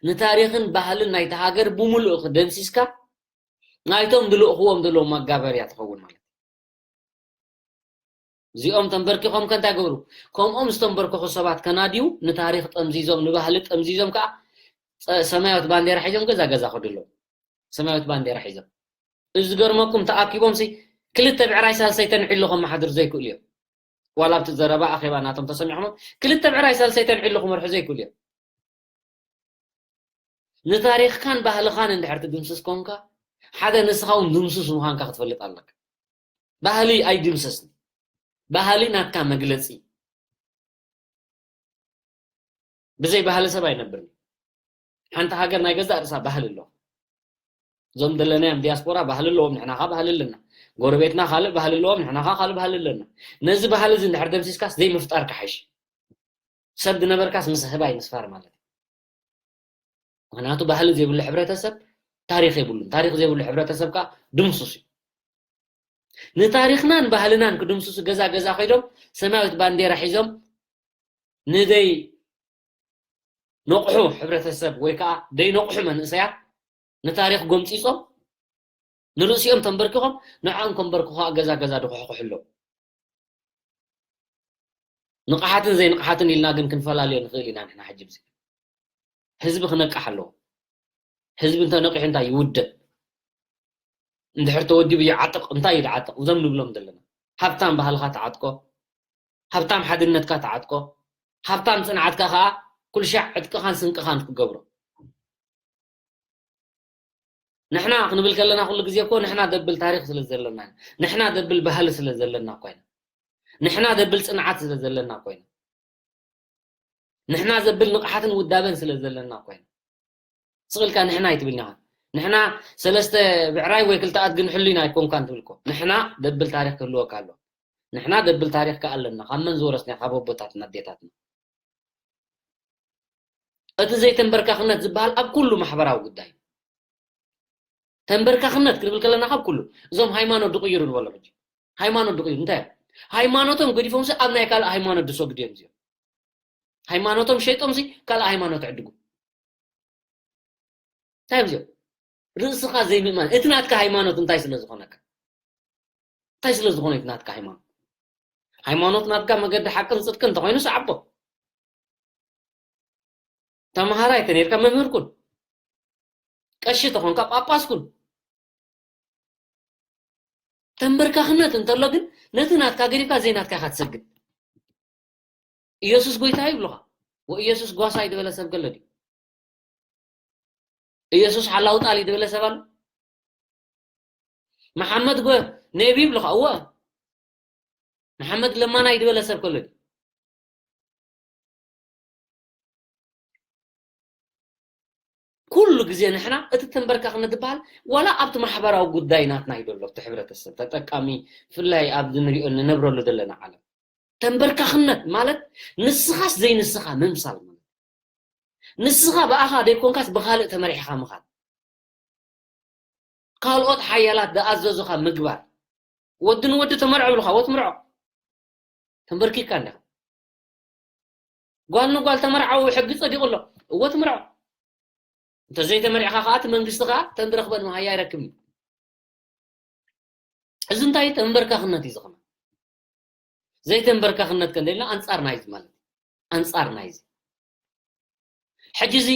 ንታሪኽን ባህልን ናይቲ ሃገር ብምሉኡ ክደምሲስካ ናይቶም ዝልእኽዎም ዘለዉ መጋበርያ ትኸውን ማለት እዩ። እዚኦም ተንበርኪኾም ከ እንታይ ገብሩ? ከምኦም ዝተንበርከኹ ሰባት ከናድዩ ንታሪኽ ጠምዚዞም፣ ንባህሊ ጠምዚዞም ከኣ ጸ-፣ ሰማያዊት ባንዴራ ሒዞም ገዛ ገዛ ከዱ ኣለዉ። ሰማያዊት ባንዴራ ሒዞም። እዚ ዝገርመኩም ተኣኪቦም ሲ ክልተ ብዕራይ ሳልሰይተን ዒሉ ከመሓድሩ ዘይክእሉ እዮም። ዋላ ኣብቲ ዘረባ ኣኼባ ናቶም ተሰሚዕኹም ክልተ ብዕራይ ሳልሰይተን ዒሉ ክመርሑ ዘይክእሉ እዮም። ንታሪኽካን ባህልኻን እንድሕር ትድምስስ ኮንካ ሓደ ንስኻ እውን ድምሱስ ምዃንካ ክትፈልጥ ኣለካ። ባህሊ ኣይድምሰስን። ባህሊ ናትካ መግለጺ። ብዘይ ባህሊ ሰብ ኣይነብርን። ሓንቲ ሃገር ናይ ገዛእ ርእሳ ባህሊ ኣለዋ። እዞም ዘለናዮም ዲያስፖራ ባህሊ ኣለዎም፣ ንሕና ኸ ባህሊ ኣለና። ጎረቤትና ካልእ ባህሊ ኣለዎም፣ ንሕና ኸ ካልእ ባህሊ ኣለና። ነዚ ባህሊ እዚ እንድሕር ደምሲስካስ ዘይምፍጣር ክሓይሽ። ሰብ ዝነበርካስ ምስ ኣህባይ ምስፋር ማለት እዩ። ምኽንያቱ ባህሊ ዘይብሉ ሕብረተሰብ ታሪኽ የብሉን። ታሪኽ ዘይብሉ ሕብረተሰብ ከኣ ድምሱስ እዩ። ንታሪኽናን ባህልናን ክድምስሱ ገዛ ገዛ ከይዶም ሰማያዊት ባንዴራ ሒዞም ንደይ ነቕሑ ሕብረተሰብ ወይ ከኣ ደይ ነቕሑ መንእሰያት ንታሪኽ ጎምጺጾም ንርእሲኦም ተንበርኪኾም ንዕኦም ከንበርክኹ ከኣ ገዛ ገዛ ድኹሕኩሑ ኣለዉ። ንቕሓትን ዘይንቕሓትን ኢልና ግን ክንፈላልዮ ንኽእል ኢና ንሕና ሕጂ ብዚ። ህዝቢ ክነቅሕ ኣለዎ። ህዝቢ እንተ ነቒሑ እንታይ ይውደብ? እንድሕር ተወዲቡ ይዓጥቕ፣ እንታይ እዩ ዝዓጥቕ? እዞም ንብሎም ዘለና። ሃብታም ባህልኻ ትዓጥቆ፣ ሃብታም ሓድነትካ ትዓጥቆ፣ ሃብታም ጽንዓትካ ከኣ ኩልሻዕ ዕጥቅኻን ስንቅኻን ክትገብሮ። ንሕና ክንብል ከለና ኩሉ ግዜ እኮ ንሕና ደብል ታሪኽ ስለ ዘለና ኢና። ንሕና ደብል ባህሊ ስለ ዘለና እኮ ኢና። ንሕና ደብል ጽንዓት ስለ ዘለና እኮ ኢና። ንሕና ዘብል ንቕሓትን ውዳበን ስለ ዘለና እኮ ኢና። ስቕ ኢልካ ንሕና ኣይትብልኒ ኢኻ። ንሕና ሰለስተ ብዕራይ ወይ ክልተ ኣድጊ ንሕሉ ኢና ኣይኮንካን ትብል እኮ። ንሕና ደብል ታሪኽ ክህልወካ ኣሎ። ንሕና ደብል ታሪኽ ከኣ ኣለና። ካብ መን ዝወረስናዮ? ካብ ኣቦታትና ኣዴታትና። እቲ ዘይተንበርካኽነት ዝበሃል ኣብ ኩሉ ማሕበራዊ ጉዳይ። ተንበርካኽነት ክንብል ከለና ካብ ኩሉ፣ እዞም ሃይማኖት ድቕይሩ ንበሎ ሕጂ። ሃይማኖት ድቕይሩ፣ እንታይ እዮም? ሃይማኖቶም ገዲፎምሲ ኣብ ናይ ካልእ ሃይማኖት ድሰግዱ እዮም እዚኦም። ሃይማኖቶም ሸይጦምሲ ካልእ ሃይማኖት ዕድጉ። እንታይ እዮም እዚኦም? ርእስኻ ዘይምእማን። እቲ ናትካ ሃይማኖት እንታይ ስለ ዝኾነካ? እንታይ ስለ ዝኾነ እቲ ናትካ ሃይማኖት? ሃይማኖት ናትካ መገዲ ሓቅን ጽድቅን እንተኾይኑ ሰዓቦ። ተምሃራይ ተነይርካ መምህር ኩን። ቀሺ ተኾንካ ጳጳስ ኩን። ተንበርካኽነት እንተሎ ግን ነቲ ናትካ ገዲፍካ ዘይናትካ ኢኻ ትሰግድ። ኢየሱስ ጎይታ ይብሉኻ። ወኢየሱስ ጓሳይ ዝበለ ሰብ ገለ ድዩ? ኢየሱስ ሓላው ጣል እዩ ዝበለ ሰብ ኣሎ? መሓመድ ጎ-፣ ነቢ ይብሉኻ። እወ። መሓመድ ለማናይ ዝበለ ሰብ ከሎ ድዩ? ኩሉ ግዜ ንሕና እቲ ተንበርካኽነት ዝበሃል ዋላ ኣብቲ ማሕበራዊ ጉዳይ ናትና እዩ ዘሎ፣ ኣብቲ ሕብረተሰብ ተጠቃሚ፣ ብፍላይ ኣብዚ ንሪኦ ንነብረሉ ዘለና ዓለም። ተንበርካኽነት ማለት ንስኻስ ዘይንስኻ ምምሳል ማለት። ንስኻ ብኣኻ ዘይኮንካስ ብኻልእ ተመሪሕኻ ምኻድ። ካልኦት ሓያላት ዝኣዘዙኻ ምግባር። ወዲ ንወዲ ተመርዖ ይብሉኻ፣ እወ ትምርዖ። ተንበርኪካ እንዲኻ። ጓል ንጓል ተመርዓዊ ሕጊ ጸዲቑ ኣሎ፣ እወ ትምርዖ። እንተዘይተመሪዕኻ ከኣ እቲ መንግስቲ ከኣ ተንድረኽበን መሃያ ኣይረክብን እዩ። እዚ እንታይ ተንበርካኽነት እዩ ዝኽነ? ዘይተንበርካኽነት ከ እንተኢልና ኣንጻር ናይዚ ማለት እዩ። ኣንጻር ናይዚ። ሕጂ እዚ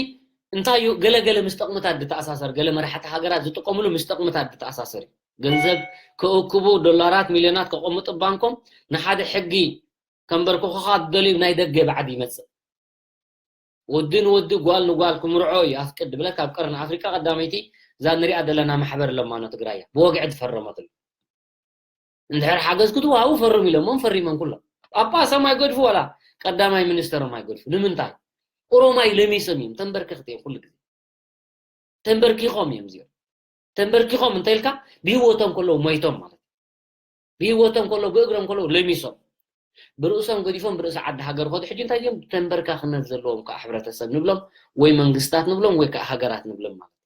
እንታይ እዩ? ገለ ገለ ምስ ጠቕምታት ዝተኣሳሰር፣ ገለ መራሕቲ ሃገራት ዝጥቀምሉ ምስ ጠቕምታት ዝተኣሳሰር እዩ። ገንዘብ ክእክቡ፣ ዶላራት፣ ሚልዮናት ከቐምጡ ባንኮም፣ ንሓደ ሕጊ ከንበርክኹኻ ዝደልዩ ናይ ደገ ባዕዲ ይመጽእ። ወዲ ንወዲ፣ ጓል ንጓል ክምርዖ እዩ ኣፍቅድ ብለካ፣ ኣብ ቀርኒ ኣፍሪቃ ቀዳመይቲ እዛ ንሪኣ ዘለና ማሕበር ለማኖ ትግራይ እያ ብወግዒ ዝፈረመትሉ። እንድሕር ሓገዝ ክትወሃቡ ፈርሙ ኢሎሞም ፈሪሞም ኩሎም። ጳጳሶም ኣይገድፉ ዋላ ቀዳማይ ሚኒስተሮም ኣይገድፉ። ንምንታይ? ኦሮማይ ለሚሶም እዮም፣ ተንበርክኽቲ እዮም ኩሉ ግዜ። ተንበርኪኾም እዮም እዚኦም። ተንበርኪኾም እንተ ኢልካ ብህይወቶም ከለዉ ሞይቶም ማለት እዩ። ብህይወቶም ከለዉ፣ ብእግሮም ከለዉ ለሚሶም። ብርእሶም ገዲፎም ብርእሲ ዓዲ ሃገር ኸዱ። ሕጂ እንታይ እዮም ተንበርካኽነት ዘለዎም ከዓ ሕብረተሰብ ንብሎም ወይ መንግስታት ንብሎም ወይ ከዓ ሃገራት ንብሎም ማለት እዩ።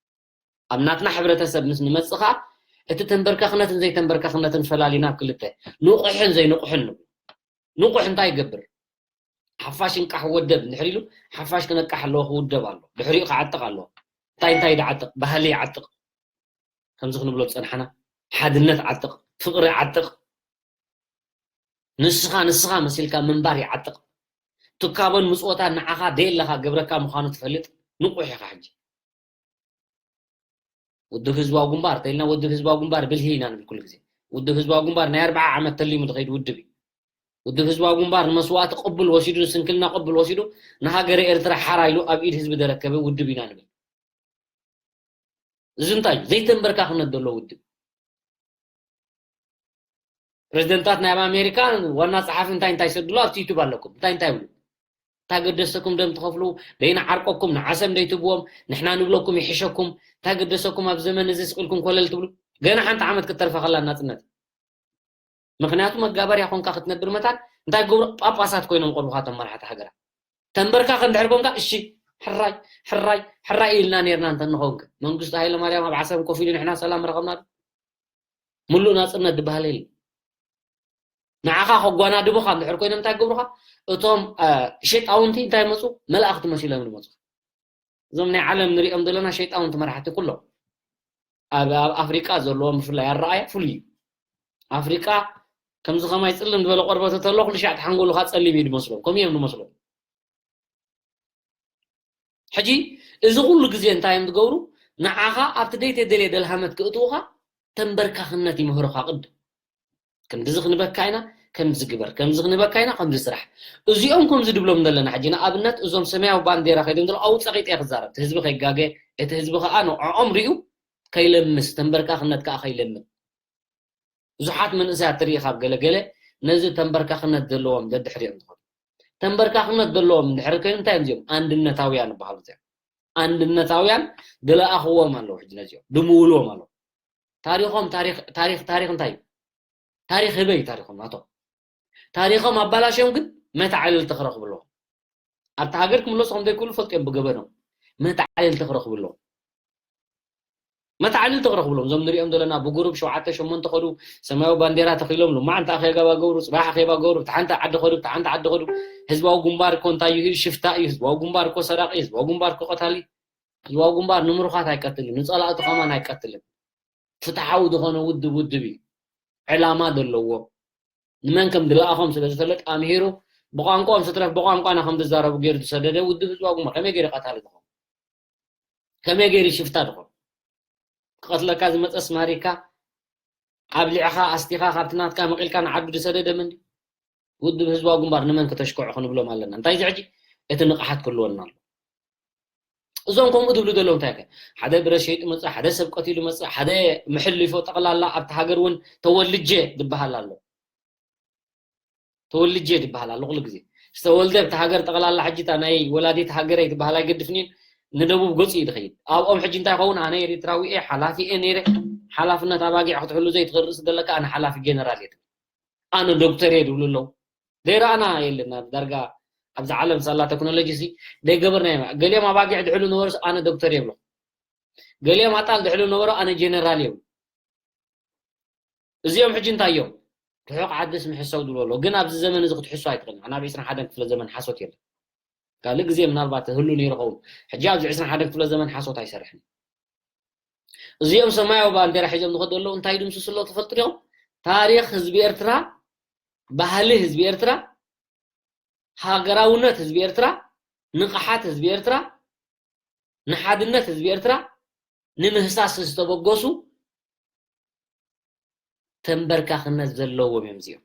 ኣብ ናትና ሕብረተሰብ ምስ ንመጽእ ኸኣ እቲ ተንበርካኽነትን ዘይተንበርካኽነትን ፈላሊና ኣብ ክልተ ንቑሕን ዘይንቑሕን ንብል። ንቑሕ እንታይ ይገብር? ሓፋሽ እንቃሕ ወደብ እንድሕር ኢሉ ሓፋሽ ክነቃሕ ኣለዎ ክውደብ ኣሎ። ድሕሪኡ ክዓጥቕ ኣለዎ። እንታይ እንታይ ይዓጥቕ? ባህሊ ይዓጥቕ። ከምዚ ክንብሎ ዝጸንሓና ሓድነት ዓጥቕ፣ ፍቕሪ ዓጥቕ። ንስኻ ንስኻ መሲልካ ምንባር ይዓጥቕ። ትካቦን ምጽወታን ንዓኻ ደየለኻ ገብረካ ምዃኑ ትፈልጥ ንቑሕ ኢኻ ሕጂ። ውድብ ህዝባዊ ግንባር ተኢልና ውድብ ህዝባዊ ግንባር ብልሂ ኢና ንብል ኩሉ ግዜ። ውድብ ህዝባዊ ግንባር ናይ ኣርብዓ ዓመት ተሊሙ ዝኸይድ ውድብ እዩ። ውድብ ህዝባዊ ግንባር ንመስዋእቲ ቅቡል ወሲዱ ንስንክልና ቅቡል ወሲዱ ንሃገረ ኤርትራ ሓራ ኢሉ ኣብ ኢድ ህዝቢ ዘረከበ ውድብ ኢና ንብል። እዚ እንታይ እዩ? ዘይተንበርካኽነት ዘሎ ውድብ። ፕሬዚደንታት ናይ ኣብ ኣሜሪካ ዋና ጸሓፊ እንታይ እንታይ ይሰድሉ ኣብቲ ዩቱብ ኣለኩም። እንታይ እንታይ ይብሉ? እንታይ ገደሰኩም ደም ትኸፍሉ? ደይንዓርቀኩም፣ ንዓሰብ ደይትብዎም፣ ንሕና ንብለኩም ይሕሸኩም። እንታይ ገደሰኩም ኣብ ዘመን እዚ ስቕ ኢልኩም ኮለል ትብሉ? ገና ሓንቲ ዓመት ክትተርፋ ከላ ናጽነት። ምኽንያቱ መጋበርያ ኮንካ ክትነብር መታን እንታይ ገብሩ ጳጳሳት ኮይኖም ቆርቡኻ እቶም መራሕቲ ሃገራት። ተንበርካኸ እንድሕር ኮንካ እሺ ሕራይ ሕራይ ሕራይ ኢልና ነርና እንተ ንኸውን ከ መንግስቱ ሃይለ ማርያም ኣብ ዓሰብ ኮፍ ኢሉ ንሕና ሰላም ረኸብና ዶ? ምሉእ ናጽነት ዝበሃል የለን። ንዓኻ ከጓናድቡኻ እንድሕር ኮይኖም እንታይ ገብሩኻ? እቶም ሸጣውንቲ እንታይ መጹ? መላእኽቲ መሲሎም ዝመጹ። እዞም ናይ ዓለም ንሪኦም ዘለና ሸይጣውንቲ መራሕቲ ኩሎም ኣብ ኣብ ኣፍሪቃ ዘለዎም ብፍላይ ኣረኣያ ፍሉይ እዩ። ኣፍሪቃ ከምዚ ከማይ ጽልም ዝበለ ቆርበት ተሎ ኩሉ ሻዕ ተሓንጎሉኻ ጸሊም እዩ ዝመስሎም፣ ከምኡ እዮም ዝመስሎም። ሕጂ እዚ ኩሉ ግዜ እንታይ እዮም ዝገብሩ? ንዓኻ ኣብቲ ደይተደልየ ደልሃመት ክእትውኻ ተንበርካኽነት ይምህሩኻ ቅድም። ከምዚ ክንበካ ኢና፣ ከምዚ ግበር፣ ከምዚ ክንበካ ኢና፣ ከምዚ ስራሕ። እዚኦም ከምዚ ድብሎም ዘለና ሕጂ ንኣብነት እዞም ሰማያዊ ባንዴራ ከይዶም ዘለዉ ኣብኡ ጸቂጠ እየ ክዛረብ። እቲ ህዝቢ ከይጋገ፣ እቲ ህዝቢ ከኣ ንዕኦም ሪኡ ከይለምስ፣ ተንበርካኽነት ከኣ ከይለምድ። ብዙሓት መንእሰያት ትርኢ ካብ ገለ ገለ ነዚ ተንበርካኽነት ዘለዎም ደድሕሪኦም ዝኸዱ። ተንበርካኽነት ዘለዎም እንድሕር ኮይኑ እንታይ እዮም እዚኦም? ኣንድነታውያን ይበሃሉ እዚኦም። ኣንድነታውያን ድለኣኽዎም ኣለዉ ሕጂ ነዚኦም። ድምውልዎም ኣለዉ። ታሪኾም ታሪኽ ታሪኽ ታሪኽ እንታይ እዩ? ታሪኽ ህበይ ታሪኾም ናቶም። ታሪኾም ኣባላሽዮም ግን መታዕልልቲ ክረኽቡ ኣለዎም። ኣብቲ ሃገር ክምለሱ ከም ዘይክእሉ ፈልጥዮም ብገበኖም። መታዕልልቲ ክረኽቡ ኣለዎም። መታዕልልቲ ክረኽቡ ኣለዎም። እዞም ንሪኦም ዘለና ብጉሩብ ሸውዓተ ሸሞንተ ኸዱ ሰማያዊ ባንዴራ ተኺሎም ሎማዓንቲ ኣኼባ ገብሩ፣ ጽባሕ ኣኼባ ገብሩ፣ ብቲ ሓንቲ ዓዲ ኸዱ፣ ብቲ ሓንቲ ዓዲ ኸዱ። ህዝባዊ ግንባር እኮ እንታይ እዩ? ሽፍታ እዩ። ህዝባዊ ግንባር እኮ ሰራቂ እዩ። ህዝባዊ ግንባር እኮ ቀታሊ። ህዝባዊ ግንባር ንምሩኻት ኣይቀትልን፣ ንጸላእቱ ከማን ኣይቀትልን። ፍትሓዊ ዝኾነ ውድብ ውድብ እዩ። ዕላማ ዘለዎ ንመን ከም ዝለኣኾም ስለ ዝፈልጥ ኣምሂሩ ብቋንቋኦም ስትረፍ ብቋንቋና ከም ዝዛረቡ ገይሩ ዝሰደደ ውድብ ህዝባዊ ግንባር ከመይ ገይሩ ቀታሊ ዝኸውን? ከመይ ገይሩ ሽፍታ ዝኸውን? ክቐትለካ ዝመፀ ስማሪካ ኣብሊዕኻ ኣስቲኻ ካብቲ ናትካ መቒልካ ንዓዱ ዝሰደደ መን ድዩ? ውድብ ህዝባዊ ግንባር ንመን ክተሽክዑ ክንብሎም ኣለና? እንታይ እዚ ሕጂ እቲ ንቕሓት ክህልወና ኣሎ። እዞም ከምኡ ዝብሉ ዘለዉ እንታይ ከ ሓደ ብረት ሸይጡ መፅእ ሓደ ሰብ ቀቲሉ መፅእ ሓደ ምሕልፎ ጠቕላላ ኣብቲ ሃገር እውን ተወልጀ ዝበሃል ኣሎ። ተወልጀ ዝበሃል ኣሎ ኩሉ ግዜ ዝተወልደ ኣብቲ ሃገር ጠቕላላ ሕጂ እታ ናይ ወላዲት ሃገረይ ዝበሃል ኣይገድፍን እዩ። ንደቡብ ገጹ እዩ ዝኸይድ። ኣብኦም ሕጂ እንታይ ይኸውን? ኣነ ኤሪትራዊ እየ፣ ሓላፊ እየ ነይረ። ሓላፍነት ኣባጊዕ ክትሕሉ ዘይትኽእል ርእሲ ዘለካ፣ ኣነ ሓላፊ ጀነራል እየ ትብል። ኣነ ዶክተር እየ ዝብሉ ኣለዉ። ዘይረኣና የለን። ኣብ ዳርጋ ኣብዛ ዓለም ሳላ ቴክኖሎጂ ሲ ደይገበርና ኢና። ገሊኦም ኣባጊዕ ድሕሉ ነበሩስ ኣነ ዶክተር እየ ይብሉ። ገሊኦም ኣጣል ድሕሉ ነበሩ ኣነ ጀነራል እየ ይብሉ። እዚኦም ሕጂ እንታይ እዮም? ርሑቕ ዓድስ ምሕሰው ዝብሉ ኣለዉ። ግን ኣብዚ ዘመን እዚ ክትሕሱ ኣይትኽእልን። ኣብ ዕስራን ሓደን ክፍለ ዘመን ሓሶት የለን። ካልእ ግዜ ምናልባት ህሉ ነይሩ ኸውን። ሕጂ ኣብዚ ዕስራን ሓደን ክፍለ ዘመን ሓሶት ኣይሰርሕን። እዚኦም ሰማያዊ ባንዴራ ሒዞም ዝኸዱ ዘለዉ እንታይ ይድምስሱ ኣለዉ ትፈልጡ ዲኹም? ታሪኽ ህዝቢ ኤርትራ፣ ባህሊ ህዝቢ ኤርትራ፣ ሃገራውነት ህዝቢ ኤርትራ፣ ንቕሓት ህዝቢ ኤርትራ፣ ንሓድነት ህዝቢ ኤርትራ ንምህሳስ ዝተበገሱ ተንበርካኽነት ዘለዎም እዮም እዚኦም።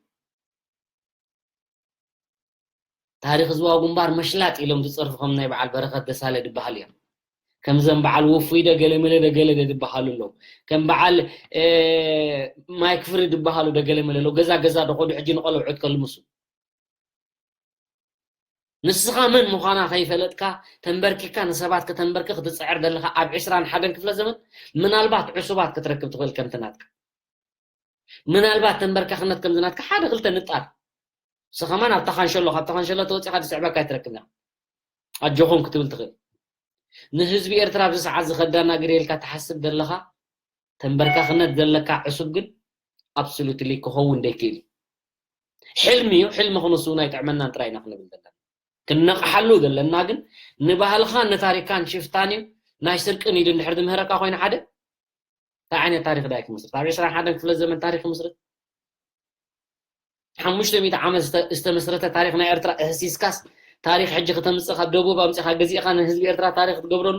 ታሪኽ ህዝባዊ ግንባር መሽላጥ ኢሎም ዝጸርፉ ከም ናይ በዓል በረኸት ደሳለ ድበሃሉ እዮም። ከምዘም በዓል ወፉይ ደ ገለ መለ ደ ገለ ደ ድበሃሉ ኣለዉ። ከም በዓል፣ እ፣ ማይክ ፍሪ ድበሃሉ ደ ገለ መለ ኣለዉ። ገዛ ገዛ ዶ ኸዱ ሕጂ ንቆለብዑት ከልምሱ። ንስኻ መን ምዃና ከይፈለጥካ ተንበርኪካ ንሰባት ከተንበርክኽ ትጽዕር ዘለኻ ኣብ ዕስራን ሓደን ክፍለ ዘመን ምናልባት ዕሱባት ክትረክብ ትኽእል ከምቲ ናትካ። ምናልባት ተንበርካኽነት ከምዚ ናትካ ሓደ ክልተ ንጣር። ንስኻ ከማን ኣብታ ካንሸሎ፣ ካብታ ካንሸሎ ተወጺኻ ዝስዕበካ ኣይትረክብን ኢኻ። ኣጆኹም ክትብል ትኽእል። ንህዝቢ ኤርትራ ኣብዚ ሰዓት ዝኸዳናግር ኢልካ ትሓስብ ዘለኻ ተንበርካኽነት ዘለካ ዕሱብ ግን ኣብሶሉትሊ ክኸውን ደይክእል እዩ። ሕልሚ እዩ፣ ሕልሚ ክንሱ ኣይጥዕመናን ጥራይ ኢና ክንብል ዘለና። ክንነቕሓሉ ዘለና ግን ንባህልኻን ንታሪካን ሽፍታን እዩ፣ ናይ ስርቅን ኢዱ እንድሕር ዝምህረካ ኮይኑ ሓደ እንታይ ዓይነት ታሪኽ ዳይ ክምስርት? ኣብ ዕስራን ሓደን ክፍለ ዘመን ታሪኽ ክምስርት? ሓሙሽተ ሚእቲ ዓመት ዝተ-፣ ዝተመስረተ ታሪኽ ናይ ኤርትራ እህሲስካስ ታሪኽ ሕጂ ከተምጽእ ካብ ደቡብ ኣምጺኻ ገዚእኻ ንህዝቢ ኤርትራ ታሪኽ ክትገብረሉ?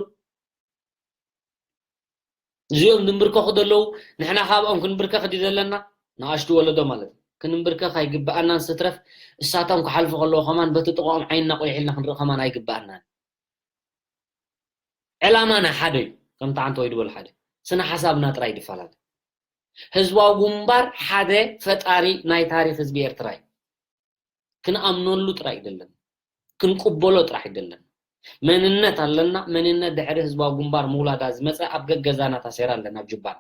እዚኦም ዝንብርከኹ ዘለዉ ንሕና ካብኦም ክንብርከኽ ድዩ ዘለና? ንኣሽቱ ወለዶ ማለት እዩ። ክንብርከኽ ኣይግብኣናን ስትረፍ እሳቶም ክሓልፉ ከለዉ ከማን በቲ ጥቕኦም ዓይንና ቆይሕ ኢልና ክንርኢ ከማን ኣይግብኣናን። ዕላማና ሓደ እዩ። ከምቲ ዓንተ ወይ ድበሉ ሓደ። ስነ ሓሳብና ጥራይ ድፈላለ። ህዝባዊ ግንባር ሓደ ፈጣሪ ናይ ታሪኽ ህዝቢ ኤርትራ እዩ። ክንኣምነሉ ጥራይ ኣይደለን። ክንቅበሎ ጥራሕ ኣይደለን። መንነት ኣለና። መንነት ድሕሪ ህዝባዊ ግንባር ምውላዳ ዝመጸ ኣብ ገገዛና ታሴራ ኣለና፣ ኣብ ጁባና።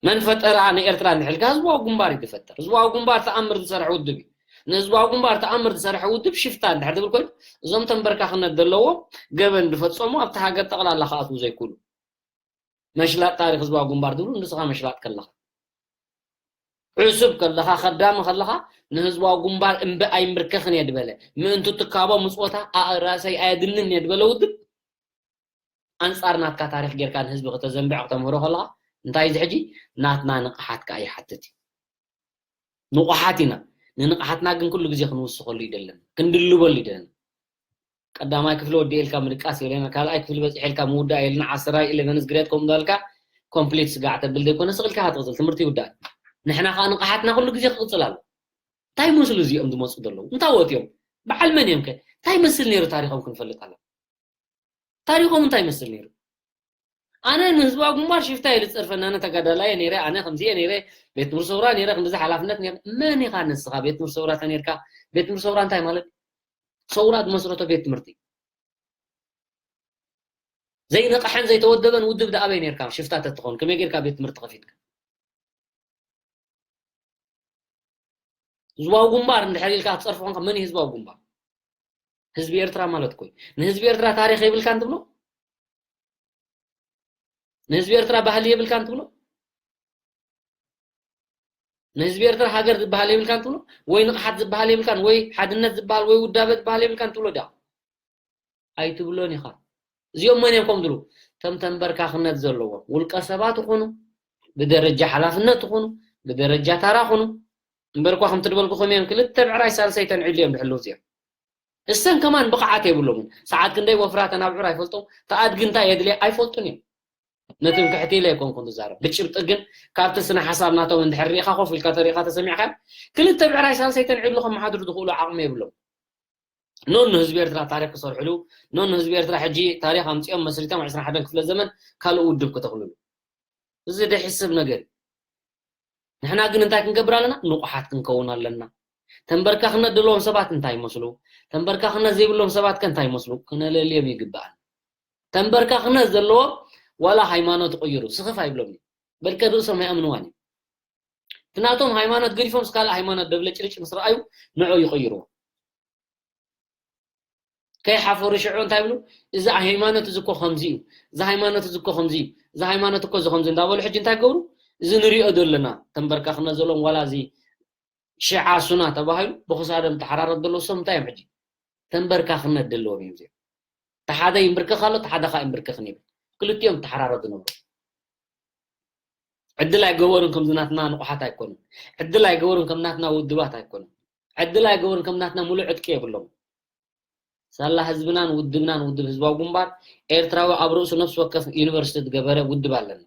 መን ፈጠራ ንኤርትራ እንድሕልካ ህዝባዊ ግንባር እዩ ዝፈጥር። ህዝባዊ ግንባር ተኣምር ዝሰርሐ ውድብ እዩ። ንህዝባዊ ግንባር ተኣምር ዝሰርሐ ውድብ ሽፍታ እንድሕር ትብል ኮይኑ፣ እዞም ተንበርካኽነት ዘለዎም ገበን ዝፈጸሙ ኣብቲ ሃገር ጠቕላላ ክኣትዉ ዘይክእሉ። መሽላጥ ታሪኽ ህዝባዊ ግንባር ዝብሉ ንስኻ መሽላጥ ከለኻ። ዕሱብ ከለኻ፣ ከዳሚ ከለኻ፣ ንህዝባዊ ግንባር እምቢ ኣይምብርከኽን እየ ዝበለ፣ ምእንቱ ትካቦ ምጽወታ ኣእራሰይ ኣየድንን እየ ዝበለ ውድብ፣ ኣንጻር ናትካ ታሪኽ ጌርካ ንህዝቢ ከተዘንብዕ ከተምህሮ ከለኻ፣ እንታይ እዚ ሕጂ ናትና ንቕሓት ከኣ ይሓትት እዩ። ንቑሓት ኢና። ንንቕሓትና ግን ኩሉ ግዜ ክንውስኸሉ ይደለና፣ ክንድልበሉ ይደለና። ቀዳማይ ክፍሊ ወዲኤልካ ምድቃስ የለና፣ ካልኣይ ክፍሊ በጺሐልካ ምውዳእ የለና፣ ዓሰርተ ኢለቨንስ ግሬድ ከምኡ እንዳልካ ኮምፕሊት ስጋዕ ተብል ዘይኮነ ስቕ ኢልካ ትቕጽል፣ ትምህርቲ ይውዳእ። ንሕና ከኣ ንቕሓትና ኩሉ ግዜ ክቕጽል ኣሎ። እንታይ ይመስሉ እዚኦም ዝመጹ ዘለዉ? እንታይ ወት እዮም? በዓል መን እዮም ከ? እንታይ ይመስል ነይሩ ታሪኾም ክንፈልጥ ኣለና። ታሪኾም እንታይ ይመስል ነይሩ? ኣነ ንህዝባዊ ግንባር ሽፍታ እየ ዝጸርፈኒ፣ ኣነ ተጋዳላይ እየ ነይረ፣ ኣነ ከምዚ እየ ነይረ፣ ቤት ትምህርቲ ሰውራ ነይረ፣ ክንዲዚ ሓላፍነት ነይረ። መን ኢኻ ንስኻ? ቤት ትምህርቲ ሰውራ ተነይርካ፣ ቤት ትምህርቲ ሰውራ እንታይ ማለት? ሰውራ ዝመስረቶ ቤት ትምህርቲ። ዘይነቕሐን ዘይተወደበን ውድብ ደኣ ኣበይ ነይርካ? ሽፍታ ተትኾን፣ ከመይ ጌርካ ቤት ትምህርቲ ከፊትካ? ህዝባዊ ግንባር እንድሕር ኢልካ ክትጸርፎ ኮንካ፣ መን እዩ ህዝባዊ ግንባር? ህዝቢ ኤርትራ ማለት እኮ እዩ። ንህዝቢ ኤርትራ ታሪኽ የብልካን ትብሎ? ንህዝቢ ኤርትራ ባህሊ የብልካን ትብሎ? ንህዝቢ ኤርትራ ሃገር ዝበሃል የብልካን ትብሎ? ወይ ንቕሓት ዝበሃል የብልካን? ወይ ሓድነት ዝበሃል ወይ ውዳበ ዝበሃል የብልካን ትብሎ ዲኻ? ኣይትብሎን ኢኻ። እዚኦም መን እዮም ከም ዝብሉ? እቶም ተንበርካኽነት ዘለዎም ውልቀ ሰባት ይኹኑ፣ ብደረጃ ሓላፍነት ይኹኑ፣ ብደረጃ ታራ ይኹኑ። እምበር እኳ ከምቲ ዝበልኩኹም እዮም፣ ክልተ ብዕራይ ሳልሰይ ተንዒሉ እዮም ዝሕልው እዚኦም። እሰን ከማን ብቕዓት የብሎምን። ሰዓት ክንደይ ወፍራ ተናብዑር ኣይፈልጦም፣ ተኣድጊ እንታይ የድልየ ኣይፈልጡን እዮም። ነቲ ትምክሕቲ ኢለ ኣይኮንኩን ዝዛረብ። ብጭብጢ ግን ካብቲ ስነ ሓሳብ ናቶም እንድሕር ርኢኻ፣ ኮፍ ኢልካ ተሪኢኻ ተሰሚዕካ፣ ክልተ ብዕራይ ሳልሰይ ተንዒሉ ከመሓድሩ ዝኽእሉ ዓቕሚ የብሎም። ኖ ንህዝቢ ኤርትራ ታሪኽ ክሰርሕሉ፣ ኖ ንህዝቢ ኤርትራ ሕጂ ታሪኽ ኣምጺኦም መስሪቶም ዕስራን ሓደን ክፍለ ዘመን ካልእ ውድብ ክተኽልሉ። እዚ ደይሕስብ ነገር እዩ። ንሕና ግን እንታይ ክንገብር ኣለና? ንቑሓት ክንከውን ኣለና። ተንበርካኽነት ዘለዎም ሰባት እንታይ ይመስሉ፣ ተንበርካኽነት ዘይብሎም ሰባት ከ እንታይ ይመስሉ ክነለልዮም ይግባእ። ተንበርካኽነት ዘለዎም ዋላ ሃይማኖት ይቕይሩ ስኽፍ ኣይብሎም እዩ። በልከ ርእሶም ኣይኣምንዋን እዩ። እቲ ናቶም ሃይማኖት ገዲፎም ስካልእ ሃይማኖት ደብለ ጭርጭ ምስ ረኣዩ ንዑ ይቕይርዎ። ከይሓፈሩ ሽዑ እንታይ ይብሉ? እዚ ሃይማኖት እዚ እኮ ከምዚ እዩ፣ እዚ ሃይማኖት እዚ እኮ ከምዚ እዩ፣ እዚ ሃይማኖት እኮ እዚ ከምዚ እንዳበሉ ሕጂ እንታይ ገብሩ? እዚ ንሪኦ ዘለና ተንበርካኽነት ዘለዎም ዋላ እዚ ሽዓ ሱና ተባሂሉ ብኽሳዶም ተሓራረድ ዘለዉ ሰብ እንታይ እዮም ሕጂ? ተንበርካኽነት ዘለዎም እዮም እዚኦም። ተሓደ ይንብርከኽ ኣሎ፣ ተሓደ ኸዓ ይንብርከኽን ይብል። ክልቲኦም ተሓራረድ ዝነብሩ። ዕድል ኣይገበሩን ከምዚ ናትና ንቑሓት ኣይኮኑን። ዕድል ኣይገበሩን ከም ናትና ውድባት ኣይኮኑን። ዕድል ኣይገበሩን ከም ናትና ሙሉእ ዕጥቂ የብሎም። ሳላ ህዝብናን ውድብናን ውድብ ህዝባዊ ግንባር ኤርትራዊ ኣብ ርእሱ ነፍሲ ወከፍ ዩኒቨርሲቲ ዝገበረ ውድብ ኣለና።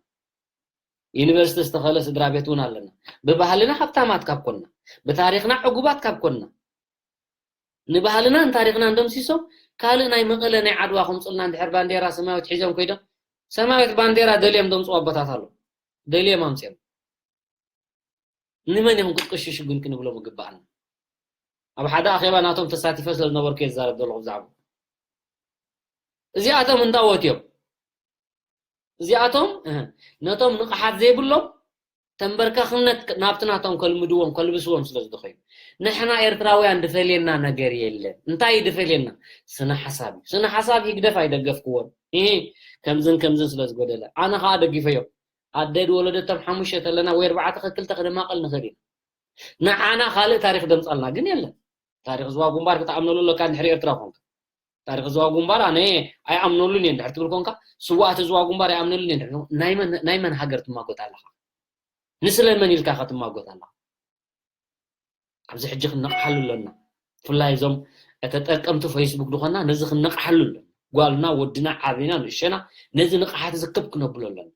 ዩኒቨርሲቲ ዝተኸለ ስድራ ቤት እውን ኣለና። ብባህልና ሃብታማት ካብ ኮንና፣ ብታሪኽና ዕጉባት ካብ ኮንና፣ ንባህልናን ታሪኽናን ደምሲሶም ካልእ ናይ መቐለ ናይ ዓድዋ ከምፁልና እንድሕር ባንዴራ ሰማያዊት ሒዞም ኮይዶም ሰማያዊት ባንዴራ ደልዮም ደምፅኡ ኣቦታት ኣሎ። ደልዮም ኣምፅኦም። ንመን ኢኹም ክትቅሽሹ ግን ክንብሎም ይግባኣና። ኣብ ሓደ ኣኼባ ናቶም ተሳቲፈ ስለ ዝነበርኩ እየ ዝዛረብ ዘለኹ ብዛዕባ እዚኣቶም እንዳወት እዮም። እዚኣቶም እህ፣ ነቶም ንቕሓት ዘይብሎም ተንበርካኽነት ናብቲ ናቶም ከልምድዎም ከልብስዎም ስለ ዝደኸዩ ንሕና ኤርትራውያን ድፈልየና ነገር የለን። እንታይ ድፈልየና? ስነ ሓሳብ እዩ። ስነ ሓሳብ ህግደፍ ኣይደገፍክዎን። ይሄ ከምዝን ከምዝን ስለ ዝጎደለ ኣነ ከዓ ደግፈዮም። ኣደ ድወለደቶም ሓሙሽተ ተለና ወይ ኣርባዕተ ከክልተ ክደማቐል ንኽእል ኢና። ንዓና ካልእ ታሪኽ ደምፃልና ግን የለን። ታሪኽ ዝዋ ጉንባር ክትኣምነሉ ኣለካ እንድሕር ኤርትራ ኮንካ። ታሪኽ ዝዋ ጉንባር ኣነ ኣይኣምነሉን እየ እንድሕር ትብል ኮንካ፣ ስዋእቲ ዝዋ ጉንባር ኣይኣምነሉን እየ እንድሕር፣ ናይ መን፣ ናይ መን ሃገር ትማጎት ኣለኻ? ንስለ መን ኢልካ ከ ትማጎት ኣለኻ? ኣብዚ ሕጂ ክንነቕሓሉ ኣለና። ብፍላይ እዞም ተጠቀምቲ ፌስቡክ ዝኾንና ነዚ ክንነቕሓሉ ኣለና። ጓልና፣ ወድና፣ ዓብና፣ ንእሸና ነዚ ንቕሓት እዚ ክብ ክነብሎ ኣለና።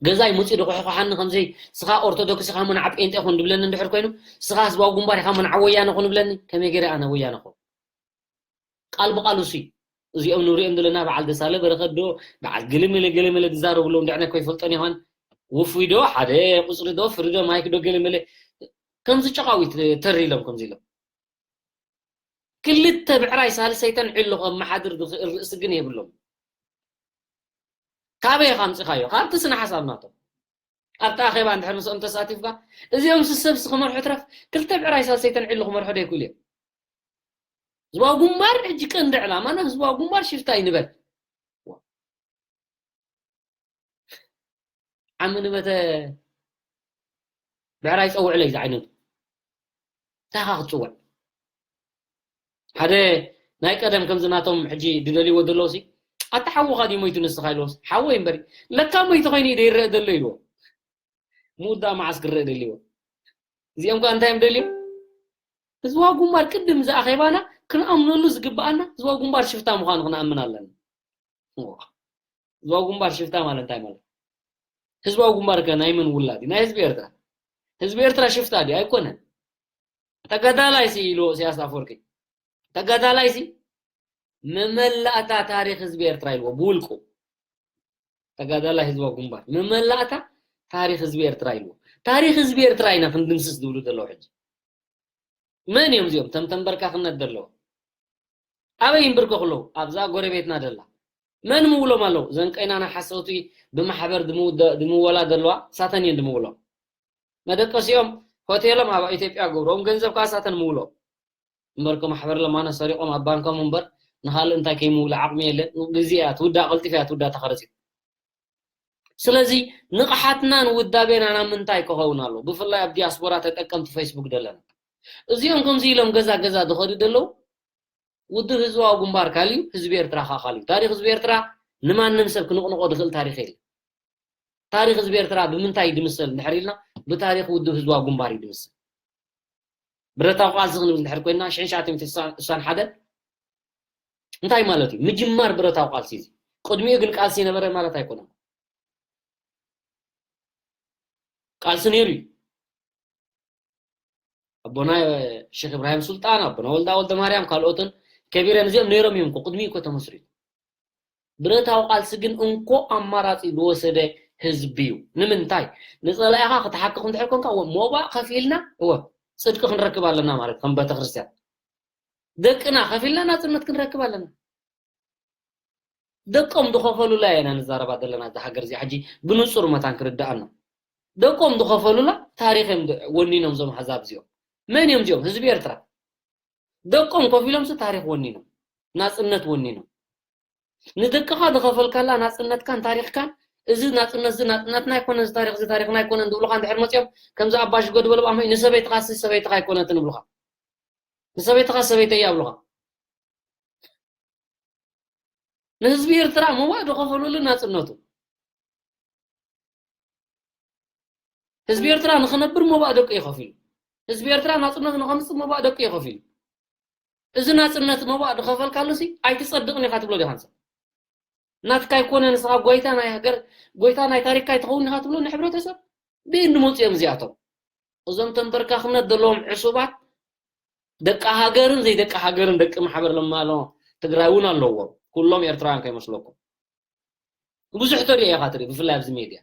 ገዛይ መፂኡ ድኹሕኳሓኒ ከምዘይ ስኻ ኦርቶዶክስ ኢኻ ሞ ንዓ ጴንጤ ኹን ድብለኒ እንድሕር ኮይኑ ስኻ ህዝባዊ ግንባር ኢኻ ሞ ንዓ ወያነ ኹን ብለኒ ከመይ ገይረ ኣነ ወያነ ኹን? ቃል ብቃል እሱ እዩ። እዚኦም ንሪኦም ዘለና በዓል ደሳለ በረኸት ዶ በዓል ገለመለ ገለመለ ዝዛረቡ ኣለዉ እንድዕነ እኮ ይፈልጦን ይኾን? ውፉይ ዶ ሓደ ቁፅሪ ዶ ፍሪ ዶ ማይክ ዶ ገለመለ ከምዚ ጨቓዊት ተር ኢሎም ከምዚ ኢሎም ክልተ ብዕራይ ሳልሰይተን ዒሉ ከመሓድር ዝኽእል ርእሲ ግን የብሎም። ካበይ ኢኻ ኣምፂኻዮ? ካብቲ ስነ ሓሳብ ናቶም። ኣብቲ ኣኼባ እንድሕር ምስኦም ተሳቲፍካ እዚኦም ስሰብሲ ክመርሑ ትረፍ ክልተ ብዕራይ ሳልሰይተን ዒሉ ክመርሑ ዶ ይክእሉ እዮም? ህዝባዊ ግንባር ሕጂ ቀንዲ ዕላማና ህዝባዊ ግንባር ሽፍታ እዩ ንበል። ዓሚ ንበተ ብዕራይ ጸውዕለይ ዝዓይነቱ እንታይ ኢኻ ክትጽውዕ? ሓደ ናይ ቀደም ከምዚ ናቶም ሕጂ ድደልይዎ ዘለዉ ሲ ኣታ ሓውኻ ድዩ ሞይቱ ንስኻ ኢልዎስ ሓወይ እምበሪ ለካ ሞይቱ ኮይኑ እዩ ደይረአ ዘሎ ኢልዎ። ምውዳእ መዓስ ክረአ ደልዎ? እዚኦም ከ እንታይ እዮም ደልዮም? ህዝባዊ ግንባር ቅድም እዚ ኣኼባና ክንኣምነሉ ዝግብኣና ህዝባዊ ግንባር ሽፍታ ምዃኑ ክንኣምን ኣለና። እዋ፣ ህዝባዊ ግንባር ሽፍታ ማለት እንታይ ማለት? ህዝባዊ ግንባር ከ ናይ መን ውላድ እዩ? ናይ ህዝቢ ኤርትራ። ህዝቢ ኤርትራ ሽፍታ ድዩ? ኣይኮነን። ተጋዳላይ ሲ ኢልዎ ኢሳያስ ኣፈወርቂ። ተጋዳላይ ሲ መመላእታ ታሪኽ ህዝቢ ኤርትራ ኢልዎ ብውልቁ። ተጋዳላይ ህዝባዊ ግንባር መመላእታ ታሪኽ ህዝቢ ኤርትራ ኢልዎ። ታሪኽ ህዝቢ ኤርትራ ኢና ክንድምስስ ዝብሉ ዘለዉ ሕጂ። መን እዮም እዚኦም? ተም ተንበርካኽነት ዘለዎ። ኣበይ ይንብርከኹ ኣለዉ? ኣብዛ ጎረቤትና ደላ። መን ምውሎም ኣለዉ? ዘን ቀይናና ሓሰውቲ ብማሕበር ድምውደ-፣ ድምወላ ዘለዋ ሳተን እየን ድምውሎም። መደቀሲኦም ሆቴሎም ኣብ ኢትዮጵያ ገብሮም፣ ገንዘብ ከዓ ሳተን ምውሎም። እምበርኮ ማሕበር ለማነ ሰሪቖም ኣብ ባንኮም እምበር ንኻልእ እንታይ ከይምውሉ ዓቕሚ የለን። ግዜ እያ ትውዳእ፣ ቀልጢፋ እያ ትውዳእ፣ ተኸረፂት። ስለዚ ንቕሓትናን ውዳቤናን ኣብ ምንታይ ክኸውን ኣለዎ? ብፍላይ ኣብ ዲያስፖራ ተጠቀምቲ ፌስቡክ ደለና። እዚኦም ከምዚ ኢሎም ገዛ ገዛ ዝኸዱ ደለዉ፣ ውድብ ህዝባዊ ግንባር ካልዩ፣ ህዝቢ ኤርትራ ከዓ ካልዩ። ታሪኽ ህዝቢ ኤርትራ ንማንም ሰብ ክንቕንቖ ዝኽእል ታሪኽ የለን። ታሪኽ ህዝቢ ኤርትራ ብምንታይ እዩ ድምሰል እንድሕር ኢልና፣ ብታሪኽ ውድብ ህዝባዊ ግንባር እዩ ድምሰል። ብረታዊ ቃልሲ ክንብል እንድሕር ኮይንና፣ ሽሕን ትሽዓተ ሚእትን ስሳን ሓደን እንታይ ማለት እዩ? ምጅማር ብረታዊ ቃልሲ እዩ። ቅድሚኡ ግን ቃልሲ ነበረ ማለት ኣይኮነን። ቃልሲ ነይሩ እዩ። ኣቦና ሸኽ እብራሂም ሱልጣን፣ ኣቦና ወልዳ ወልደ ማርያም፣ ካልኦትን ከቢረን እዚኦም ነይሮም እዮም እኮ፣ ቅድሚኡ እኮ ተመስሪቱ። ብረታዊ ቃልሲ ግን እንኮ ኣማራጺ ዝወሰደ ህዝቢ እዩ። ንምንታይ? ንጸላኢኻ ክትሓክኽ እንድሕር ኮንካ፣ እወ፣ ሞባእ ከፊልና፣ እወ፣ ጽድቂ ክንረክብ ኣለና ማለት ከም ቤተክርስትያን። ደቅና ከፊልና ናጽነት ክንረክብ ኣለና። ደቆም ዝኸፈሉላ ኢና ንዛረባ ዘለና። እዛ ሃገር እዚኣ ሕጂ ብንጹር መታን ክርድኣና። ደቆም ዝኸፈሉላ ታሪኽ እዮም ድ-፣ ወኒኖም እዞም ኣህዛብ እዚኦም። መን እዮም እዚኦም? ህዝቢ ኤርትራ። ደቆም ከፊሎምሲ ታሪኽ ወኒኖም፣ ናጽነት ወኒኖም። ንደቅኻ ዝኸፈልካላ ናጽነትካን ታሪኽካን፣ እዚ ናጽነት እዚ ናጽነትና ኣይኮነን፣ እዚ ታሪኽ እዚ ታሪኽና ኣይኮነን ዝብሉኻ እንድሕር መጺኦም፣ ከምዚ ኣባ ሽጎ ዝበሉ ኣመይ ንሰበይትኻሲ ሰበይትኻ ኣይኮነትን ይብሉኻ። ንሰበይትኻ ሰበይተይ እያ ይብሉኻ። ንህዝቢ ኤርትራ መዋእ ዝኸፈሉሉ ናጽነቱ። ህዝቢ ኤርትራ ንኽነብር መዋእ ደቁ እዩ ከፊሉ። ህዝቢ ኤርትራ ናጽነቱ ንኸምጽእ መዋእ ደቁ እዩ ከፊሉ። እዚ ናጽነት መዋእ ዝኸፈልካሉሲ ኣይትጸድቕን ኢኻ ትብሎ ዲኻ ንሰብ? ናትካ ኣይኮነ ንስኻ ጎይታ ናይ ሃገር፣ ጎይታ ናይ ታሪኽካ ኣይትኸውን ኢኻ ትብሎ ንሕብረተሰብ? ብእንዲ መጽኡ እዮም እዚኣቶም። እዞም ተንበርካኽነት ዘለዎም ዕሱባት ደቂ ሃገርን ዘይደቂ ሃገርን ደቂ ማሕበር ለማሎ ትግራይ እውን ኣለዎም። ኩሎም ኤርትራውያን ከይመስለኩም። ብዙሕ ተሪኦ ኢኻ ትርኢ፣ ብፍላይ ኣብዚ ሜድያ።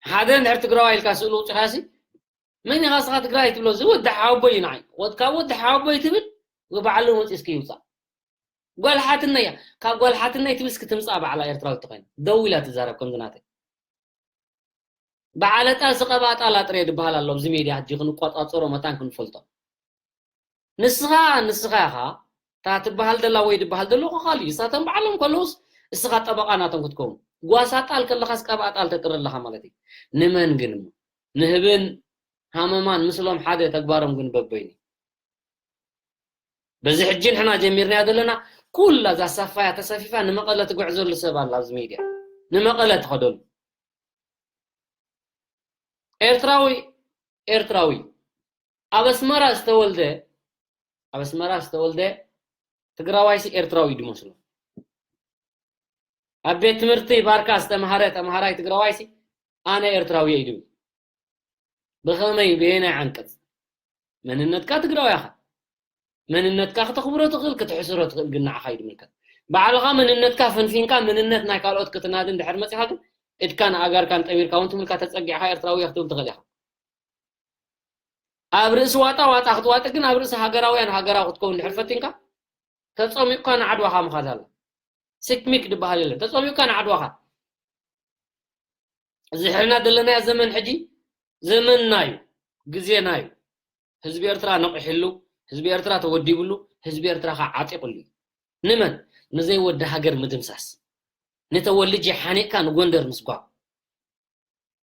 ሓደ እንድሕር ትግራዋይ ኢልካ ስእሉ ኣውጺኻሲ፣ መን ኢኻ ስኻ ትግራይ ትብሎ? እዚ ወዲ ሓወቦይ እዩ ንዓይ። ወድ-፣ ካብ ወዲ ሓወቦይ ትብል፣ ብባዕሉ መጺኡ እስኪ ይውጻእ። ጓል ሓትነይ እያ። ካብ ጓል ሓትነይ ትብል እስኪ ትምጻእ ባዕላ ኤርትራዊት ተኾይና። ደው ኢላ ትዛረብ ከምዚ ናተይ። በዓለ ጣል ዝቐብኣ ጣል ኣጥርየ ዝበሃል ኣሎ። ኣብዚ ሜድያ ሕጂ ክንቆጻጸሮ መታን ክንፈልጦ። ንስኻ፣ ንስኻ ኢኻ፣ እታ ትበሃል ዘላ ወይ ዝበሃል ዘሎ እኮ ካልእ እዩ። ንሳቶም ባዕሎም ከለውስ እስኻ ጠበቓ ናቶም ክትከውን። ጓሳ ጣል ከለኻስ ቀብኣ ጣል ተጥሪ ኣለኻ ማለት እዩ። ንመን ግን እሞ? ንህብን ሃመማን ምስሎም ሓደ፣ ተግባሮም ግን በበይኑ። በዚ ሕጂ ንሕና ጀሚርናዮ ዘለና ኩላ እዛ ሳፋያ ተሰፊፋ ንመቐለ ትጉዕዘሉ ሰብ ኣላ ኣብዚ ሜድያ። ንመቐለ ትኸደሉ። ኤርትራዊ፣ ኤርትራዊ። ኣብ ኣስመራ ዝተወልደ፣ ኣብ ኣስመራ ዝተወልደ ትግራዋይሲ ኤርትራዊ እዩ ዝመስሎ። ኣብ ቤት ትምህርቲ ባርካ ዝተምሃረ ተምሃራይ ትግራዋይሲ ኣነ ኤርትራዊ እየ ይብል። ብኸመይ? በየናይ ዓንቀጽ? መንነትካ ትግራዋይ ኢኻ። መንነትካ ክተኽብሮ ትኽእል፣ ክትሕስሮ ትኽእል፣ ግን ንዓኻ እዩ ዝምልከት። ባዕልኻ መንነትካ ፈንፊንካ፣ መንነት ናይ ካልኦት ክትናዲ እንድሕር መጺኻ ግን፣ ኢድካን ኣእጋርካን ጠሚርካ እውን ትምልካ ተጸጊዕካ ኤርትራዊ እየ ክትብል ትኽእል ኢኻ። ኣብ ርእሲ ዋጣ ዋጣ ክትዋጢ ግን፣ ኣብ ርእሲ ሃገራውያን ሃገራዊ ክትከውን እንድሕር ፈቲንካ፣ ተጸሚቕካ ንዓድዋኻ ምኻድ ኣለ። ሲክሚክ ዝበሃል የለን። ተጸሚቕካ ንዓድዋኻ። እዚ ሕና ዘለናዮ ዘመን ሕጂ ዘመንና እዩ፣ ግዜና እዩ። ህዝቢ ኤርትራ ነቒሕሉ፣ ህዝቢ ኤርትራ ተወዲብሉ፣ ህዝቢ ኤርትራ ከዓ ዓጢቕሉ እዩ። ንመን? ንዘይወዲ ሃገር ምድምሳስ። ንተወልጄ ሓኒቕካ ንጎንደር ምስጓም።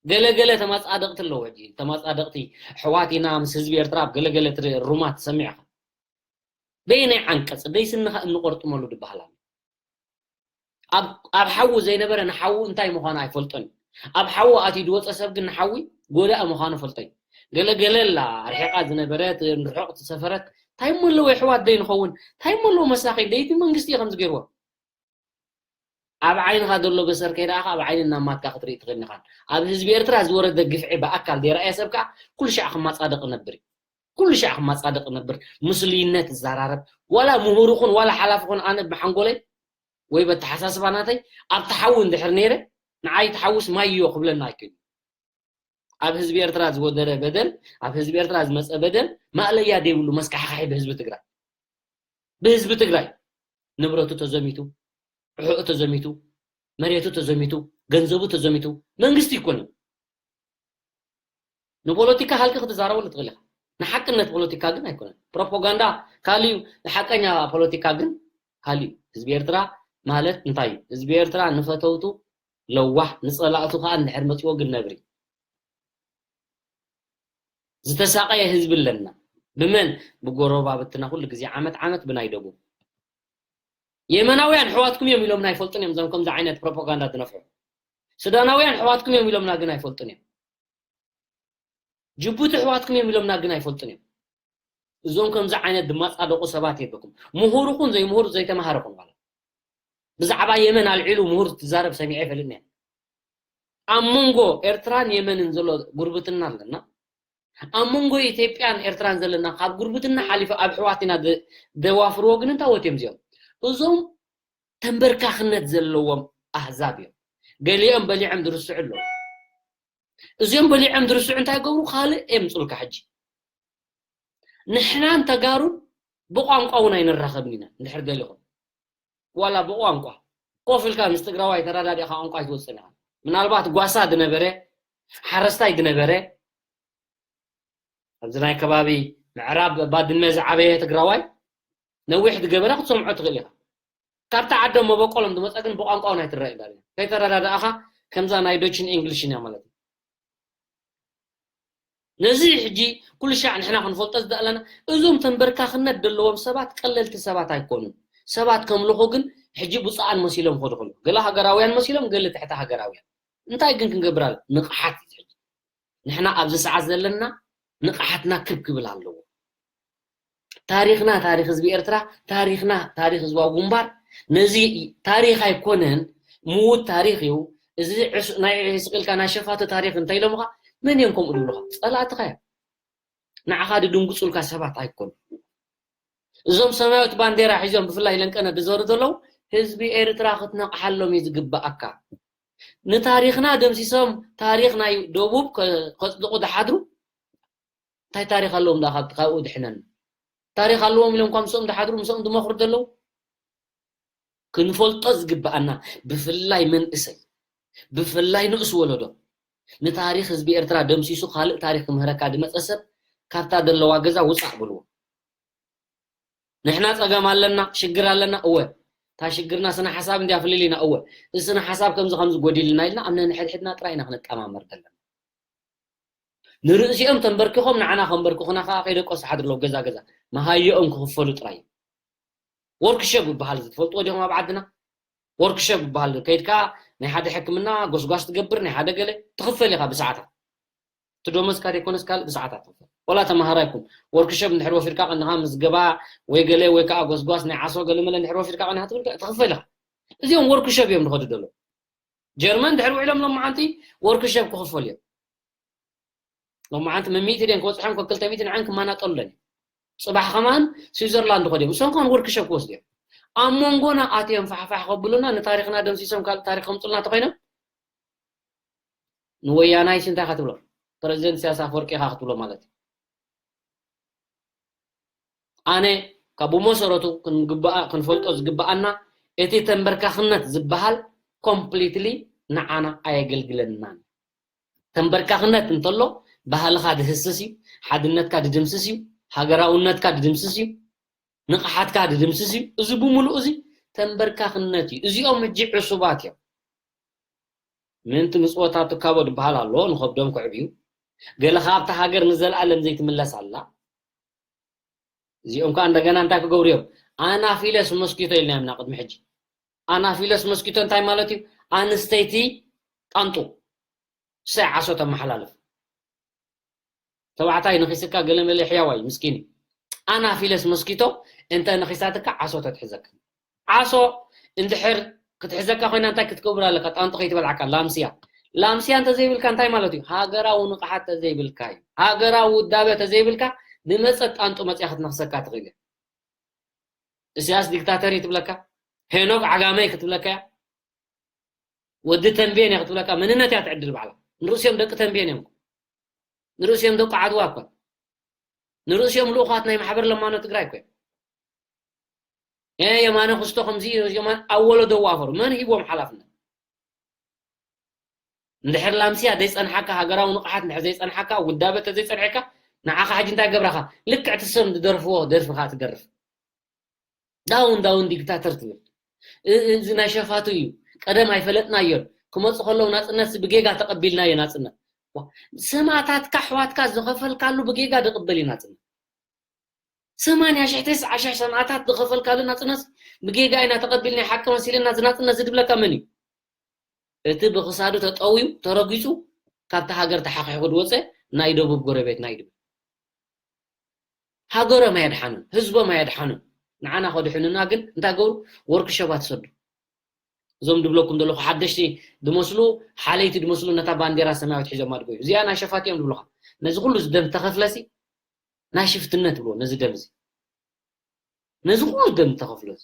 ገለ ገለ ተማጻደቕቲ ኣለዉ። ሕጂ ተማጻደቕቲ ኣሕዋት ኢና፣ ምስ ህዝቢ ኤርትራ ኣብ ገለ ገለ ትሪ-፣ ሩማት ትሰሚዕ ኢኻ። በየናይ ዓንቀጽ? ደይ ስንኻ እምኒ ቆርጥመሉ ዝበሃል ኣሎ። ኣብ፣ ኣብ ሓዊ ዘይነበረ ንሓዊ እንታይ ምዃኑ ኣይፈልጦን እዩ። ኣብ ሓዊ ኣትዩ ዝወጸ ሰብ ግን ንሓዊ ጎዳኢ ምዃኑ ፈልጦ እዩ። ገለ ገለ ኣላ፣ ኣርሒቓ ዝነበረት፣ ርሑቕ ዝሰፈረት፣ እንታይ እሞ ኣለዎ ኣሕዋት ደይ ንኸውን? እንታይ እሞ ኣለዎ መሳኺን? ደይቲ መንግስቲ እዩ ከምዚ ገይርዎ። ኣብ ዓይንኻ ዘሎ በሰር ከይረኣኻ ኣብ ዓይኒ እናማትካ ክትርኢ ትኽእል ኢኻ። ኣብ ህዝቢ ኤርትራ ዝወረደ ግፍዒ ብኣካል ዘይረኣየ ሰብ ከኣ ኩሉ ሻዕ ክማጻደቕ ይነብር እዩ። ኩሉ ሻዕ ክማጻደቕ ይነብር። ምስሉይነት ይዘራረብ። ዋላ ምሁር ይኹን ዋላ ሓላፊ ይኹን ኣነ ብሓንጎለይ ወይ በተሓሳስባ ናተይ ኣብቲ ሓዊ እንድሕር ነይረ ንዓይ እቲ ሓውስ ማይ እዮ ክብለና ኣይክእልን። ኣብ ህዝቢ ኤርትራ ዝወደረ በደል፣ ኣብ ህዝቢ ኤርትራ ዝመጸ በደል ማእለያ ዘይብሉ መስካሕካሒ ብህዝቢ ትግራይ። ብህዝቢ ትግራይ። ንብረቱ ተዘሚቱ፣ ርሑቑ ተዘሚቱ፣ መሬቱ ተዘሚቱ፣ ገንዘቡ ተዘሚቱ፣ መንግስቲ ኣይኮነን። ንፖለቲካ ሃልኪ ክትዛረበሉ ትኽእል ኢኻ። ንሓቅነት ፖለቲካ ግን ኣይኮነን። ፕሮፓጋንዳ ካልእ እዩ፣ ንሓቀኛ ፖለቲካ ግን ካልእ እዩ። ህዝቢ ኤርትራ ማለት እንታይ እዩ? ህዝቢ ኤርትራ ንፈተውቱ ለዋህ፣ ንጸላእቱ ከኣ እንድሕር መጺዎ ግን ነብሪ። ዝተሳቐየ ህዝቢ ኣለና። ብመን? ብጎረባብትና ኩሉ ግዜ ዓመት ዓመት ብናይ ደቡብ። የመናውያን ኣሕዋትኩም እዮም ኢሎምና ኣይፈልጡን እዮም፣ እዞም ከምዚ ዓይነት ፕሮፓጋንዳ ዝነፍሑ። ሱዳናውያን ኣሕዋትኩም እዮም ኢሎምና ግን ኣይፈልጡን እዮም። ጅቡቲ ኣሕዋትኩም እዮም ኢሎምና ግን ኣይፈልጡን እዮም። እዞም ከምዚ ዓይነት ዝመጻደቑ ሰባት የለኩም። ምሁር ይኹን ዘይምሁር፣ ዘይተማሃረ ይኹን ዋላ። ብዛዕባ የመን ኣልዒሉ ምሁር ትዛረብ ሰሚዐ ኣይፈልጥን እየ። ኣብ መንጎ ኤርትራን የመንን ዘሎ ጉርብትና ኣለና። ኣብ መንጎ ኢትዮጵያን ኤርትራን ዘለና ካብ ጉርብትና ሓሊፉ ኣብ ኣሕዋት ኢና ደ-፣ ደዋፍርዎ ግን እንታይ ወት እዮም እዚኦም? እዞም ተንበርካኽነት ዘለዎም ኣህዛብ እዮም። ገሊኦም በሊዖም ዝርስዑ ኣለዉ። እዚኦም በሊዖም ዝርስዑ እንታይ ገብሩ? ካልእ የምጹልካ ሕጂ። ንሕናን ተጋሩን ብቋንቋ እውን ኣይንራኸብን ኢና። እንድሕር ደሊኹም ዋላ ብቋንቋ ኮፍ ኢልካ ምስ ትግራዋይ ተረዳዲእካ ቋንቋ ኣይትወፅን ኢኻ። ምናልባት ጓሳ ዝነበረ፣ ሓረስታይ ዝነበረ፣ ኣብዚ ናይ ከባቢ ምዕራብ ባድመ ዝዓበየ ትግራዋይ ነዊሕ ዝገበረ ክትሰምዖ ትኽእል ኢኻ። ካብቲ ዓዶም መበቆሎም ዝመፀ ግን ብቋንቋ እውን ኣይትረእ ዳርያ ከይተረዳዳእኻ። ከምዛ ናይ ዶችን ኢንግሊሽን እያ ማለት እዩ። ነዚ ሕጂ ኩሉ ሻዕ ንሕና ክንፈልጦ ዝደኣለና፣ እዞም ተንበርካኽነት ዘለዎም ሰባት ቀለልቲ ሰባት ኣይኮኑን። ሰባት ከምልኹ ግን ሕጂ ብፁዓን መሲሎም ክኸዱ ከለዉ፣ ገለ ሃገራውያን መሲሎም፣ ገለ ትሕቲ ሃገራውያን። እንታይ ግን ክንገብር ኣሎ? ንቕሓት እዩ ሕጂ። ንሕና ኣብዚ ሰዓት ዘለና ንቕሓትና ክብ ክብል ኣለዎ። ታሪኽና ታሪኽ ህዝቢ ኤርትራ፣ ታሪኽና ታሪኽ ህዝባዊ ግንባር፣ ነዚ ታሪኽ ኣይኮነን፣ ምዉት ታሪኽ እዩ። እዚ ዕሱ-፣ ናይ ዕስቕ ኢልካ ናይ ሸፋቱ ታሪኽ እንተኢሎምኻ፣ መን እዮም ከምኡ ዝብሉኻ? ጸላእትኻ እዮም። ንዓኻ ድድንግጹልካ ሰባት ኣይኮኑ። እዞም ሰማያዊት ባንዴራ ሒዞም ብፍላይ ለንቀነ ዝዞሩ ዘለዉ፣ ህዝቢ ኤርትራ ክትነቕሓሎም እዩ ዝግብኣካ። ንታሪኽና ደምሲሶም ታሪኽ ናይ ደቡብ ከ-፣ ከጽድቑ ዝሓድሩ፣ እንታይ ታሪኽ ኣለዎም ደኣ ካብ-፣ ካብኡ ድሕነን? ታሪኽ ኣለዎም ኢሎም እኳ ምስኦም ዝሓድሩ፣ ምስኦም ዝመኽሩ ዘለዉ? ክንፈልጦ ዝግብኣና፣ ብፍላይ መንእሰይ፣ ብፍላይ ንኡስ ወለዶ፣ ንታሪኽ ህዝቢ ኤርትራ ደምሲሱ ካልእ ታሪኽ ክምህረካ ዝመጸ ሰብ፣ ካብታ ዘለዋ ገዛ ውጻእ በልዎ። ንሕና ጸገም ኣለና፣ ሽግር ኣለና፣ እወ። እታ ሽግርና ስነ ሓሳብ እንድያ ፍልል ኢና፣ እወ። እዚ ስነ ሓሳብ ከምዚ ከምዚ ጎዲልና ኢልና ኣብ ነንሕድሕድና ጥራይ ኢና ክንጠማመር ዘለና። ንርእሲኦም ተንበርኪኾም ንዓና ከንበርክኹና ከኣ ከይደቀሱ ሓድርሎ ገዛ ገዛ። መሃየኦም ክኽፈሉ ጥራይ እዩ። ወርክሸፕ ይበሃል፣ እዚ ትፈልጥዎ ዲኹም ኣብ ዓድና? ወርክሸፕ ይበሃል። ከይድካ ናይ ሓደ ሕክምና ጎስጓስ ትገብር፣ ናይ ሓደ ገለ ትኽፈል ኢኻ ብሰዓታት። እቲ ደሞዝካ ዘይኮነስ ካልእ ብሰዓታት ትኽፈል። ወላ ተመሃራይ ኩን፣ ወርክሸፕ እንድሕር ወፊርካ ቀኒኻ ምዝገባ ወይ ገለ ወይ ከኣ ጎስጓስ ናይ ዓሶ ገለ መለ እንድሕር ወፊርካ ቀኒኻ ትብል፣ ትኽፈል ኢኻ። እዚኦም ወርክሸፕ እዮም ዝኸዱ ዘለዉ። ጀርመን ድሕሪ ውዒሎም ሎመዓንቲ ወርክሸፕ ክኽፈሉ እዮም። ሎመዓንቲ መን ሚእቲ ድየን ክበጽሖም፣ ከክልተ ሚእቲ ንዓን ክመናጠሉለን እዮም። ጽባሕ ከማን ስዊዘርላንድ ክኸዱ እዮም። እሶም ከማን ወርክሸፕ ክወስዱ እዮም። ኣብ መንጎና ኣትዮም ፋሕፋሕ ከብሉና፣ ንታሪኽና ደምሲሶም ካልእ ታሪኽ ከምጹልና እንተኾይኖም፣ ንወያናይስ እንታይ ኢኻ ትብሎ? ፕረዚደንት ኢሳያስ ኣፈወርቂ ኢኻ ክትብሎ ማለት እዩ። ኣነ ካብ ብመሰረቱ ክንግባኣ-፣ ክንፈልጦ ዝግባኣና፣ እቲ ተንበርካኽነት ዝበሃል ኮምፕሊትሊ ንዓና ኣየገልግለናን። ተንበርካኽነት እንተሎ ባህልኻ ድህስስ እዩ፣ ሓድነትካ ድድምስስ እዩ፣ ሃገራውነትካ ድድምስስ እዩ፣ ንቕሓትካ ድድምስስ እዩ። እዚ ብምሉእ እዚ ተንበርካኽነት እዩ። እዚኦም ሕጂ ዕሱባት እዮም። ምእንቲ ምጽወታ ትካቦ ዝበሃል ኣሎ፣ ንኸብዶም ክዕብዩ። ገለ ካብታ ሃገር ንዘለኣለም ዘይትምለስ ኣላ። እዚኦም ከኣ እንደገና እንታይ ክገብሩ እዮም? ኣናፊለስ ሞስኪቶ ኢልና ኢና ቅድሚ ሕጂ። ኣናፊለስ ሞስኪቶ እንታይ ማለት እዩ? ኣንስተይቲ ጣንጡ። ሰይ ዓሶ ተመሓላልፍ። ተባዕታይ ነኺስካ ገለመለ ሕያዋይ ምስኪን እዩ። ኣናፊለስ ሞስኪቶ እንተ ነኺሳትካ ዓሶ ተትሕዘካ። ዓሶ እንድሕር ክትሕዘካ ኮይና እንታይ ክትገብር ኣለካ? ጣንጡ ከይትበልዓካ፣ ላምስያ። ላምስያ እንተዘይብልካ እንታይ ማለት እዩ? ሃገራዊ ንቕሓት ተዘይብልካ እዩ። ሃገራዊ ውዳበ ተዘይብልካ ንመጸት ጣንጡ መጽያ ክትነኽሰካ ትኽእል እያ። እስያስ ዲክታተር እዩ ትብለካ፣ ሄኖክ ዓጋመ እዩ ክትብለካ እያ፣ ወዲ ተንቤን እያ ክትብለካ፣ መንነት እያ ትዕድል ባዕላ። ንርእሲኦም ደቂ ተንቤን እዮም። ንርእሲኦም ደቂ ዓድዋ እኮ። ንርእሲኦም ልኡኻት ናይ ማሕበር ለማኖ ትግራይ እኮ እዮም። ኤ፣ የማነ ክስቶ ከምዚ እዩ፣ የማነ ኣብ ወለዶ ይዋፈሩ። መን ሂብዎም ሓላፍነት? እንድሕር ላምስያ ዘይጸንሓካ፣ ሃገራዊ ንቕሓት እንድሕር ዘይጸንሓካ፣ ውዳበ ተዘይጸንሐካ፣ ንዓኻ ሕጂ እንታይ ገብራኻ? ልክዕ እቲ ሰብ ዝደርፍዎ ደርፊ ኸኣ ትደርፍ። ዳውን ዳውን ዲክታተር ትብል። እ-፣ እዚ ናይ ሸፋቱ እዩ። ቀደም ኣይፈለጥናዮን። ክመጹ ከለዉ ናጽነት ብጌጋ ተቐቢልናዮ ናጽነት። ዋ፣ ሰማእታትካ ኣሕዋትካ ዝኸፈልካሉ ብጌጋ ዝቕበል እዩ ናጽነት። ሰማንያ ሽሕ ተስዓ ሽሕ ሰማእታት ዝኸፈልካሉ ናጽነት ብጌጋ ኢና ተቐቢልና፣ ሓቂ መሲልና፣ እዚ ናጽነት እዚ ዝብለካ መን እዩ? እቲ ብኽሳዱ ተጠውዩ፣ ተረጊጹ፣ ካብታ ሃገር ተሓኺኹ ዝወጸ ናይ ደቡብ ጎረቤትና እዩ ዝብል። ሃገሮም ኣየድሓኑን፣ ህዝቦም ኣየድሓኑን። ንዓና ከድሕኑና ግን እንታይ ገብሩ? ወርክሾፓት ይሰዱ። እዞም ድብለኩም ዘለኹ ሓደሽቲ ድመስሉ፣ ሓለይቲ ድመስሉ ነታ ባንዴራ ሰማያዊት ሒዞማ ድጎዩ። እዚኣ ናይ ሸፋት እዮም ድብሉኻ። ነዚ ኩሉ ደም ተኸፍለሲ ናይ ሽፍትነት ይብልዎ፣ ነዚ ደም እዚ። ነዚ ኩሉ ደም ተኸፍሎ እዚ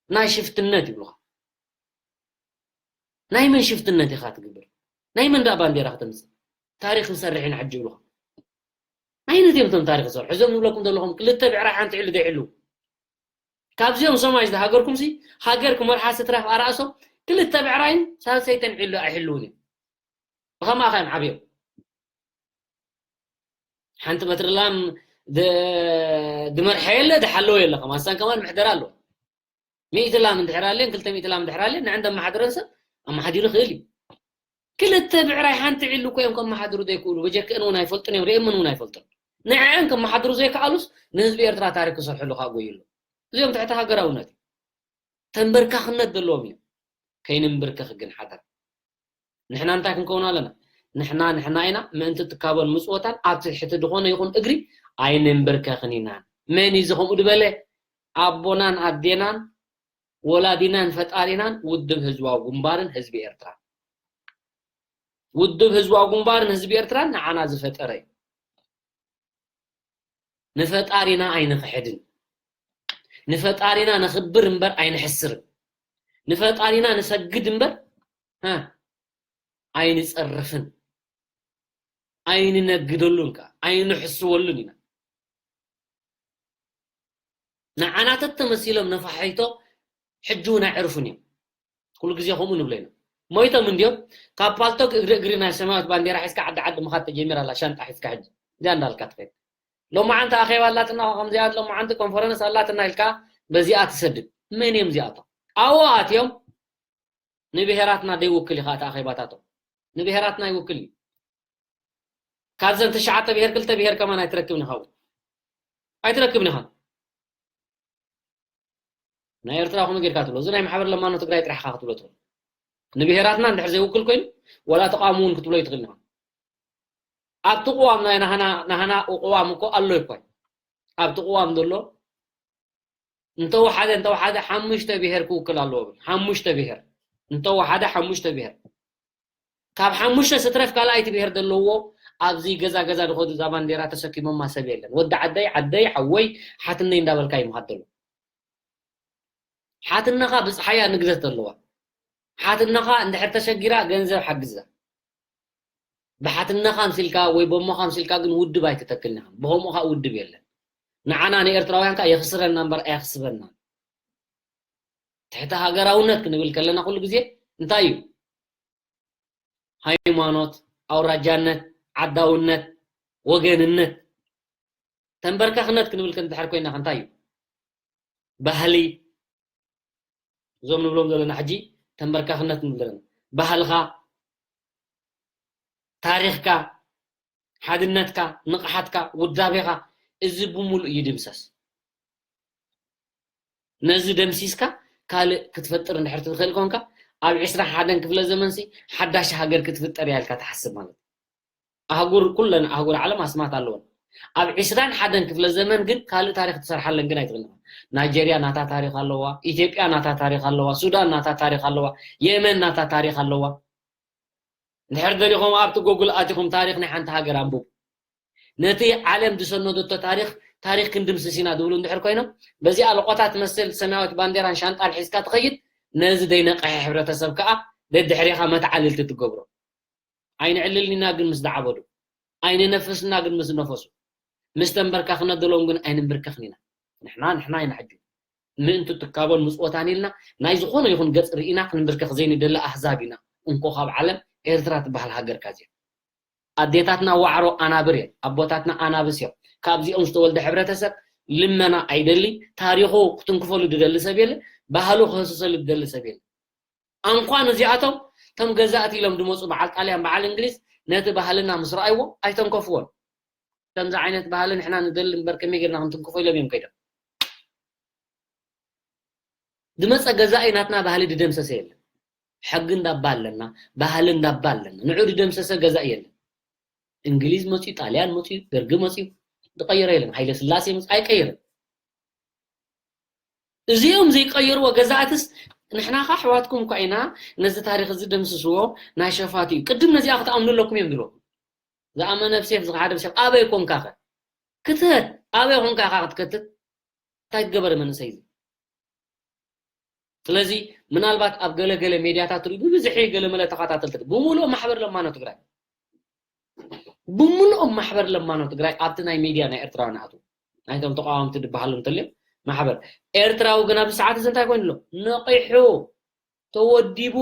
ናይ ሽፍትነት ይብሉኻ። ናይ መን ሽፍትነት ኢኻ ትግብር? ናይ መን ደኣ ባንዴራ ከተምጽእ? ታሪኽ ንሰርሕ ኢና ሕጂ ይብሉኻ። ዓይነት እዮም እቶም ታሪኽ ዝሰርሑ። እዞም ንብለኩም ዘለኹም ክልተ ብዕራይ ሓንቲ ዕሊ ዘይሕልው። ካብዚኦም ሰማይ ዝሃገርኩም ሲ ሃገር ክመርሓ ስትራፍ ኣራእሶም ክልተ ብዕራይን ሳልሰይተን ዕሊ ኣይሕልውን እዮም። ብኸማኻ እዮም ዓብዮም። ሓንቲ በትሪ ላም ድ-፣ ድመርሐ የለ ድሓለወ የለ ከማን ሳን ከማን ምሕደራ ኣለዎ። ሚእቲ ላም እንድሕር ኣለን ክልተ ሚእቲ ላም እንድሕር ኣለን ንዕን ደመሓድረን ሰብ ኣመሓዲሩ ይኽእል እዩ። ክልተ ብዕራይ ሓንቲ ዕሊ እኮ እዮም ከመሓድሩ ዘይክእሉ። በጀክእን እውን ኣይፈልጡን እዮም፣ ርእየምን እውን ኣይፈልጡን። ንዕን ከመሓድሩ ዘይከኣሉስ ንህዝቢ ኤርትራ ታሪክ ክሰርሕሉ ከዓ ጎይሉ። እዚኦም ትሕቲ ሃገራውነት እዩ። ተንበርካኽነት ዘለዎም እዮም። ከይንንብርከኽ ግን ሓደራ። ንሕና እንታይ ክንከውን ኣለና? ንሕና ንሕና ኢና። ምእንቲ ትካቦን ምጽወታን ኣብ ትሕቲ ዝኾነ ይኹን እግሪ ኣይንንብርከኽን ኢና። መን እዩ እዚ ከምኡ ዝበለ? ኣቦናን ኣዴናን ወላዲናን ፈጣሪናን ውድብ ህዝባዊ ግንባርን ህዝቢ ኤርትራ። ውድብ ህዝባዊ ግንባርን ህዝቢ ኤርትራን ንዓና ዝፈጠረ እዩ። ንፈጣሪና ኣይንኽሕድን። ንፈጣሪና ነኽብር እምበር ኣይንሕስርን። ንፈጣሪና ንሰግድ እምበር፣ እ፣ ኣይንጸርፍን። ኣይንነግደሉን ከኣ ኣይንሕስወሉን ኢና። ንዓና ተተመሲሎም ነፋሒቶ ሕጂ እውን ኣይዕርፉን እዮም። ኩሉ ግዜ ከምኡ ንብሎ ኢና። ሞይቶም እንድዮም። ካብ ፓልቶክ እግሪ እግሪ ናይ ሰማያዊት ባንዴራ ሒዝካ ዓዲ ዓዲ ምኻድ ተጀሚራ ኣላ። ሻንጣ ሒዝካ ሕጂ እዚኣ እንዳልካ ትኸይድ። ሎማዓንቲ ኣኼባ ኣላትና፣ ከምዚኣ ሎማዓንቲ ኮንፈረንስ ኣላትና ኢልካ በዚኣ ትሰድድ። መን እዮም እዚኣቶም? ኣብኡ ኣትዮም ንብሄራትና ደይውክል ኢኻ እቲ ኣኼባታቶም። ንብሄራትና ይውክል እዩ። ካብዘን ትሽዓተ ብሄር ክልተ ብሄር ከማን ኣይትረክብን ኢኻ። ኣይትረክብን ኢኻ። ናይ ኤርትራ ከምኡ ጌርካ ትብሎ። እዚ ናይ ማሕበር ለማኖ ትግራይ ጥራሕ ኢኻ ክትብሎ ትኽእል። ንብሄራትና እንድሕር ዘይውክል ኮይኑ፣ ዋላ ተቃውሞ እውን ክትብሎ ይትኽእል ኢኻ። ኣብቲ ቅዋም ናይ ናህና፣ ናህና ቅዋም እኮ ኣሎ እኮ። ኣብቲ ቅዋም ዘሎ እንተወሓደ፣ እንተወሓደ ሓሙሽተ ብሄር ክውክል ኣለዎ ብል። ሓሙሽተ ብሄር። እንተወሓደ ሓሙሽተ ብሄር። ካብ ሓሙሽተ ስትረፍ ካልኣይቲ ብሄር ዘለዎ ኣብዚ ገዛ ገዛ ዝኸዱ እዛ ባንዴራ ተሰኪሞማ ሰብ የለን። ወዲ ዓደይ፣ ዓደይ፣ ሓወይ፣ ሓትነይ እንዳበልካ እዩ ምኻድ ዘሎ። ሓትነኻ ብፅሓያ ንግደት ዘለዋ። ሓትነኻ እንድሕር ተሸጊራ ገንዘብ ሓግዛ። ብሓትነኻ ኣምሲልካ ወይ በሞኻ ኣምሲልካ ግን ውድብ ኣይትተክልን ኢኻ። ብኸምኡ ኸዓ ውድብ የለን። ንዓና ንኤርትራውያን ከኣ የኽስረና እምበር ኣየኽስበናን። ትሕቲ ሃገራውነት ክንብል ከለና ኩሉ ግዜ እንታይ እዩ? ሃይማኖት፣ ኣውራጃነት፣ ዓዳውነት፣ ወገንነት። ተንበርካኽነት ክንብል ከ እንድሕር ኮይና ከ እንታይ እዩ? ባህሊ፣ እዞም ንብሎም ዘለና ሕጂ ተንበርካኽነት ንብል ዘለና። ባህልኻ፣ ታሪኽካ፣ ሓድነትካ፣ ንቕሓትካ፣ ውዳቤኻ፣ እዚ ብምሉእ ይድምሰስ። ነዚ ደምሲስካ ካልእ ክትፈጥር እንድሕር ትኽእል ኮንካ፣ ኣብ ዕስራን ሓደን ክፍለ ዘመንሲ ሓዳሽ ሃገር ክትፍጠር እያ ኢልካ ትሓስብ ማለት እዩ። ኣህጉር፣ ኩለን ኣህጉር ዓለም ኣስማት ኣለወን። ኣብ ዕስራን ሓደን ክፍለ ዘመን ግን ካልእ ታሪኽ ትሰርሓለን ግን ኣይትኽእልን ኢኻ። ናይጀርያ ናታ ታሪኽ ኣለዋ፣ ኢትዮጵያ ናታ ታሪኽ ኣለዋ፣ ሱዳን ናታ ታሪኽ ኣለዋ፣ የመን ናታ ታሪኽ ኣለዋ። እንድሕር ደሊኹም ኣብቲ ጎግል ኣቲኹም ታሪኽ ናይ ሓንቲ ሃገር ኣንብቡ። ነቲ ዓለም ዝሰነደቶ ታሪኽ፣ ታሪኽ ክንድምስስ ኢና ዝብሉ እንድሕር ኮይኖም፣ በዚኣ ለቖታ ትመስል ሰማያዊት ባንዴራን ሻንጣን ሒዝካ ትኸይድ፣ ነዚ ዘይነቕሐ ሕብረተሰብ ከኣ ደድሕሬኻ መትዓልልቲ ትገብሮ። ኣይንዕልልን ኢና ግን ምስ ዝዓበዱ፣ ኣይንነፍስን ኢና ግን ምስ ዝነፈሱ፣ ምስ ተንበርካኽነት ዘለዎም ግን ኣይንንብርከኽን ኢና። ንሕና፣ ንሕና ኢና ሕጂ። ምእንቲ ትካቦን ምጽወታን ኢልና ናይ ዝኾነ ይኹን ገጽ ርኢና ክንብርከኽ ዘይንደሊ ኣህዛብ ኢና። እንኮ ካብ ዓለም ኤርትራ ትበሃል ሃገርካ እዚኣ። ኣዴታትና ዋዕሮ ኣናብር እየን፣ ኣቦታትና ኣናብስ እዮም። ካብዚኦም ዝተወልደ ሕብረተሰብ ልመና ኣይደሊ፣ ታሪኹ ክትንክፈሉ ዝደሊ ሰብ የለ፣ ባህሉ ክህስሰሉ ዝደሊ ሰብ የለ። ኣንኳን እዚኣቶም እቶም ገዛእቲ ኢሎም ዝመፁ በዓል ጣልያን በዓል እንግሊዝ ነቲ ባህልና ምስ ረኣይዎ ኣይተንከፍዎን። ከምዚ ዓይነት ባህሊ ንሕና ንደሊ እምበር ከመይ ጌርና ክንትንክፎ ኢሎም እዮም ከይዶም። ዝመፀ ገዛኢ ናትና ባህሊ ዝደምሰሰ የለን። ሕጊ እንዳባ ኣለና፣ ባህሊ እንዳባ ኣለና። ንዑ ዝደምሰሰ ገዛኢ የለን። እንግሊዝ መፅዩ፣ ጣልያን መፅዩ፣ ደርጊ መፅዩ፣ ዝቀየረ የለን። ሃይለ ስላሴ መፅዩ ኣይቀየረን። እዚኦም ዘይቀየርዎ ገዛእትስ ንሕና ኸ ኣሕዋትኩም እኳ ኢና፣ ነዚ ታሪኽ እዚ ደምስስዎ፣ ናይ ሸፋቱ እዩ። ቅድም ነዚኣ ክትኣምኑ ኣለኩም እዮም ዝብሎ። ዝኣመነ ብሴፍ ዝኸሓደ ብሴፍ ኣበይ ኮንካ ኸ? ክትህት፣ ኣበይ ኮንካ ኢኻ ክትከትት? እንታይ ትገበረ መንእሰይ እዚ? ስለዚ ምናልባት ኣብ ገለ ገለ ሜድያታት ትሪኡ ብብዝሒ ገለ መለ ተኸታተልቲ ብምሉእ ማሕበር ለማኖ ትግራይ ብምልኦም ማሕበር ለማኖ ትግራይ ኣብቲ ናይ ሚድያ ናይ ኤርትራውያን ኣትዉ። ናይቶም ተቃወምቲ ዝበሃሉ እንተልዮም ማሕበር ኤርትራዊ ግን ኣብዚ ሰዓት እዚ እንታይ ኮይኑ ኣሎ? ነቂሑ፣ ተወዲቡ፣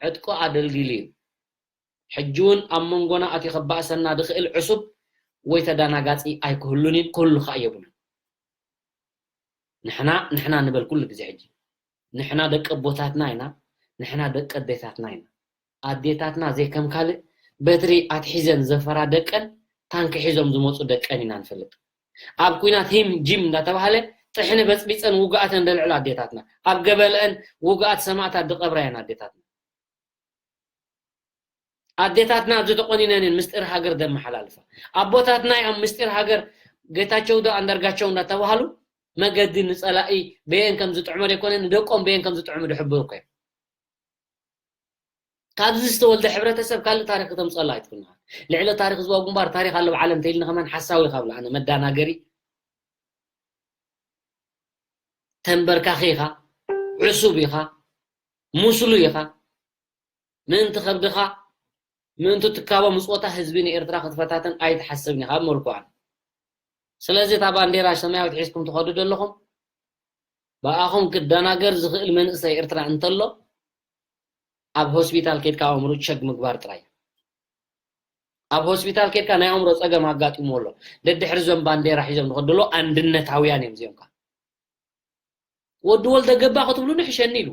ዕጥቁ ኣደልዲሉ እዩ። ሕጂ እውን ኣብ መንጎና ኣትዩ ከባእሰና ዝኽእል ዕሱብ ወይ ተዳናጋጺ ኣይክህሉን እዩ፣ ክህሉ ከኣ የብሉን። ንሕና ንሕና ንበል ኩሉ ግዜ። ሕጂ ንሕና ደቂ ኣቦታትና ኢና፣ ንሕና ደቂ ኣዴታትና ኢና። ኣዴታትና ዘይከም ካልእ በትሪ ኣትሒዘን ዘፈራ ደቀን፣ ታንኪ ሒዞም ዝመፁ ደቀን ኢና ንፈልጥ። ኣብ ኲናት ሂም ጂም እንዳተባሃለ ጥሕኒ በፅቢፀን ውጉኣተን ደልዕላ ኣዴታትና፣ ኣብ ገበልአን ውጉኣት ሰማእታት ዝቐብራ እየን ኣዴታትና። ኣዴታትና ኣብዚ ተቆኒነን እየን ምስጢር ሃገር ዘመሓላልፋ። ኣቦታትና እዮም ምስጢር ሃገር ጌታቸው ዶ ኣንዳርጋቸው እንዳተባሃሉ መገዲ ንጸላኢ በየን ከም ዝጥዕሞ ዘይኮነ ንደቆም በየን ከም ዝጥዕሙ ዝሕብሩ እኮ እዮም። ካብዚ ዝተወልደ ሕብረተሰብ ካልእ ታሪኽ ክተምጸሉ ኣይትኽእልን ኢኻ። ልዕሊ ታሪኽ ህዝባዊ ግንባር ታሪኽ ኣሎ ብዓለም ተይልኒ ከማን ሓሳዊ ኢኻ ብሎ ኣነ መዳናገሪ። ተንበርካኺ ኢኻ፣ ዕሱብ ኢኻ፣ ሙስሉ ኢኻ። ምእንቲ ከብድኻ፣ ምእንቲ ትካቦ ምጽወታ ህዝቢ ንኤርትራ ክትፈታተን ኣይትሓስብን ኢኻ ኣብ መልኩዓን። ስለዚ እታ ባንዴራ ሰማያዊት ሒዝኩም ትኸዱ ዘለኹም፣ ብኣኹም ክደናገር ዝኽእል መንእሰይ ኤርትራ እንተሎ፣ ኣብ ሆስፒታል ኬድካ ኣእምሩ ቸክ ምግባር ጥራይ። ኣብ ሆስፒታል ኬድካ ናይ ኣእምሮ ጸገም ኣጋጢምዎ ኣሎ። ደድሕሪ እዞም ባንዴራ ሒዞም ዝኸዱ ዘለዉ ኣንድነታውያን እዮም እዚኦም ከኣ። ወዲ ወልደ ገባ ክትብሉኒ ሕሸኒ ኢሉ።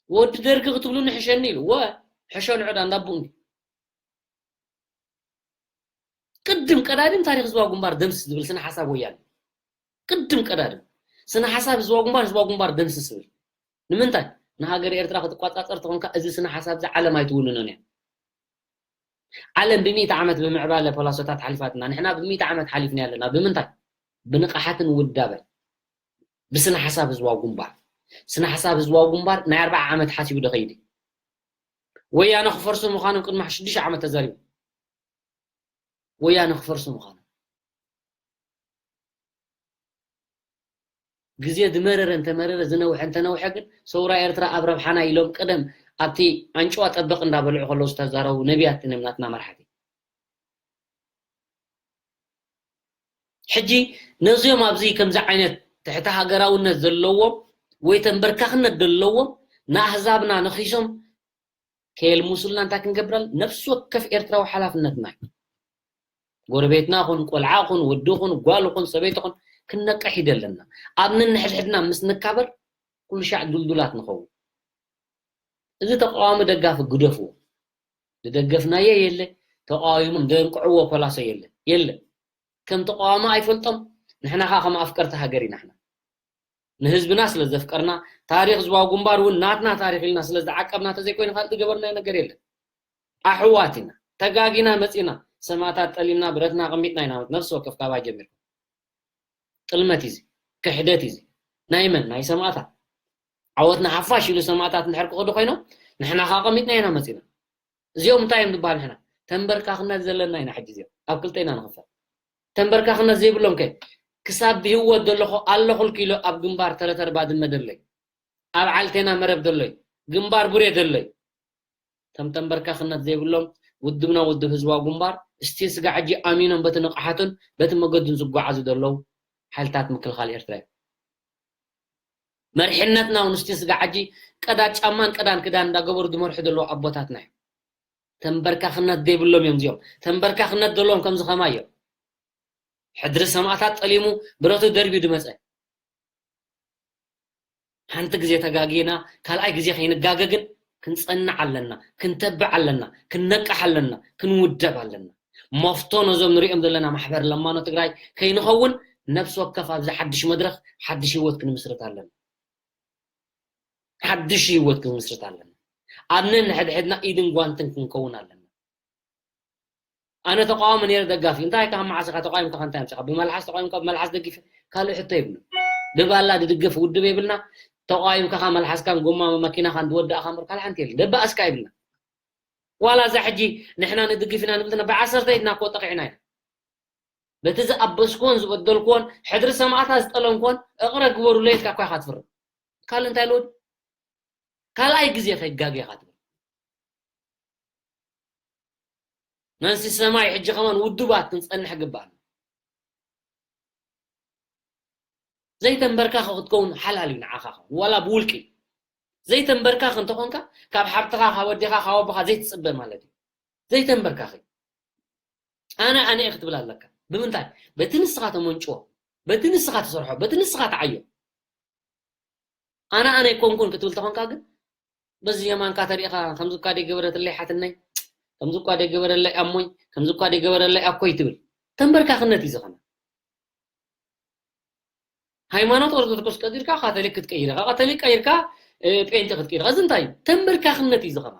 ወዲ ደርጊ ክትብሉኒ ሕሸኒ ኢሉ። ወ-፣ ሕሾ ንዕዳ እንዳቡእኒ። ቅድም ቀዳድም ታሪኽ ህዝባዊ ግንባር ደምስስ ዝብል ስነ ሓሳብ ወያነ። ቅድም ቀዳድም ስነ ሓሳብ ህዝባዊ ግንባር፣ ህዝባዊ ግንባር ደምስስ ዝብል። ንምንታይ? ንሃገር ኤርትራ ክትቋጻጸር ተኾንካ እዚ ስነ ሓሳብ እዚ ዓለም ኣይትውንኖን እያ። ዓለም ብሚእቲ ዓመት ብምዕባለ ፖላሶታት ሓሊፋትና፣ ንሕና ብሚእቲ ዓመት ሓሊፍና ኣለና። ብምንታይ? ብንቕሓትን ውዳበን። ብስነ ሓሳብ ህዝባዊ ግንባር። ስነ ሓሳብ ህዝባዊ ግንባር ናይ ኣርብዓ ዓመት ሓሲቡ ዶ ከይድ? ወያነ ክፈርሱ ምዃኖም ቅድሚ ሽዱሽተ ዓመት ተዛሪቡ። ወያነ ክፈርሱ ምዃኖም። ግዜ ዝመረረ እንተመረረ፣ ዝነውሐ እንተነውሐ ግን ሰውራ ኤርትራ ኣብ ረብሓና ኢሎም ቀደም ኣብቲ ኣንጭዋ ጠበቕ እንዳበልዑ ከለዉ ዝተዛረቡ ነቢያት እዮም ናትና መራሕቲ። ሕጂ ነዚኦም ኣብዚ ከምዚ ዓይነት ትሕቲ ሃገራውነት ዘለዎም ወይ ተንበርካኽነት ዘለዎም ንኣህዛብና ነኺሶም ከየልሙሱልና እንታይ ክንገብረል? ነፍሲ ወከፍ ኤርትራዊ ሓላፍነትና እዩ። ጎረቤትና ኹን፣ ቆልዓ ኹን፣ ወዲ ኹን፣ ጓል ኹን፣ ሰበይቲ ኹን ክንነቅሕ ይደለና። ኣብ ነንሕድሕድና ምስ ንካበር ኩሉ ሻዕ ድልዱላት ንኸውን። እዚ ተቃዋሚ ደጋፊ ግደፍዎ። ዝደገፍናዮ የለ፣ ተቃዊሞም ዘንቅዕዎ ፖላሶ የለ፣ የለ። ከም ተቃዋሚ ኣይፈልጦም፣ ንሕና ኸኣ ከም ኣፍቀርቲ ሃገር ኢና ሕና። ንህዝብና ስለ ዘፍቀርና፣ ታሪኽ ህዝባዊ ግንባር እውን ናትና ታሪኽ ኢልና ስለ ዝዓቀብና ተዘይኮይኑ ካልእ ዝገበርናዮ ነገር የለን። ኣሕዋት ኢና፣ ተጋጊና መጺና፣ ሰማእታት ጠሊምና፣ ብረትና ኣቐሚጥና ኢና፣ ነፍሲ ወከፍ ካባይ ጀሚርኩም። ጥልመት እዩ እዚ፣ ክሕደት እዩ እዚ። ናይ መን? ናይ ሰማእታት። ዓወትና ሓፋሽ ኢሉ ሰማእታት እንድሕር ክኸዱ ኮይኖም፣ ንሕና ኸኣ ኣቐሚጥና ኢና መጺና። እዚኦም እንታይ እዮም ዝበሃል? ንሕና ተንበርካኽነት ዘለና ኢና። ሕጂ እዚኦም ኣብ ክልተ ኢና ንኽፈል። ተንበርካኽነት ዘይብሎም ከ ክሳብ ብህይወት ዘለኹ ኣለኹልኪ ኢሉ ኣብ ግንባር ተረተር ባድመ ደለይ፣ ኣብ ዓልቴና መረብ ደለይ፣ ግንባር ቡሬ ደለይ። ከም ተንበርካኽነት ዘይብሎም ውድብና ውድብ ህዝባዊ ግንባር እስቲል ስጋ ሕጂ ኣሚኖም በቲ ንቕሓቱን በቲ መገዱን ዝጓዓዙ ዘለዉ ሓይልታት ምክልኻል ኤርትራ እዩ። መርሕነትና እውን እስቲል ስጋ ሕጂ ቀዳድ ጫማን ቀዳን ክዳን እንዳገበሩ ዝመርሑ ዘለዉ ኣቦታትና እዮም። ተንበርካኽነት ዘይብሎም እዮም እዚኦም። ተንበርካኽነት ዘለዎም ከምዚ ከማይ እዮም። ሕድሪ ሰማእታት ጠሊሙ ብረቱ ደርብዩ ዝመጸ። ሓንቲ ግዜ ተጋጊና፣ ካልኣይ ግዜ ከይንጋገ ግን ክንጸንዕ ኣለና፣ ክንተብዕ ኣለና፣ ክንነቅሕ ኣለና፣ ክንውደብ ኣለና። መፍቶ ነዞም ንሪኦም ዘለና ማሕበር ለማኖ ትግራይ ከይንኸውን ነፍሲ ወከፍ ኣብዚ ሓድሽ መድረኽ ሓድሽ ህይወት ክንምስርት ኣለና። ሓድሽ ህይወት ክንምስርት ኣለና። ኣብ ነንሕድሕድና ኢድን ጓንትን ክንከውን ኣለና። ኣነ ተቃዋሚ ነይረ ደጋፊ። እንታይ ካብ መዓስ ኢኻ ተቃዊምካ ከ እንታይ ኣምጺኻ? ብመልሓስ ተቃዊምካ ብመልሓስ ደጊፈ ካልእ ሕቶ የብሉን። ብባላ ዝድገፍ ውድብ የብልና። ተቃዊምካ ከ መልሓስካን ጎማ መኪናኻን ዝወዳእኻ እምበር ካልእ ሓንቲ የለን። ደባእስካ የብልና። ዋላ እዛ ሕጂ ንሕና ንድግፍ ኢና ንብል ተና ብዓሰርተ ኢድና እኮ ጠቂዕና ኢና። በቲ ዝኣበስክዎን ዝበደልክዎን ሕድሪ ሰማእታት ዝጠለምክዎን እቕረ ግበሩለይ ኢልካ እኳ ኢኻ ትፍርም። ካልእ እንታይ ልወድ? ካልኣይ ግዜ ከይጋገ ኢኻ ትብል። መንሲ ሰማይ ሕጂ ከማን ውዱባት ክንጸንሕ ግባእና። ዘይተንበርካኸ ክትከውን ሓላል እዩ ንዓኻ ኸ፣ ዋላ ብውልቂ። ዘይተንበርካኸ እንተኾንካ፣ ካብ ሓብትኻ፣ ካብ ኣዴኻ፣ ካብ ኣቦኻ ዘይትጽበ ማለት እዩ። ዘይተንበርካኸ። ኣነ፣ ኣነ እየ ክትብል ኣለካ። ብምንታይ? በቲ ንስኻ ተመንጭዎ፣ በቲ ንስኻ ትሰርሖ፣ በቲ ንስኻ ትዓዮ። ኣነ፣ ኣነ ኣይኮንኩን ክትብል ተኾንካ ግን፣ በዚ የማንካ ተሪእኻ፣ ከምዚ እኳ ደይገበረትለይ ሓትነይ፣ ከምዚ እኳ ደይገበረለይ ኣሞይ፣ ከምዚ እኳ ደይገበረለይ ኣኮይ ትብል። ተንበርካኽነት እዩ ዝኸና። ሃይማኖት ኦርቶዶክስ ቀይርካ ካቶሊክ ክትቀይር ኢኻ፣ ካቶሊክ ቀይርካ፣ እ፣ ጴንጤ ክትቀይር ኢኻ። እዚ እንታይ እዩ? ተንበርካኽነት እዩ ዝኸና።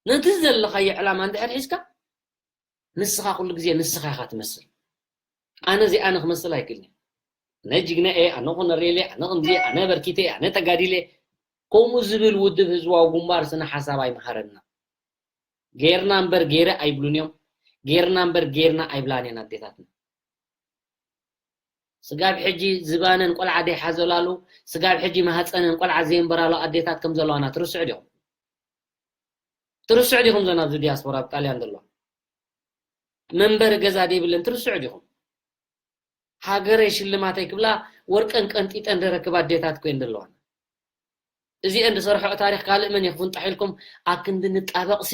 ነቲ ዘለኻዮ ዕላማ እንድሕር ሒዝካ፣ ንስኻ ኩሉ ግዜ ንስኻ ኢኻ ትመስል። ኣነ እዚኣ ኣነ ክመስል ኣይክእልን እየ። ኣነ ጅግና እየ፣ ኣነ ኮነሬል እየ፣ ኣነ ከምዚ እየ፣ ኣነ በርኪተ እየ፣ ኣነ ተጋዲለ እየ። ከምኡ ዝብል ውድብ ህዝባዊ ግንባር ስነ ሓሳብ ኣይምሃረና። ጌርና እምበር ጌረ ኣይብሉን እዮም። ጌርና እምበር ጌርና ኣይብላን እየን ኣዴታትና። ስጋብ ሕጂ ዝባነን ቆልዓ ዘይሓዘላሉ፣ ስጋብ ሕጂ ማህፀነን ቆልዓ ዘየንበራሉ ኣዴታት ከም ዘለዋና ትርስዑ ዲኹም? ትርስዑ ዲኹም? ዘን ኣብዚ ዲያስፖራ ኣብ ጣልያን ዘለዋ መንበሪ ገዛ ዘይብለን ትርስዑ ዲኹም? ሃገረይ ሽልማተይ ክብላ ወርቀን ቀንጢጠን ደረክብ ኣዴታት ኮይን ዘለዋና። እዚአን ዝሰርሐኦ ታሪኽ ካልእ መን እዩ ክፍንጣሕ ኢልኩም ኣብ ክንዲ ንጣበቕሲ፣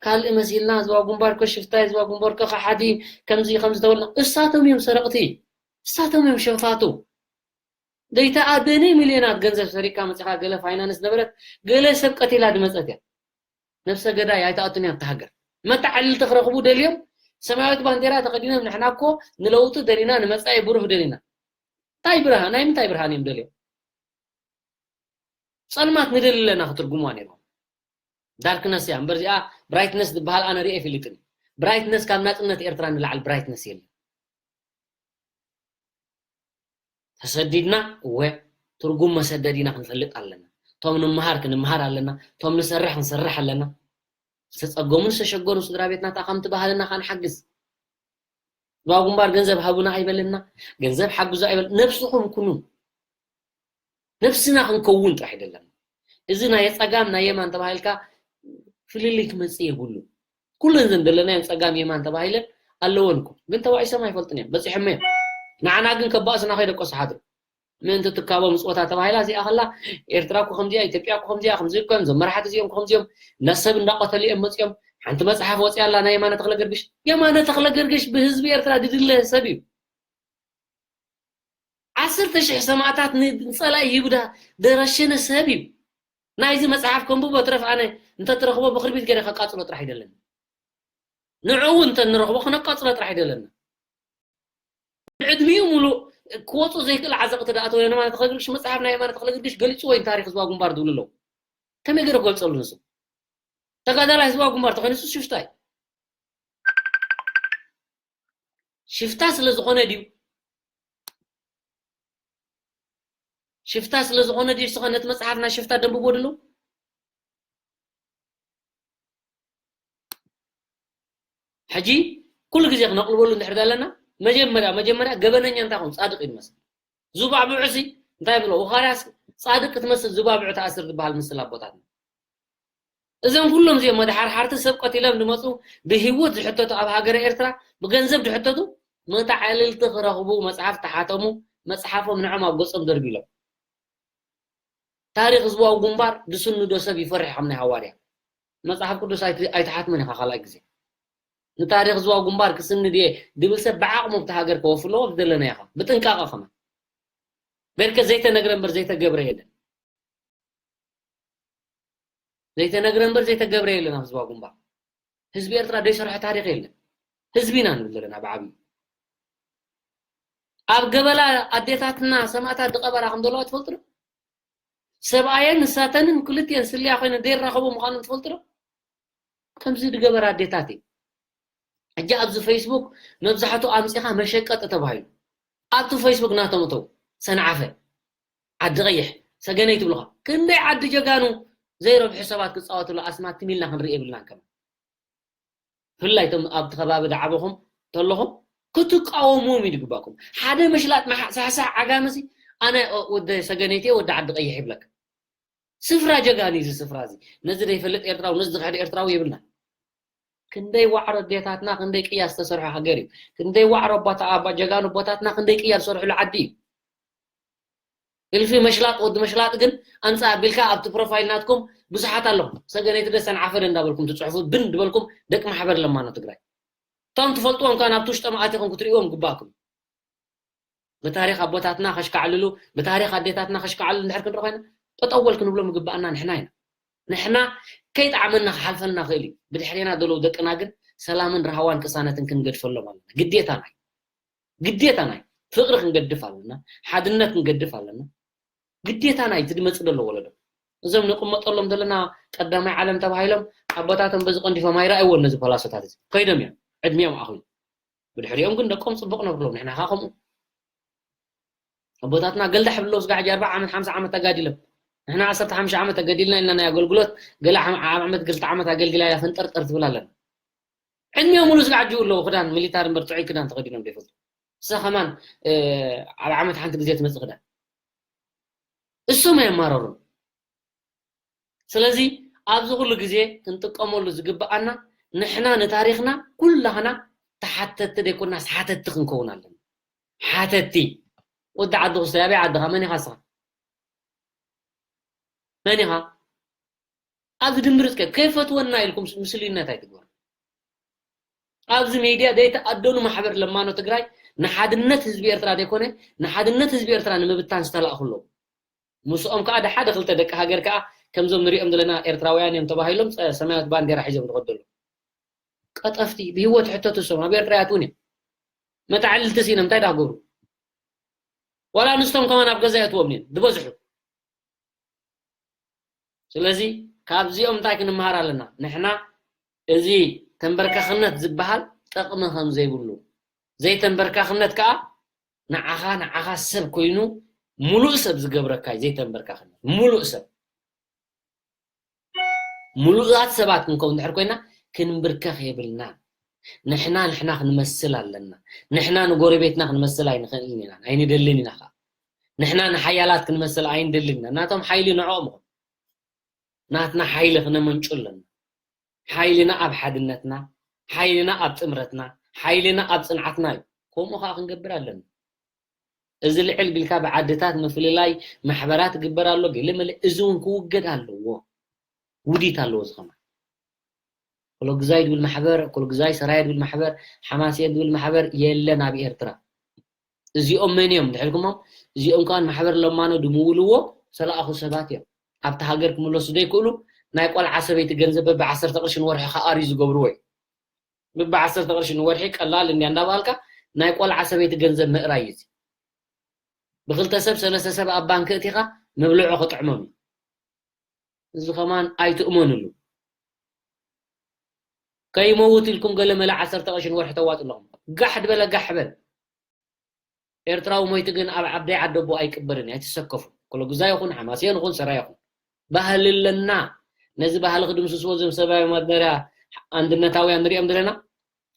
ካልእ መሲልና፣ ዝዋ ግንባር እኮ ሽፍታ እዩ፣ ዝዋ ግንባር እኮ ከሓዲ፣ ከምዚ ከምዚ ተበልና። እሳቶም እዮም ሰረቕቲ፣ እሳቶም እዮም ሸፋቱ። ዘይተኣደነ ሚልዮናት ገንዘብ ሰሪቕካ መፂኻ፣ ገለ ፋይናንስ ነበረት፣ ገለ ሰብ ቀቲላ ዝመፀት እያ። ነብሰ ገዳይ ኣይተኣቱን እያ እታ ሃገር። መተዓልልቲ ክረኽቡ ደልዮም፣ ሰማያዊት ባንዴራ ተኸዲኖም፣ ንሕና እኮ ንለውጢ ደሊና፣ ንመፃኢ ብሩህ ደሊና። እንታይ ብርሃን? ናይ ምንታይ ብርሃን እዮም ደልዮም? ጸልማት ንደሊ ኣለና ክትርጉምዋ ነይርዎም። ዳርክነስ እያ እምበር፣ እዚኣ ብራይትነስ ዝበሃል ኣነ ርእየ ኣይፈልጥን። ብራይትነስ ካብ ናጽነት ኤርትራ ንላዕሊ ብራይትነስ የለን። ተሰዲድና፣ እወ፣ ትርጉም መሰደዲና ክንፈልጥ ኣለና። እቶም ንምሃር ክንምሃር ኣለና። እቶም ንሰርሕ ክንሰርሕ ኣለና። ዝተጸገሙን ዝተሸገሩ ስድራ ቤትና ተኣኻምቲ ባህልና ከኣ ንሓግዝ። ህዝባዊ ግንባር ገንዘብ ሃቡና ኣይበለና፣ ገንዘብ ሓግዙ ኣይበል፣ ነብስኹም ኩኑ። ነብስና ክንከውን ጥራሕ ኣይደለና። እዚ ናይ ጸጋም ናይ የማን ተባሂልካ ፍልልይ ክመጽእ የብሉ። ኩለን ዘን ዘለናየን ጸጋም የማን ተባሂለን ኣለወን እኮ። ግን ተባኢሶም ኣይፈልጡን እዮም። በጺሖም እዮም። ንዓና ግን ከባእሱና ከይደቀሱ ሓድሩ። ምእንቲ ትካቦ ምጽወታ ተባሂላ እዚኣ ከላ፣ ኤርትራ እኮ ከምዚኣ፣ ኢትዮጵያ እኮ ከምዚኣ፣ ከምዚ እኮ እዮም፣ እዞም መራሕቲ እዚኦም እኮ ከምዚኦም፣ ነሰብ እንዳቐተሉ እዮም መጺኦም። ሓንቲ መጽሓፍ ወጺኣ ኣላ፣ ናይ የማነ ተኽለ ገርግሽ። የማነ ተኽለ ገርግሽ ብህዝቢ ኤርትራ ድድለ ሰብ እዩ። ዓሰርተ ሽሕ ሰማእታት ን-፣ ንጸላኢ ይሁዳ ደረሸነ ሰብ እዩ። ናይዚ መጽሓፍ ከንብቦ ትረፍ ኣነ እንተትረኽቦ ብክርቢት ገይረ ከቃጽሎ ጥራሕ ኣይደለና። ንዕኡ እውን እንተ ንረኽቦ ክነቃጽሎ ጥራሕ ኣይደለና። ዕድሚኡ ሙሉእ ክወጹ ዘይክእል ዓዘቕቲ ደኣ ተወዮ። የማነ ተኽለ ጊዮርጊስ መጽሓፍ ናይ የማነ ተኽለ ጊዮርጊስ ገሊጽዎ እዩ ታሪኽ ህዝባዊ ግንባር ዝብሉ ኣለዉ። ከመይ ገይረ ክገልጸሉ ንሱ? ተጋዳላይ ህዝባዊ ግንባር ተኾይኑ ንሱ ሽፍታ እዩ። ሽፍታ ስለ ዝኾነ ድዩ? ሽፍታ ስለ ዝኾነ ድዩ ንስኻ ነቲ መጽሓፍ ናይ ሽፍታ ደንብቦ ድሉ? ሕጂ ኩሉ ግዜ ክነቕልበሉ እንድሕር ዘለና፣ መጀመርያ፣ መጀመርያ ገበነኛ እንታይ ኾን ጻድቕ እዩ ዝመስል። ዙባዕብዑ ሲ እንታይ ብሎ? ወኻርያስ ጻድቕ ክትመስል ዙባዕብዑ ተኣስር ዝበሃል ምስል ኣቦታትና። እዞም ኩሎም እዚኦም መድሓርሓርቲ ሰብ ቀቲሎም ዝመጹ፣ ብህይወት ዝሕተቱ፣ ኣብ ሃገረ ኤርትራ ብገንዘብ ዝሕተቱ፣ መተዓልልቲ ክረኽቡ መጽሓፍ ተሓተሙ፣ መጽሓፎም ንዖም ኣብ ገጾም ደርቢሎም። ታሪኽ ህዝባዊ ግንባር ዝስንዶ ሰብ ይፈርሕ ከም ናይ ሃዋርያ። መጽሓፍ ቅዱስ ኣይት-፣ ኣይትሓትምን ኢኻ ካልኣይ ግዜ። ንታሪኽ ህዝባዊ ግንባር ክስንድ እየ ድብል ሰብ ብዓቕሙ ኣብቲ ሃገር ከወፍሎ ዝደለና ኢኻ። ብጥንቃቐ ከማን። በርከ ዘይተነግረ እምበር ዘይተገብረ የለን። ዘይተነግረ እምበር ዘይተገብረ የለን ኣብ ህዝባዊ ግንባር። ህዝቢ ኤርትራ ዘይሰርሖ ታሪኽ የለን። ህዝቢ ኢና ንብል ዘለና ብዓብዩ። ኣብ ገበላ ኣዴታትና ሰማእታት ዝቐበራ ከም ዘለዋ ትፈልጡ ዶ? ሰብኣየን ንሳተንን ክልቲኤን ስልያ ኮይነን ዘይራኸቡ ምዃኖም ትፈልጡ ዶ? ከምዚ ዝገበራ ኣዴታት እየን። ሕጂ ኣብዚ ፌስቡክ መብዛሕትኡ ኣምጺኻ መሸቀጢ ተባሂሉ። ኣብቲ ፌስቡክ ናቶም እተው ሰንዓፈ፣ ዓዲ ቀይሕ፣ ሰገነይ ትብሉኻ። ክንደይ ዓዲ ጀጋኑ ዘይረብሑ ሰባት ክጻወትሉ ኣስማት ትም ኢልና ክንርኢ የብልናን ከማን። ብፍላይ እቶም ኣብቲ ከባቢ ዝዓበኹም ተለኹም ክትቃወምዎም እዩ ዝግባኩም። ሓደ ምሽላጥ ማሕ-፣ ሳሕሳሕ ዓጋመሲ ኣነ ወደ ሰገነይቲ እየ፣ ወደ ዓዲ ቀይሕ ይብለካ። ስፍራ ጀጋኑ እዩ እዚ ስፍራ እዚ። ነዚ ዘይፈልጥ ኤርትራዊ፣ ነዚ ዝኽሕድ ኤርትራዊ የብልና። ክንደይ ዋዕሮ ኣዴታትና ክንደይ ቅያ ዝተሰርሑ ሃገር እዩ። ክንደይ ዋዕሮ ኣባታ ኣባ ጀጋኑ ኣቦታትና ክንደይ ቅያ ዝሰርሕሉ ዓዲ እዩ። እልፊ መሽላጥ ወዲ መሽላጥ ግን ኣምፃ ኣቢልካ ኣብቲ ፕሮፋይል ናትኩም ብዙሓት ኣለኹም። ሰገነይቲ ደሰን ዓፈደ እንዳበልኩም ትፅሕፉ ብን ድበልኩም ደቂ ማሕበር ለማኖ ትግራይ። እቶም ትፈልጥዎም ከኣ ናብቲ ውሽጦም ኣቲኹም ክትርእይዎም ግባእኩም። ብታሪኽ ኣቦታትና ከሽካዕልሉ፣ ብታሪኽ ኣዴታትና ከሽካዕልሉ እንድሕር ክንርኢ ኮይና፣ ጠጠው በል ክንብሎም ዝግባኣና ንሕና ኢና። ንሕና ከይጠዓመና ክሓልፈልና ክእል እዩ። ብድሕሬና ዘለዉ ደቅና ግን ሰላምን ራህዋን ቅሳነትን ክንገድፈሎም ኣለና። ግዴታና እዩ። ግዴታና እዩ። ፍቕሪ ክንገድፍ ኣለና። ሓድነት ክንገድፍ ኣለና። ግዴታና እዩ። እቲ ዝመጽእ ዘሎ ወለዶ። እዞም ንቕመጠሎም ዘለና ቀዳማይ ዓለም ተባሂሎም ኣቦታቶም በዚ ቀንዲፎም ኣይረኣይዎን ነዚ ፖላሶታት እዚ። ከይዶም እዮም። ዕድሚኦም ኣኹሉ። ብድሕሪኦም ግን ደቆም ጽቡቕ ነብርሎም። ንሕና ኸኣ ከምኡ። ኣቦታትና ገልዳሕ ብለው ስጋዕ ሕጂ ኣርብዓ ዓመት፣ ሓምሳ ዓመት ተጋዲሎም። ንሕና ዓሰርተ ሓሙሽተ ዓመት ተገዲልና ኢልና ናይ ኣገልግሎት፣ ገለ ዓም-፣ ዓም-፣ ዓመት፣ ክልተ ዓመት ኣገልጊላ ኢላ ፈንጠርጠር ትብል ኣለና። ዕድሚኦም ሙሉ ስጋዕ ሕጂ ኣለዉ፣ ክዳን ሚሊታሪ እምበር ጥዑይ ክዳን ተኸዲኖም ዘይፈልጡ። ንሳ ከማን፣ እ፣ ኣብ ዓመት ሓንቲ ግዜ ትመጽእ ክዳን። እሶም ኣየማረሩን። ስለዚ ኣብዚ ኩሉ ግዜ ክንጥቀመሉ ዝግብኣና ንሕና ንታሪኽና ኩላህና ተሓተትቲ ዘይኮናስ ሓተትቲ ክንከውን ኣለና። ሓተትቲ። ወዲ ዓዲ ክስታይ ኣበይ ዓድኻ? መን ኢኻ ንስኻ? መን ኢኻ? ኣብዚ ድምር እስከ ከይፈትወና ኢልኩም ምስልዩነት ኣይትግበሩ። ኣብዚ ሚድያ ዘይተኣደኑ ማሕበር ለማኖ ትግራይ ንሓድነት ህዝቢ ኤርትራ ዘይኮነ ንሓድነት ህዝቢ ኤርትራ ንምብታን ዝተላእኹ ኣለዉ። ምስኦም ከኣ ሓደ ክልተ ደቂ ሃገር ከኣ ከምዞም ንሪኦም ዘለና ኤርትራውያን እዮም ተባሂሎም ጸ-፣ ሰማያዊት ባንዴራ ሒዞም ዝኸዱ ኣለዉ። ቀጠፍቲ፣ ብህይወት ሕተቱ እሶም፣ ኣብ ኤርትራ ይኣትዉን እዮም። መታዕልልቲ ሲኢኖም እንታይ ዳክገብሩ? ዋላ ኣንስቶም ከማን ኣብ ገዛ የእትዎም እዮም፣ ዝበዝሑ። ስለዚ ካብዚኦም እንታይ ክንመሃር ኣለና? ንሕና እዚ ተንበርካኽነት ዝበሃል ጠቕሚ ከም ዘይብሉ፣ ዘይተንበርካኽነት ከኣ ንዓኻ፣ ንዓኻ ሰብ ኮይኑ ሙሉእ ሰብ ዝገብረካ እዩ ዘይተንበርካኽነት። ሙሉእ ሰብ። ሙሉኣት ሰባት ክንከውን እንድሕር ኮይና ክንብርከኽ የብልናን። ንሕና ንሕና ክንመስል ኣለና። ንሕና ንጎረቤትና ክንመስል ኣይንኽእልን ኢና፣ ኣይንደልን ኢና ኸዓ። ንሕና ንሓያላት ክንመስል ኣይንደልን ኢና። ናቶም ሓይሊ ንዕኦም ይኹን። ናትና ሓይሊ ክነመንጩ ኣለና። ሓይልና ኣብ ሓድነትና፣ ሓይልና ኣብ ጥምረትና፣ ሓይልና ኣብ ጽንዓትና እዩ። ከምኡ ኸዓ ክንገብር ኣለና። እዚ ልዕል ቢልካ ብዓድታት ምፍልላይ ማሕበራት ይግበር ኣሎ፣ ገለ መለ፣ እዚ እውን ክውገድ ኣለዎ። ውዲት ኣለዎ እዚ ኸማን። ኮሎግዛይ ድብል ማሕበር፣ ኮሎግዛይ ሰራየ ድብል ማሕበር፣ ሓማሴን ድብል ማሕበር የለን ኣብ ኤርትራ። እዚኦም መን እዮም እንድሕር ኢልኩሞም፣ እዚኦም ከኣ ማሕበር ለማኖ ድምውልዎ ዝተላእኹ ሰባት እዮም። ኣብቲ ሃገር ክምለሱ ዘይክእሉ ናይ ቆልዓ ሰበይቲ ገንዘብ በብዓሰርተ ቅርሺ ንወርሒ ክኣርዩ ዝገብርዎ እዩ። በብዓሰርተ ቅርሺ ንወርሒ ቀላል እንድያ እንዳበልካ ናይ ቆልዓ ሰበይቲ ገንዘብ ምእራይ እዩ እዚ። ብክልተ ሰብ ሰለስተ ሰብ ኣብ ባንክ እቲኻ ምብልዑ ክጥዕሞም እዩ። እዚ ኸማን ኣይትእመንሉ። ከይመውት ኢልኩም ገለ መለ ዓሰርተ ቅርሺ ንወርሒ ተዋጡ ኣለኹም። ጋሕ ድበለ ጋሕ በል። ኤርትራዊ ሞይቱ ግን ኣብ ዓብደይ ዓደቦ ኣይቅበርን እዩ፣ ኣይትሰከፉ። ኮሎግዛይ ይኹን፣ ሓማሴን ይኹን፣ ሰራይ ይኹን። ባህሊ ኣለና። ነዚ ባህሊ ክድምስስዎ እዞም ሰብኣዊ መደርያ ኣንድነታውያን ንሪኦም ዘለና፣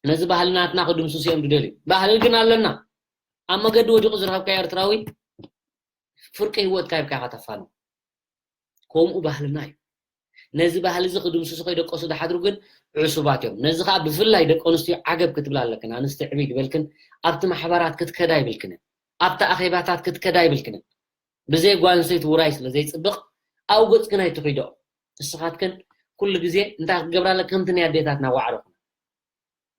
ነዚ ባህሊ ናትና ክድምስሱ እዮም ዝደልዩ። ባህሊ ግን ኣለና። ኣብ መገዲ ወዲቑ ዝረኸብካዮ ኤርትራዊ ፍርቂ ህይወትካ ሂብካ ኢኻ ተፋንዎ። ከምኡ ባህልና እዩ። ነዚ ባህሊ እዚ ክድምስሱ ከይደቀሱ ዝሓድሩ ግን ዕሱባት እዮም። ነዚ ኸዓ ብፍላይ ደቂ ኣንስትዮ ዓገብ ክትብላ ኣለክን። ኣንስቲ ዕብይ ዝበልክን ኣብቲ ማሕበራት ክትከዳ ይብልክንን። ኣብቲ ኣኼባታት ክትከዳ ይብልክንን። ብዘይ ጓል ኣንስተይቲ ውራይ ስለ ዘይጽብቕ ኣብኡ ገጽክን ኣይትኺድኦ። ንስኻትክን ኩሉ ግዜ እንታይ ክትገብራ ኣለክን? ከምቲ ናይ ኣዴታትና ዋዕሮ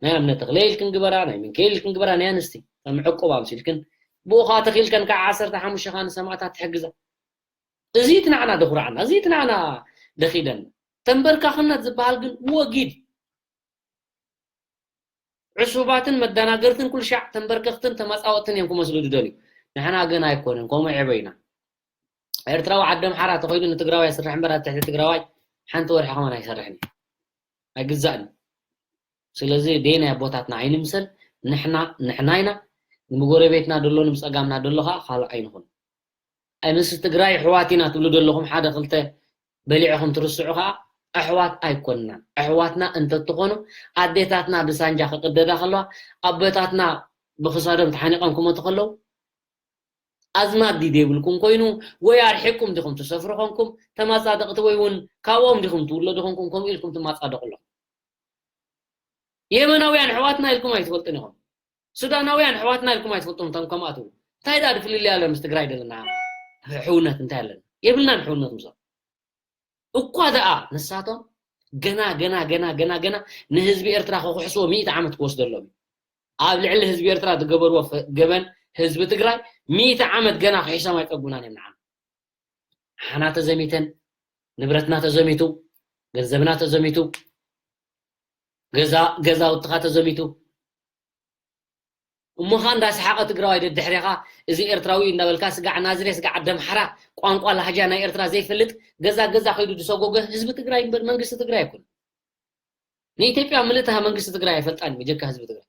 ናይ ኣብነ ተኽለ ኢልክን ግበራ፣ ናይ ሚካኤል ኢልክን ግበራ፣ ናይ ኣንስቲ ከም ዕቁብ ኣምሲልክን ብኡ ኸዓ ተኺልከን ከዓ ዓሰርተ ሓሙሽተ ኻን ሰማእታት ትሕግዛ። እዚ እቲ ንዓና ደኹርዓና፣ እዚ እቲ ንዓና ደኺደና። ተንበርካኽነት ዝበሃል ግን ወጊድ። ዕሱባትን መደናገርትን ኩሉ ሻዕ ተንበርከኽትን ተመጻወትን እዮም ክመስሉ ዝደልዩ። ንሕና ግን ኣይኮነን፣ ከምኡ ዕበ ኢና። ኤርትራዊ ዓዲ ኣምሓራ ተኸይዱ ንትግራዋይ ይስራሕ እምበር ኣብ ትሕቲ ትግራዋይ ሓንቲ ወርሒ ከማን ኣይሰርሕን እዩ። ኣይግዛእን እዩ። ስለዚ ደይ ናይ ኣቦታትና ኣይንምሰል። ንሕና ንሕና ኢና። ንጎረቤትና ደሎ ንብጸጋምና ደሎ ኸዓ ካልእ ኣይንኹን። ኣይ ምስ ትግራይ ኣሕዋት ኢና ትብሉ ዘለኹም ሓደ ክልተ በሊዕኹም ትርስዑ ኸዓ ኣሕዋት ኣይኮንናን። ኣሕዋትና እንተትኾኑ ኣዴታትና ብሳንጃ ክቕደዳ ከለዋ ኣቦታትና ብኽሳዶም ተሓኒቖም ክመቱ ከለዉ ኣዝማድ ድዩ ዘይብልኩም ኮይኑ ወይ ኣርሒቕኩም ዲኹም ትሰፍሩ ኾንኩም ተመጻደቕቲ ወይ እውን ካብኦም ዲኹም ትውለዱ ኾንኩም ከምኡ ኢልኩም ትመጻደቑ ኣለኹም። የመናውያን ኣሕዋትና ኢልኩም ኣይትፈልጡን ኢኹም። ሱዳናውያን ኣሕዋትና ኢልኩም ኣይትፈልጡን፣ እቶም ከምኣ ትብሉ። እንታይ ደኣ ፍልልይ ኣሎ ምስ ትግራይ ዘለና ሕውነት እንታይ ኣለና? የብልናን ሕውነት ምስኦም። እኳ ደኣ ንሳቶም ገና ገና ገና ገና ገና ንህዝቢ ኤርትራ ክኩሕስዎ ሚእቲ ዓመት ክወስደሎም እዩ። ኣብ ልዕሊ ህዝቢ ኤርትራ ዝገበርዎ ፈ- ገበን ህዝቢ ትግራይ ሚእቲ ዓመት ገና ክሒሶም ኣይጸግቡናን እዮም ንዓና። ሓና ተዘሚተን፣ ንብረትና ተዘሚቱ፣ ገንዘብና ተዘሚቱ፣ ገዛ ገዛውትኻ ተዘሚቱ። እሞ ኸኣ እንዳሰሓቐ ትግራዋይ ደድሕሬኻ እዚ ኤርትራዊ እንዳበልካ ስጋዕ ናዝሬ ስጋዕ ኣደምሓራ ቋንቋ ላህጃ ናይ ኤርትራ ዘይፈልጥ ገዛ ገዛ ከይዱ ዝሰጎገ ህዝቢ ትግራይ እምበር መንግስቲ ትግራይ ኣይኮነን። ንኢትዮጵያ ምልእታሃ መንግስቲ ትግራይ ኣይፈልጣን እዩ በጀካ ህዝቢ ትግራይ።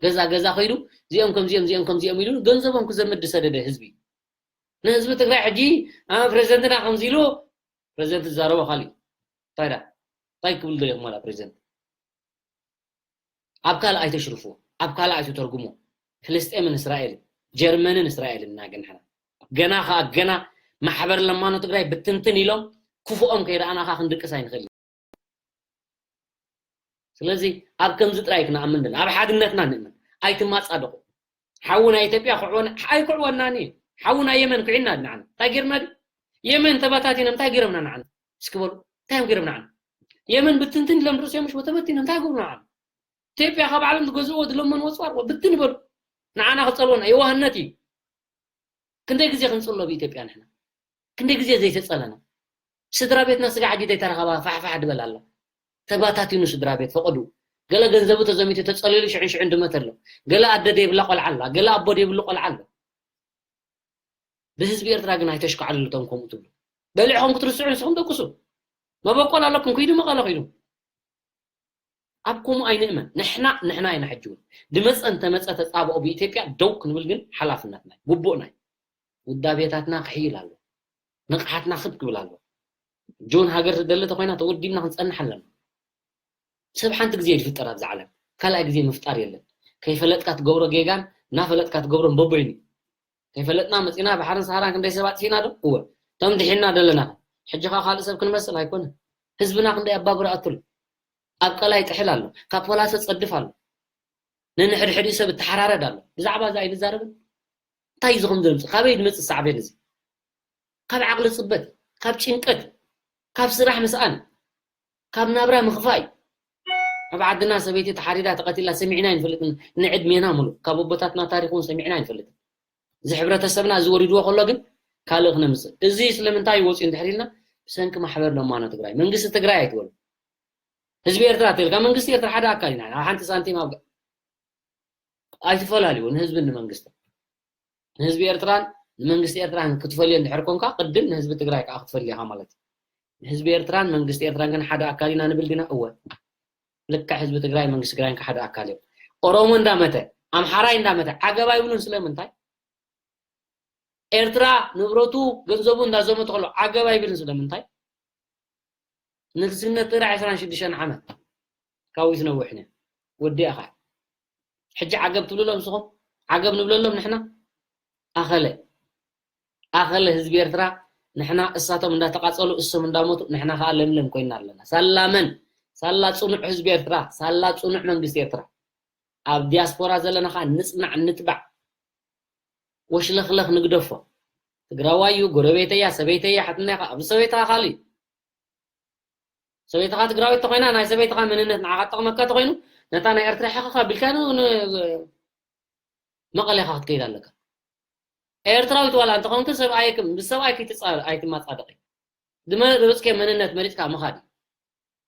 ገዛ ገዛ ከይዱ እዚኦም ከምዚኦም እዚኦም ከምዚኦም ኢሉ ገንዘቦም ክዘምድ ዝሰደደ ህዝቢ እዩ። ንህዝቢ ትግራይ ሕጂ ኣመ ፕሬዚደንትና ከምዚ ኢሉ ፕሬዚደንት ዝዛረቦ ካሊእ እንታይ ዳ እንታይ ክብል ዶ ይኽመላ ፕሬዚደንት ኣብ ካልእ ኣይተሽርፍዎ፣ ኣብ ካልእ ኣይትተርጉሞ። ፍልስጤምን እስራኤልን ጀርመንን እስራኤልን ኢና ግን ንሕና ገና ኸኣ ገና ማሕበር ለማኖ ትግራይ ብትንትን ኢሎም ክፉኦም ከይረኣና ኸኣ ክንድቅስ ኣይንኽእል። ስለዚ ኣብ ከምዚ ጥራይ ክንኣምን ደና ኣብ ሓድነትና ንእመን። ኣይትማጻደቑ። ሓዊ ናይ ኢትዮጵያ ክዕወና ኣይክዕወናን እዩ። ሓዊ ናይ የመን ክዒና ንዓና እንታይ ጌርና ድዩ? የመን ተባታቲኖም እንታይ ጌሮምና ንዓና? እስኪ በሉ እንታይ እዮም ጌሮም ንዓና? የመን ብትንትን ኢሎም ርእሶም ምሽ ተበቲኖም እንታይ ገብሩ ንዓና? ኢትዮጵያ ካብ ዓለም ዝገዝእዎ ዝለመንዎ ፅዋር ብትን ይበሉ። ንዓና ክፀልወና የዋህነት እዩ። ክንደይ ግዜ ክንፅሎ ብኢትዮጵያ ንሕና? ክንደይ ግዜ ዘይተፀለና? ስድራ ቤትና ስጋዕ ሕጂ ዘይተረኸባ ፋሕፋሕ ድበል ኣላ። ተባታቲኑ ስድራ ቤት ፈቐዱ። ገለ ገንዘቡ ተዘሚቱ ተፀሊሉ ሽዕን ሽዕን ድመት ኣሎ። ገለ ኣደ ደይብላ ቆልዓ ኣላ። ገለ ኣቦ ደይብሉ ቆልዓ ኣሎ። ብህዝቢ ኤርትራ ግን ኣይተሽካዕልሉ እቶም ከምኡ ትብሉ። በሊዕኹም ክትርስዑ ንስኹም ደቅሱ። መበቆል ኣለኩም ክይዱ መቐለ ክይዱ። ኣብ ከምኡ ኣይንእመን። ንሕና ንሕና ኢና ሕጂ እውን ድመፀ እንተመፀ ተፃብኦ ብኢትዮጵያ ደው ክንብል ግን ሓላፍነትና እዩ፣ ግቡእና እዩ። ውዳቤታትና ክሕይል ኣሎ። ንቕሓትና ክብ ክብል ኣሎ። ጆን ሃገር ትደሊ ተኮይና ተወዲብና ክንፀንሕ ኣለና። ሰብ ሓንቲ ግዜ ይፍጠር ኣብዚ ዓለም ካልኣይ ግዜ ምፍጣር የለን። ከይፈለጥካ ትገብሮ ጌጋን እናፈለጥካ ትገብሮን በቦይኑ ከይፈለጥና መፂና ባሕርን ሰሃራን ክንደይ ሰብ ኣጥፊእና ዶ? እወ። እቶም ድሒና ደለና ሕጂ ኸ ካልእ ሰብ ክንመስል ኣይኮነን። ህዝብና ክንደይ ኣባብር ኣትሉ ኣብ ቀላይ ጥሕል ኣሎ። ካብ ፖላሶ ጸድፍ ኣሎ። ንንሕድሕዲኡ ሰብ እተሓራረድ ኣሎ። ብዛዕባ እዚ ኣይንዛረብን። እንታይ እዩ ዝኹም ዘምፅእ? ካበይ ዝመፅእ ሳዕቤን እዚ? ካብ ዓቕሊ ፅበት፣ ካብ ጭንቀት፣ ካብ ስራሕ ምስኣን፣ ካብ ናብራ ምኽፋይ። ኣብ ዓድና ሰበይቲ ተሓሪዳ ተቐቲላ ሰሚዕና ኣይንፈልጥን ንዕድሜና ሙሉእ። ካብ ኣቦታትና ታሪክ እውን ሰሚዕና ኣይንፈልጥን። እዚ ሕብረተሰብና እዚ ወሪድዎ ከሎ ግን ካልእ ክነምፅእ። እዚ ስለምንታይ እዩ ወፂኡ እንድሕር ኢልና ብሰንኪ ማሕበር ለማኖ ትግራይ። መንግስቲ ትግራይ ኣይትበሉ። ህዝቢ ኤርትራ ተልካ መንግስቲ ኤርትራ ሓደ ኣካል ኢና። ኣብ ሓንቲ ሳንቲም ኣብ ኣይትፈላልዩ ንህዝብን ንመንግስትን። ንህዝቢ ኤርትራን ንመንግስቲ ኤርትራን ክትፈልዮ እንድሕር ኮንካ ቅድም ንህዝቢ ትግራይ ከዓ ክትፈልዮ ኢኻ ማለት እዩ። ንህዝቢ ኤርትራን መንግስቲ ኤርትራን ግን ሓደ ኣካል ኢና ንብል ዲና? እወ። ልክዕ ህዝቢ ትግራይ መንግስቲ ትግራይን ከዓ ሓደ ኣካል እዮም። ኦሮሞ እንዳመተ ኣምሓራይ እንዳመተ ዓገብ ኣይብሉን። ስለምንታይ? ኤርትራ ንብረቱ ገንዘቡ እንዳዘመተ ከሎ ዓገብ ኣይብልን። ስለምንታይ? ንግስነት ጥራሕ ዕስራን ሽዱሽተን ዓመት ካብኡ ዝነውሕን ወዲእኻ ሕጂ ዓገብ ትብልሎም ንስኹም ዓገብ ንብለሎም ንሕና ኣኸለ ኣኸለ ህዝቢ ኤርትራ ንሕና እሳቶም እንዳተቃጸሉ እሶም እንዳሞቱ ንሕና ከዓ ለምለም ኮይና ኣለና። ሳላ መን ሳላ ጽኑዕ ህዝቢ ኤርትራ ሳላ ጽኑዕ መንግስቲ ኤርትራ ኣብ ዲያስፖራ ዘለና ከዓ ንጽናዕ ንትባዕ ወሽለኽለኽ ንግደፎ። ትግራዋይ እዩ ጎረቤተያ ሰበይተያ ሓትናይ ከዓ ኣብዚ ሰበይትኻ ካልእ እዩ ሰበይትኻ ትግራዊት ተኮይና ናይ ሰበይትኻ መንነት ንዓኻ ጠቕመካ ተኮይኑ ነታ ናይ ኤርትራ ሕኽኻ ቢልካ መቐሌኻ ክትከይድ ኣለካ። ኤርትራዊት ዋላ እንተኾንክ ሰብኣይክም ምስ ሰብኣይ ኣይትማፃደቂ። ዝመረፅክዮ መንነት መሪፅካ ምኻድ እዩ።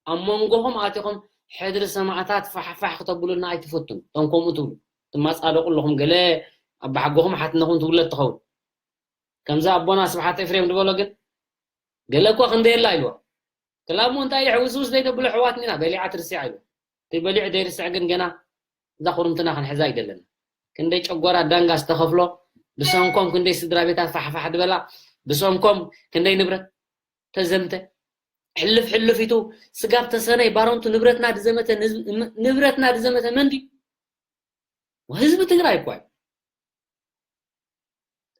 ኣብ መንጎኹም ኣቲኹም ሕድሪ ሰማእታት ፋሕፋሕ ክተብሉና ኣይትፈቱን። እቶም ከምኡ ትብሉ ትማፃደቁ ኣለኹም። ገለ ኣባሓጎኹም ሓትነኹም ትውለድ ትኸውን። ከምዚ ኣቦና ስብሓት ኤፍሬም ዝበሎ ግን ገለ እኳ ክንደየላ ኢልዎ ክላሞ እንታይ ሕውስውስ ዘይደብሎ ኣሕዋትና ኢና በሊዓ ትርስዕ ኢሉ እቲ በሊዑ ዘይርስዕ ግን ገና እዛ ኩርምትና ክንሕዛ ይደለና ክንደይ ጨጓራ ዳንጋ ዝተኸፍሎ ብሰንኮም ክንደይ ስድራ ቤታት ፋሕፋሕ ዝበላ ብሰንኮም ክንደይ ንብረት ተዘምተ ሕልፍ ሕልፍ ኢቱ ስጋብ ተሰነይ ባሮንቱ ንብረትና ድዘመተ ንብረትና ድዘመተ መን ድዩ ህዝቢ ትግራይ እኳ እዩ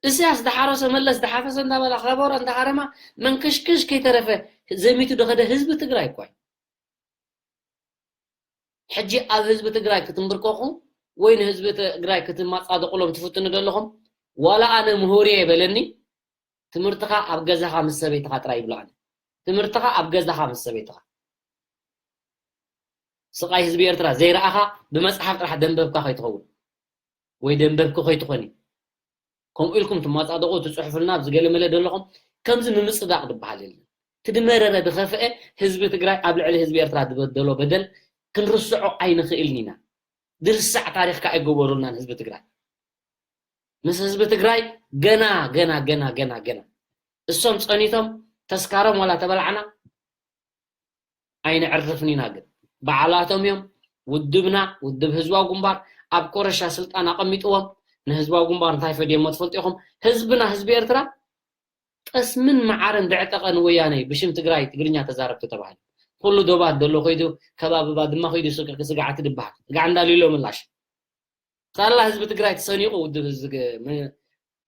እስያስ ዝሓረሰ መለስ ዝሓፈሰ እንዳበላ ከበሮ እንዳሃረማ መንከሽከሽ ከይተረፈ ዘሚቱ ዝኸደ ህዝቢ ትግራይ እኳ እዩ። ሕጂ ኣብ ህዝቢ ትግራይ ክትንብርከኹ ወይ ንህዝቢ ትግራይ ክትማፃደቑሎም ትፍትኑ ዘለኹም፣ ዋላ ኣነ ምሁር እየ በለኒ፣ ትምህርትኻ ኣብ ገዛኻ ምስ ሰበይትኻ ጥራይ ይብሎ ኣነ። ትምህርትኻ ኣብ ገዛኻ ምስ ሰበይትኻ። ስቓይ ህዝቢ ኤርትራ ዘይረኣኻ ብመጽሓፍ ጥራሕ ደንበብካ ከይትኸውን ወይ ደንበብኪ ከይትኾኒ። ከምኡ ኢልኩም ትማጻደቑ ትጽሕፉልና ኣብዚ ገለመለ ዘለኹም ከምዚ ምምጽዳቕ ዝበሃል የለን። እቲ ድመረረ ድኸፍአ ህዝቢ ትግራይ ኣብ ልዕሊ ህዝቢ ኤርትራ ዝበደሎ በደል ክንርስዖ ኣይንኽእልን ኢና። ድርሳዕ ታሪኽካ ኣይገበሩልናን ህዝቢ ትግራይ። ምስ ህዝቢ ትግራይ ገና ገና ገና ገና ገና እሶም ጸኒቶም ተስካሮም ዋላ ተበላዕና ኣይነዕርፍን ኢና። ግን በዓላቶም እዮም። ውድብና ውድብ ህዝባዊ ግንባር ኣብ ኮረሻ ስልጣን ኣቐሚጥዎም ንህዝባዊ ግንባር እንታይ ፈድዮሞ ትፈልጡ ኢኹም። ህዝብና ህዝቢ ኤርትራ ጠስምን መዓርን ደዕጠቐ ንወያነ ብሽም ትግራይ ትግርኛ ተዛረብቲ ተባሂሉ ኩሉ ዶባት ዘሎ ከይዱ ከባቢ ባድማ ከይዱ ስግዕቲ ስግዕቲ ድበሃል ስጋዕ እንዳሊሎ ምላሽ ሳላ ህዝቢ ትግራይ ተሰኒቑ ውድብ ህዝቢ ግ- ም-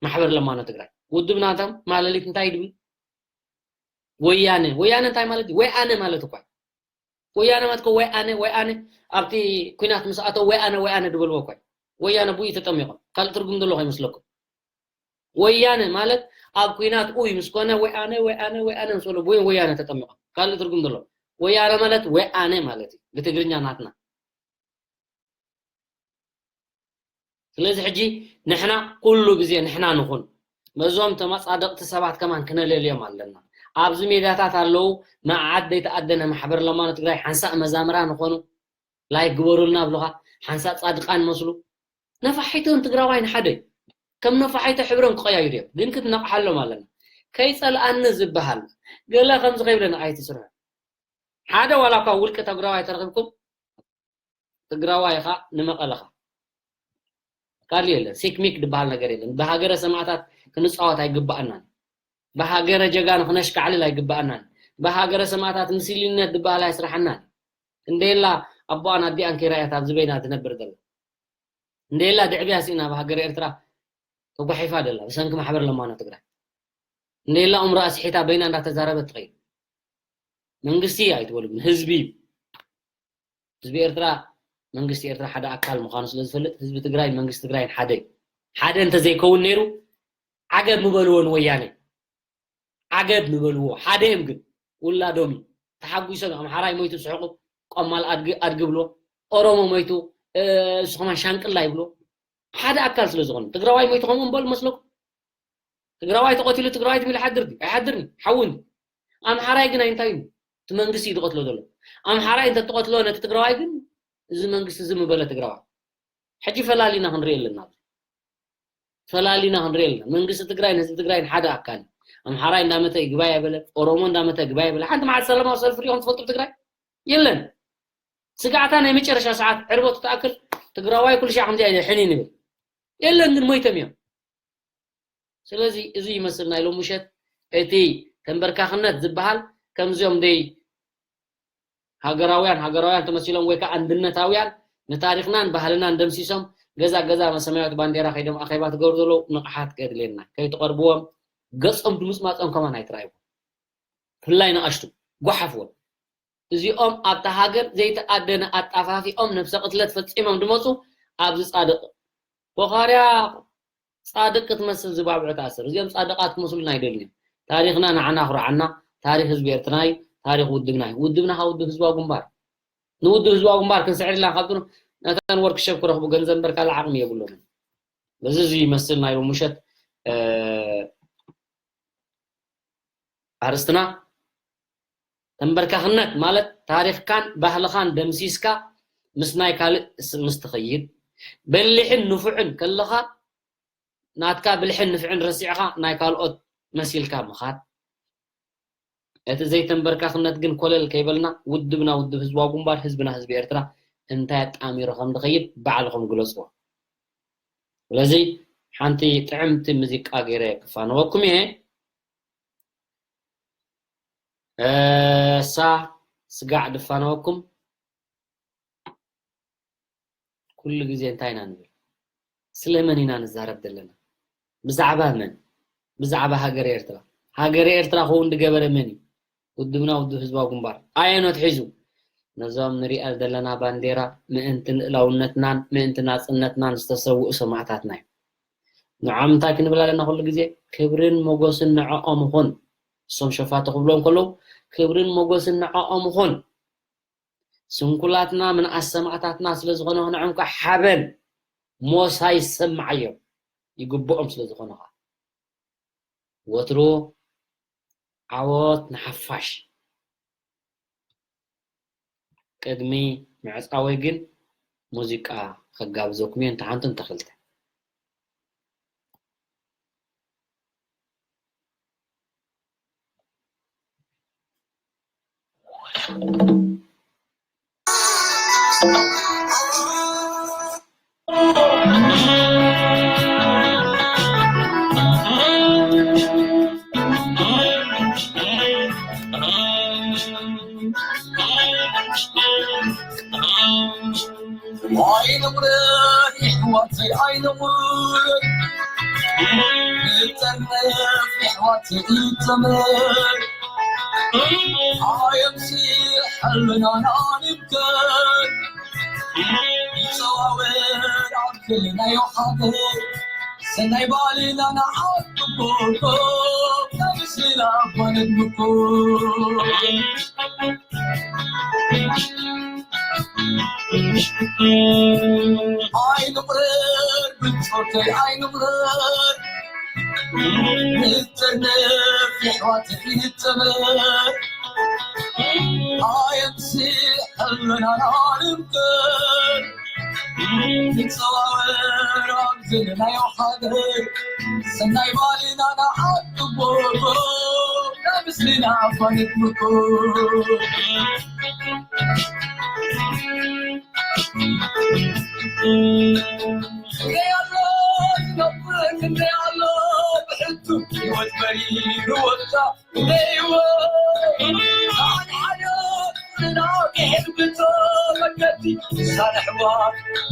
ማሕበር ለማኖ ትግራይ ውድብ ናቶም ማለሊት እንታይ ይድብል? ወያነ ወያነ እንታይ ማለት እዩ? ወይ ኣነ ማለት እኳ እዩ። ወያነ ማለት እኮ ወይ ኣነ ወይ ኣነ ኣብቲ ኩናት ምስ ኣተው ወይ ኣነ ወይ ኣነ ድበልዎ እኳ እዩ። ወያነ ብኡ ተጠሚቖም ካልእ ትርጉም ዘሎ ከይመስለኩም። ወያነ ማለት ኣብ ኩናት ኡይ ምስ ኮነ ወይ ኣነ ወይ ኣነ ወይ ኣነ ምስ በሉ ብኡ ወያነ ተጠሚቖም ካልእ ትርጉም ዘሎ። ወያነ ማለት ወይ ኣነ ማለት እዩ ብትግርኛ ናትና። ስለዚ ሕጂ ንሕና ኩሉ ግዜ ንሕና ንኹን። በዞም ተመጻደቕቲ ሰባት ከማን ክነለልዮም ኣለና። ኣብዚ ሜዳታት ኣለዉ መዓት ዘይተኣደነ ማሕበር ለማኖ ትግራይ ሓንሳእ መዛምራን ንኾኑ ላይክ ግበሩልና ኣብሉኻ ሓንሳእ ጻድቃን መስሉ ነፋሒቶን ትግራዋይን ሓደ እዩ። ከም ነፋሒቶ ሕብሮም ክቐያይሩ እዮም ግን ክትነቕሓሎም ኣለና። ከይጸልኣኒ ዝበሃል ገለ ከምዚ ከይብለና ኣይትስርሑ። ሓደ ዋላ እኳ ውልቂ ትግራዋይ ተረኺብኩም ትግራዋይ ኢኻ ንመቐለኻ ካልእ የለን። ሲክሚክ ዝበሃል ነገር የለን። ብሃገረ ሰማእታት ክንፃወት ኣይግባኣናን። ብሃገረ ጀጋኑ ክነሽካዕልል ኣይግባኣናን። ብሃገረ ሰማእታት ምስልነት ዝበሃል ኣይስራሓናን። እንዴላ ኣቦኣን ኣዲኣን ከይረኣየት ኣብዚ በይና ትነብር ዘላ እንዴላ ድዕብያ ስኢና ብሃገረ ኤርትራ ተጓሒፋ ደላ ብሰንኪ ማሕበር ለማኖ ትግራይ እንዴላ ኡምራ ኣስሒታ በይና እንዳተዛረበት ትኸይድ መንግስቲ ኣይትበሉ ግን ህዝቢ እዩ። ህዝቢ ኤርትራ መንግስቲ ኤርትራ ሓደ ኣካል ምዃኑ ስለ ዝፈልጥ ህዝቢ ትግራይ መንግስቲ ትግራይን ሓደ እዩ። ሓደ እንተዘይከውን ነይሩ ዓገብ ምበልዎ ንወያነ ዓገብ ምበልዎ ሓደ እዮም ግን ውላዶም እዩ። ተሓጒሶም እዮም ኣምሓራይ ሞይቱ ስሕቁ ቆማል ኣድጊ ኣድጊ ብሎ ኦሮሞ ሞይቱ እሱ ከማን ሻንቅላ ይብሎ ሓደ ኣካል ስለ ዝኾኑ ትግራዋይ ሞይቱ ከምኡ ምበል መስለኩም ትግራዋይ ተቐቲሉ ትግራዋይ ትብል ሓድር ድዩ ኣይሓድርን ሓውን ኣምሓራይ ግን ኣይንታይ እዩ እቲ መንግስቲ እዩ ዝቐትሎ ዘሎ ኣምሓራይ እንተ ትቐትሎ ነቲ ትግራዋይ ግን እዚ መንግስቲ እዚ ምበለ ትግራዋይ ሕጂ ፈላሊና ክንርኢ ኣለና ፈላሊና ክንርኢ ኣለና መንግስቲ ትግራይ ንህዝቢ ትግራይ ሓደ ኣካል ኣምሓራይ እንዳመተ ይግባይ ኣይበለ ኦሮሞ እንዳመተ ይግባይ ኣይበለ ሓንቲ መዓት ሰላማዊ ሰልፊ ሪኢኹም ትፈልጡ ትግራይ የለን ስጋዕታ ናይ መጨረሻ ሰዓት ዕርበቱ ተኣክል ትግራዋይ ኩሉ ሻዕ ከምዚ ኣይሕን ንብል የለን ግን ሞይቶም እዮም ስለዚ እዚ ይመስል ናይ ሎም ምሸት እቲ ተንበርካኽነት ዝበሃል ከምዚኦም ደይ ሃገራውያን ሃገራውያን ተመሲሎም ወይ ከዓ ኣንድነታውያን ንታሪክናን ባህልናን ደምሲሶም ገዛ ገዛ መሰማያዊት ባንዴራ ከይዶም ኣኼባ ትገብሩ ዘለዉ ንቕሓት ከየድልየና ከይትቐርብዎም ገጾም ድምፅማፆም ከማን ኣይትራእይዎም ፍላይ ንኣሽቱ ጓሓፍዎም እዚኦም ኣብታ ሃገር ዘይተኣደነ ኣጣፋፊኦም ነብሰ ቅትለት ፈፂሞም ድመፁ ኣብዚ ፃድቕ ቦኻርያ ፃድቅ ክትመስል ዝባብዑ ተኣሰር እዚኦም ፃድቃት ክመስሉና ኣይደልዩ ታሪክና ንዓና ኩርዓና ታሪክ ህዝቢ ኤርትራይ ታሪክ ውድብናይ ውድብና ካብ ውድብ ህዝባዊ ግንባር ንውድብ ህዝባዊ ግንባር ክንስዕድ ኢልና ካብቱ ነተን ወርክሸፕ ክረኽቡ ገንዘብ እምበር ካልእ ዓቕሚ የብሎምን በዚ እዚ ይመስል ናይ ሎምሸት ኣርስትና ተንበርካኽነት ማለት ታሪኽካን ባህልኻን ደምሲስካ ምስ ናይ ካልእ ምስ ትኸይድ በሊሕን ንፉዕን ከለኻ ናትካ ብልሕን ንፍዕን ረሲዕኻ ናይ ካልኦት መሲልካ ምኻድ እቲ ዘይተንበርካኽነት ግን ኮለል ከይበልና ውድብና ውድብ ህዝባዊ ግንባር ህዝብና ህዝቢ ኤርትራ እንታይ ኣጣሚሩ ከም ዝኸይድ ባዕልኹም ግለፅዎ ስለዚ ሓንቲ ጥዕምቲ ሙዚቃ ገይረ ክፋነወኩም እየ እሳ ስጋዕ ድፋነወኩም ኩሉ ግዜ እንታይ ኢና ንብል ስለመን ኢና ንዛረብ ዘለና ብዛዕባ መን ብዛዕባ ሃገር ኤርትራ ሃገር ኤርትራ ክውን ዝገበረ መን እዩ ውድብና ውድብ ህዝባዊ ግንባር ኣየኖት ሒዙ ነዞም ንሪኣ ዘለና ባንዴራ ምእንቲ ልእላውነትናን ምእንቲ ናጽነትናን ዝተሰውኡ ሰማእታትና እዩ። ንዖም እንታይ ክንብል ኣለና ኩሉ ግዜ? ክብርን ሞጎስን ንዕኦም ይኹን። እሶም ሸፋቱ ክብሎም ከለዉ ክብርን ሞጎስን ንዕኦም ይኹን። ስንኩላትና ምንኣስ ሰማእታትና ስለ ዝኾነ ንዕኦም ከዓ ሓበን ሞሳ ይሰማዓዮም። ይግብኦም ስለ ዝኾነ ከዓ። ወትሩ ዓወት ንሓፋሽ። ቅድሚ ምዕጻወይ ግን ሙዚቃ ከጋብዘኩም እየ፣ እንተ ሓንቲ እንተ ክልተ። ኣይንቑረር የሕዋተይ ኣይንቑረር፣ ንጠርነፍ የሕዋተይ ንጠመር፣ ኣየምሲ ሕልናና ንብከር፣ ይጸዋወር ኣብ ክልናዮ ሃገር፣ ሰናይ ባልና ንዓጥቦ፣ ናብ ምስልና ባነድምኮ። ኣይንቑረር ብጾተይ ኣይንቑረር፣ ንጠርነፍ የሕዋተይ ንጠመር፣ ኣየምሲ ሕልናና ንብከር፣ ንጸዋወር ኣብ ዘለናዮ ሃገር፣ ሰናይ ባልና ንዓጥቦ፣ ናብ ምስልና ባነድምኮ። ክንደይ ኣሎ ዝነብር፣ ክንደይ ኣሎ ብሕቱ፣ ህይወት መሪሩ ወጣ፣ ክንደይ ህይወት፣ ሰዓት ሓደ፣ ናብ ሕልምቶ መገዲ፣ ሳንሕዋ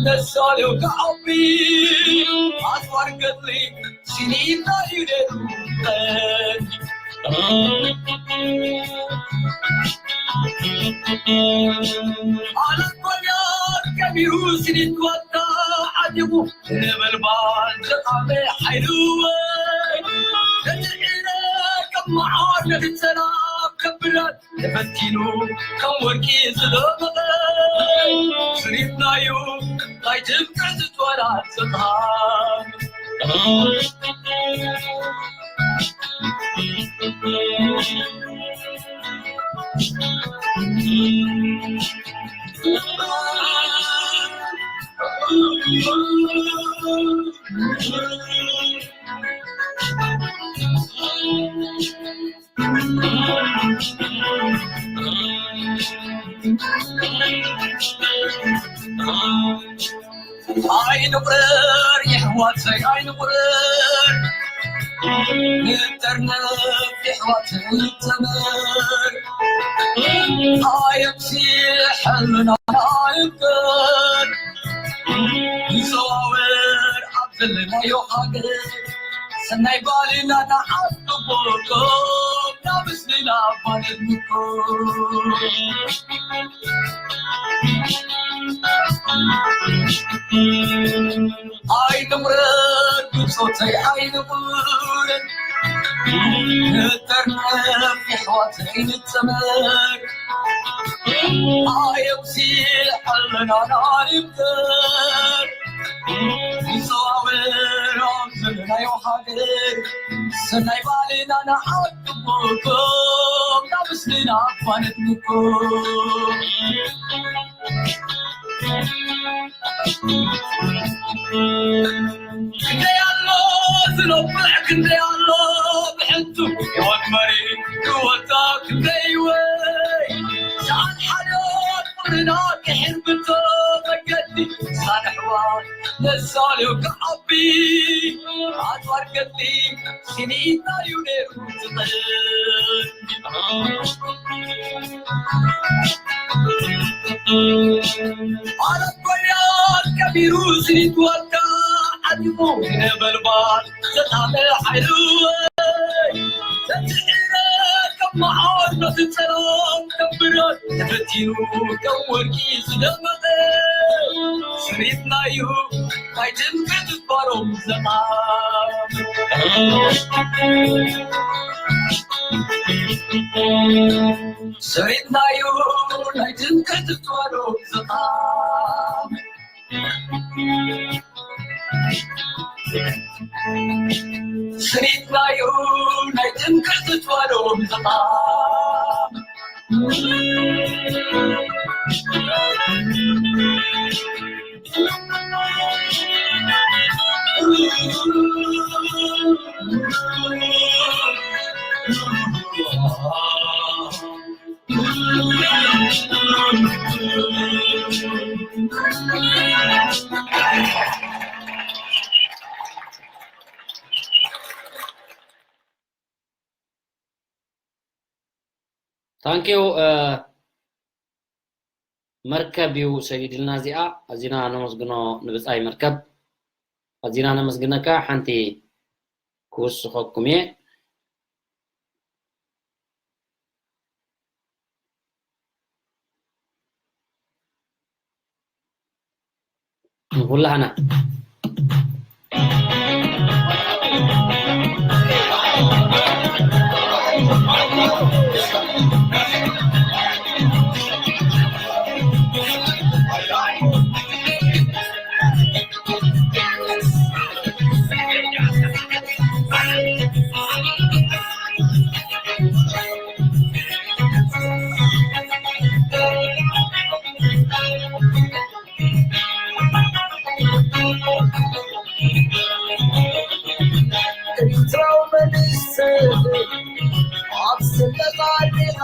ነሳሌው ክዓቢ፣ ኣጽዋር ገድሊ፣ ሲኒታ እዩ ነይሩ ቀንዲ። ኣነ ኮንያት ከቢሩ ሲኒት ወጣ ዓዲቑ፣ ነበልባል ዘቃመ ሓይሉ ወይ፣ ነቲ ዒረ ከም መዓር ነቲ ሰላም ከብራት ተፈቲኑ ከም ወርቂ ዝደመቐ፣ ስሪትናዩ ናይ ጅምዕቲ ዝትወራ ስልጣን። ኣይንቑረር የሕዋተይ ኣይንቑረር፣ ንጠርነፍ የሕዋተይ ንጠመር፣ ኣየምሲ ሕልናና ይብከር፣ ንዘዋወር ኣብ ዘለናዮ ሃገር፣ ሰናይ ባልና ንዓጥቦ፣ ናብ ምስልና ባነድምኮ። ኣይንቑረር ብጾተይ ኣይንቑረር፣ ንጠርነፍ የሕዋተይ ንጠመር፣ ኣየምሲ ሕልናና ይብከር፣ ንዘዋወር ኣብ ዘለናዮ ሃገር፣ ሰናይ ባልና ንዓጥቦ፣ ናብ ምስልና ባነድምኮ። ክንደይ ኣሎ ዝነብዕ፣ ክንደይ ኣሎ ብሕቱ፣ ህይወት መሪ ክወታ ክንደይ ወይ፣ ሰዓት ሓደ ጥርና ድሕር ብቶ መገዲ፣ ሳንሕዋ ነሳሌው ክዓቢ፣ ኣጽዋር ገድሊ ሲኒታ እዩ ነይሩ ዝቐል። ኣረብ ጎልያድ ከቢሩ ሲኒት ወጣ ዓዲቑ ነበልባል ዘጣለ ሓይሉ፣ ተትሒረ ከም መዓር ነቲ ጸላም ከብር ተፈቲኑ ከም ወርቂ ዝደመቐ ስሪትናዩ ናይ ትምክሕቲ ባሮም ዘማም ስሪትናዩ ናይ ትምክሕቲ ባሮም ዘማም ስኒትናዩ ናይ ትምክሕቲ ትዋሎም ዝቓም Thank you. መርከብ እዩ ሰዲድልና እዚኣ። ኣዚና ነመስግኖ ንብጻይ መርከብ። ኣዚና ነመስግነካ። ሓንቲ ክውስኸኩም እየ። ንኹላህና። ኤርትራዊ መንእሰይ ኣብ ስደት ኣሊኻ፣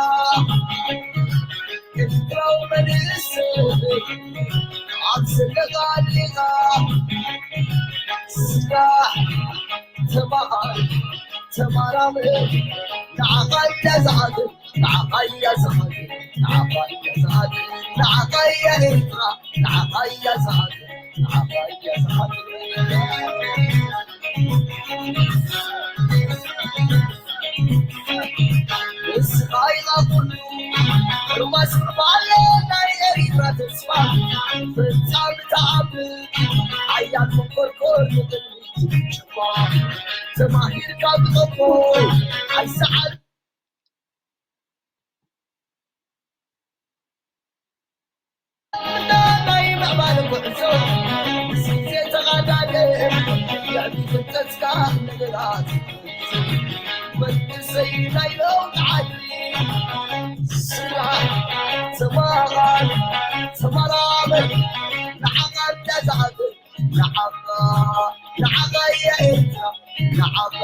ኤርትራዊ መንእሰይ ኣብ ስደት ኣሊኻ፣ ስራሕ ተማሃር ተመራመር፣ ንዓኻ እያ ዝሓትት። ንዓኻያ ዝሓትት፣ ንዓኻያ ዝሓትት፣ ንዓኻያ ኤርትራ፣ ንዓኻያ ዝሓትት፣ ንዓኻያ ዝሓትት። ንስኻ ኢኻ ኩሉ፣ ርማስ ምዕባለ ናይ ኤርትራ ተስፋ፣ ፈጻሚ ተኣምር፣ ሓያል መኮርኮር ንቕድሚት ትብል ጭማ፣ ተማሂርካ ብቐቦ ኣይሰዓር ናይ ምዕባለ ጉዕዞ ምስ ግዜ ተቓዳደ፣ ልዕሊ ፍልጠትካ ነገራት መንእሰይ ናይ ለውጢ ዓዲ፣ ስራሕ፣ ተማሃር፣ ተመራመር፣ ንዓኻ እንዳዝሓተ ንዓኻ፣ ንዓኻ እያ ኤርትራ፣ ንዓኻ።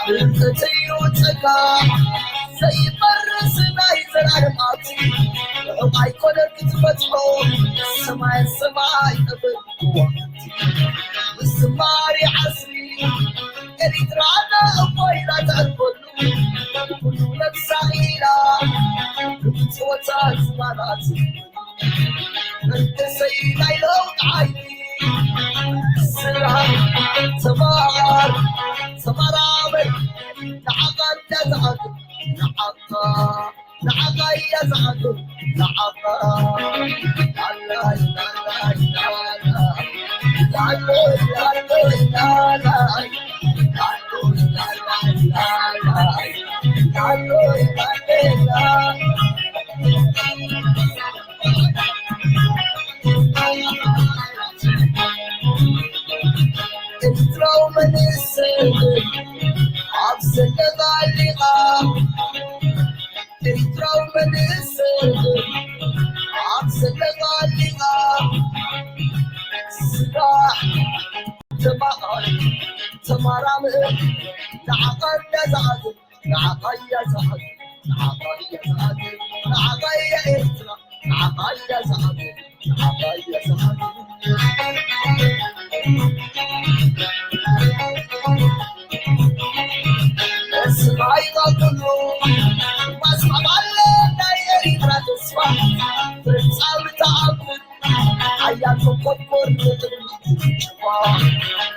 ፍልጠተይ ይውፀካ ዘይፈርስ ናይ ዘላለም ሃብቲ፣ ርሑቕ ኣይኮነን ክትበፅሖ፣ ሰማይ ሰማይ ጠፈር ክዋኽብቲ። ዝማሬ ዓስቢ ኤሪትራና እፎይታ ተዕርፈሉ፣ ኩሉ ነብሳ ኢላ ክትወታ ዝባናት። መንእሰይ ናይ ለውጢ ሓይሊ፣ ስራሕ፣ ተማሃር፣ ተመራመር፣ ንዓኻ እንዳዝሓትት፣ ንዓኻ ንዓኻ እያ ዝሓቱ ንዓኻ። ላላይ ላላይ ላላይ ላሎይ ላሎይ ላላይ ላሎይ ላላይ ላላይ ላሎይ ላሎይ ላላይ። ኤርትራዊ መንእሰይ ኣብ ስደት ኣሊኻ ኤርትራዊ መንእሰይ ኣብ ስደት ኣሊኻ ስራሕ ተማሃር ተመራምር ንዓኻ እያ ዝሓትት ንዓኻ እያ ዝሓትት ንዓኻ እያ ዝሓትት ንዓኻ እያ ኤርትራ ንዓኻ እያ ዝሓትት ንዓኻ እያ ዝሓትት።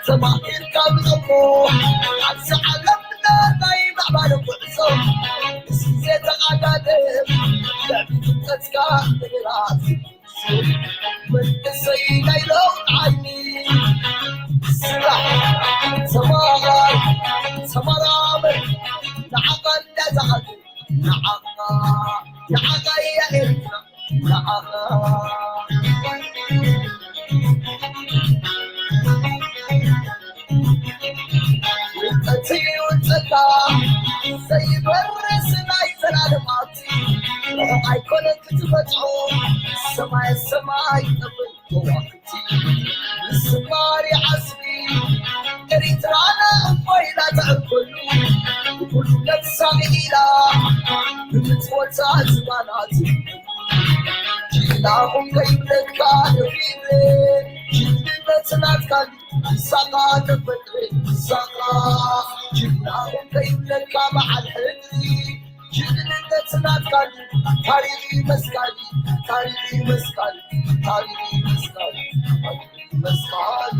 ተማሂርካ ብዘኮ ኣብዚ ዓለምና ናይ ምዕባለ ጉዕዞ ምስ ግዜ ተቓዳድም፣ ልዕሊ ፍልጠትካ ምድራት መንእሰይ ናይ ለውጢ ዓይኒ። ስራሕ፣ ተማሃር፣ ተመራመር፣ ንዓኻ እንዳተዓቢ፣ ንዓኻ፣ ንዓኻ እያ ኤርትራ፣ ንዓኻ። ፍልጠት እዩ ጸጋ ዘይበርስ ናይ ዘላለም ሃብቲ። ርሑቕ ኣይኮነን ክትበጽሖ፣ ሰማይ ሰማይ ይጠፍእ ከዋኽብቲ። ምስማር ይዓስቢ ኤርትራና እፎ ኢላ ተዕርፈሉ። ኩሉ ነብሳ ኢላ ብምጽወታ ዝባናት። ጅግናኹም ከይብለካ ደፊረ፣ ጅግንነት ናትካ ምሳኻ ተፈጥረ፣ ምሳኻ። ጅግናኹም ከይብለካ በዓል ሕድሪ፣ ጅግንነት ናትካ ታሪኽ መስካሪ፣ ታሪኽ መስካሪ፣ ታሪኽ መስካሪ፣ ታሪኽ መስካሪ።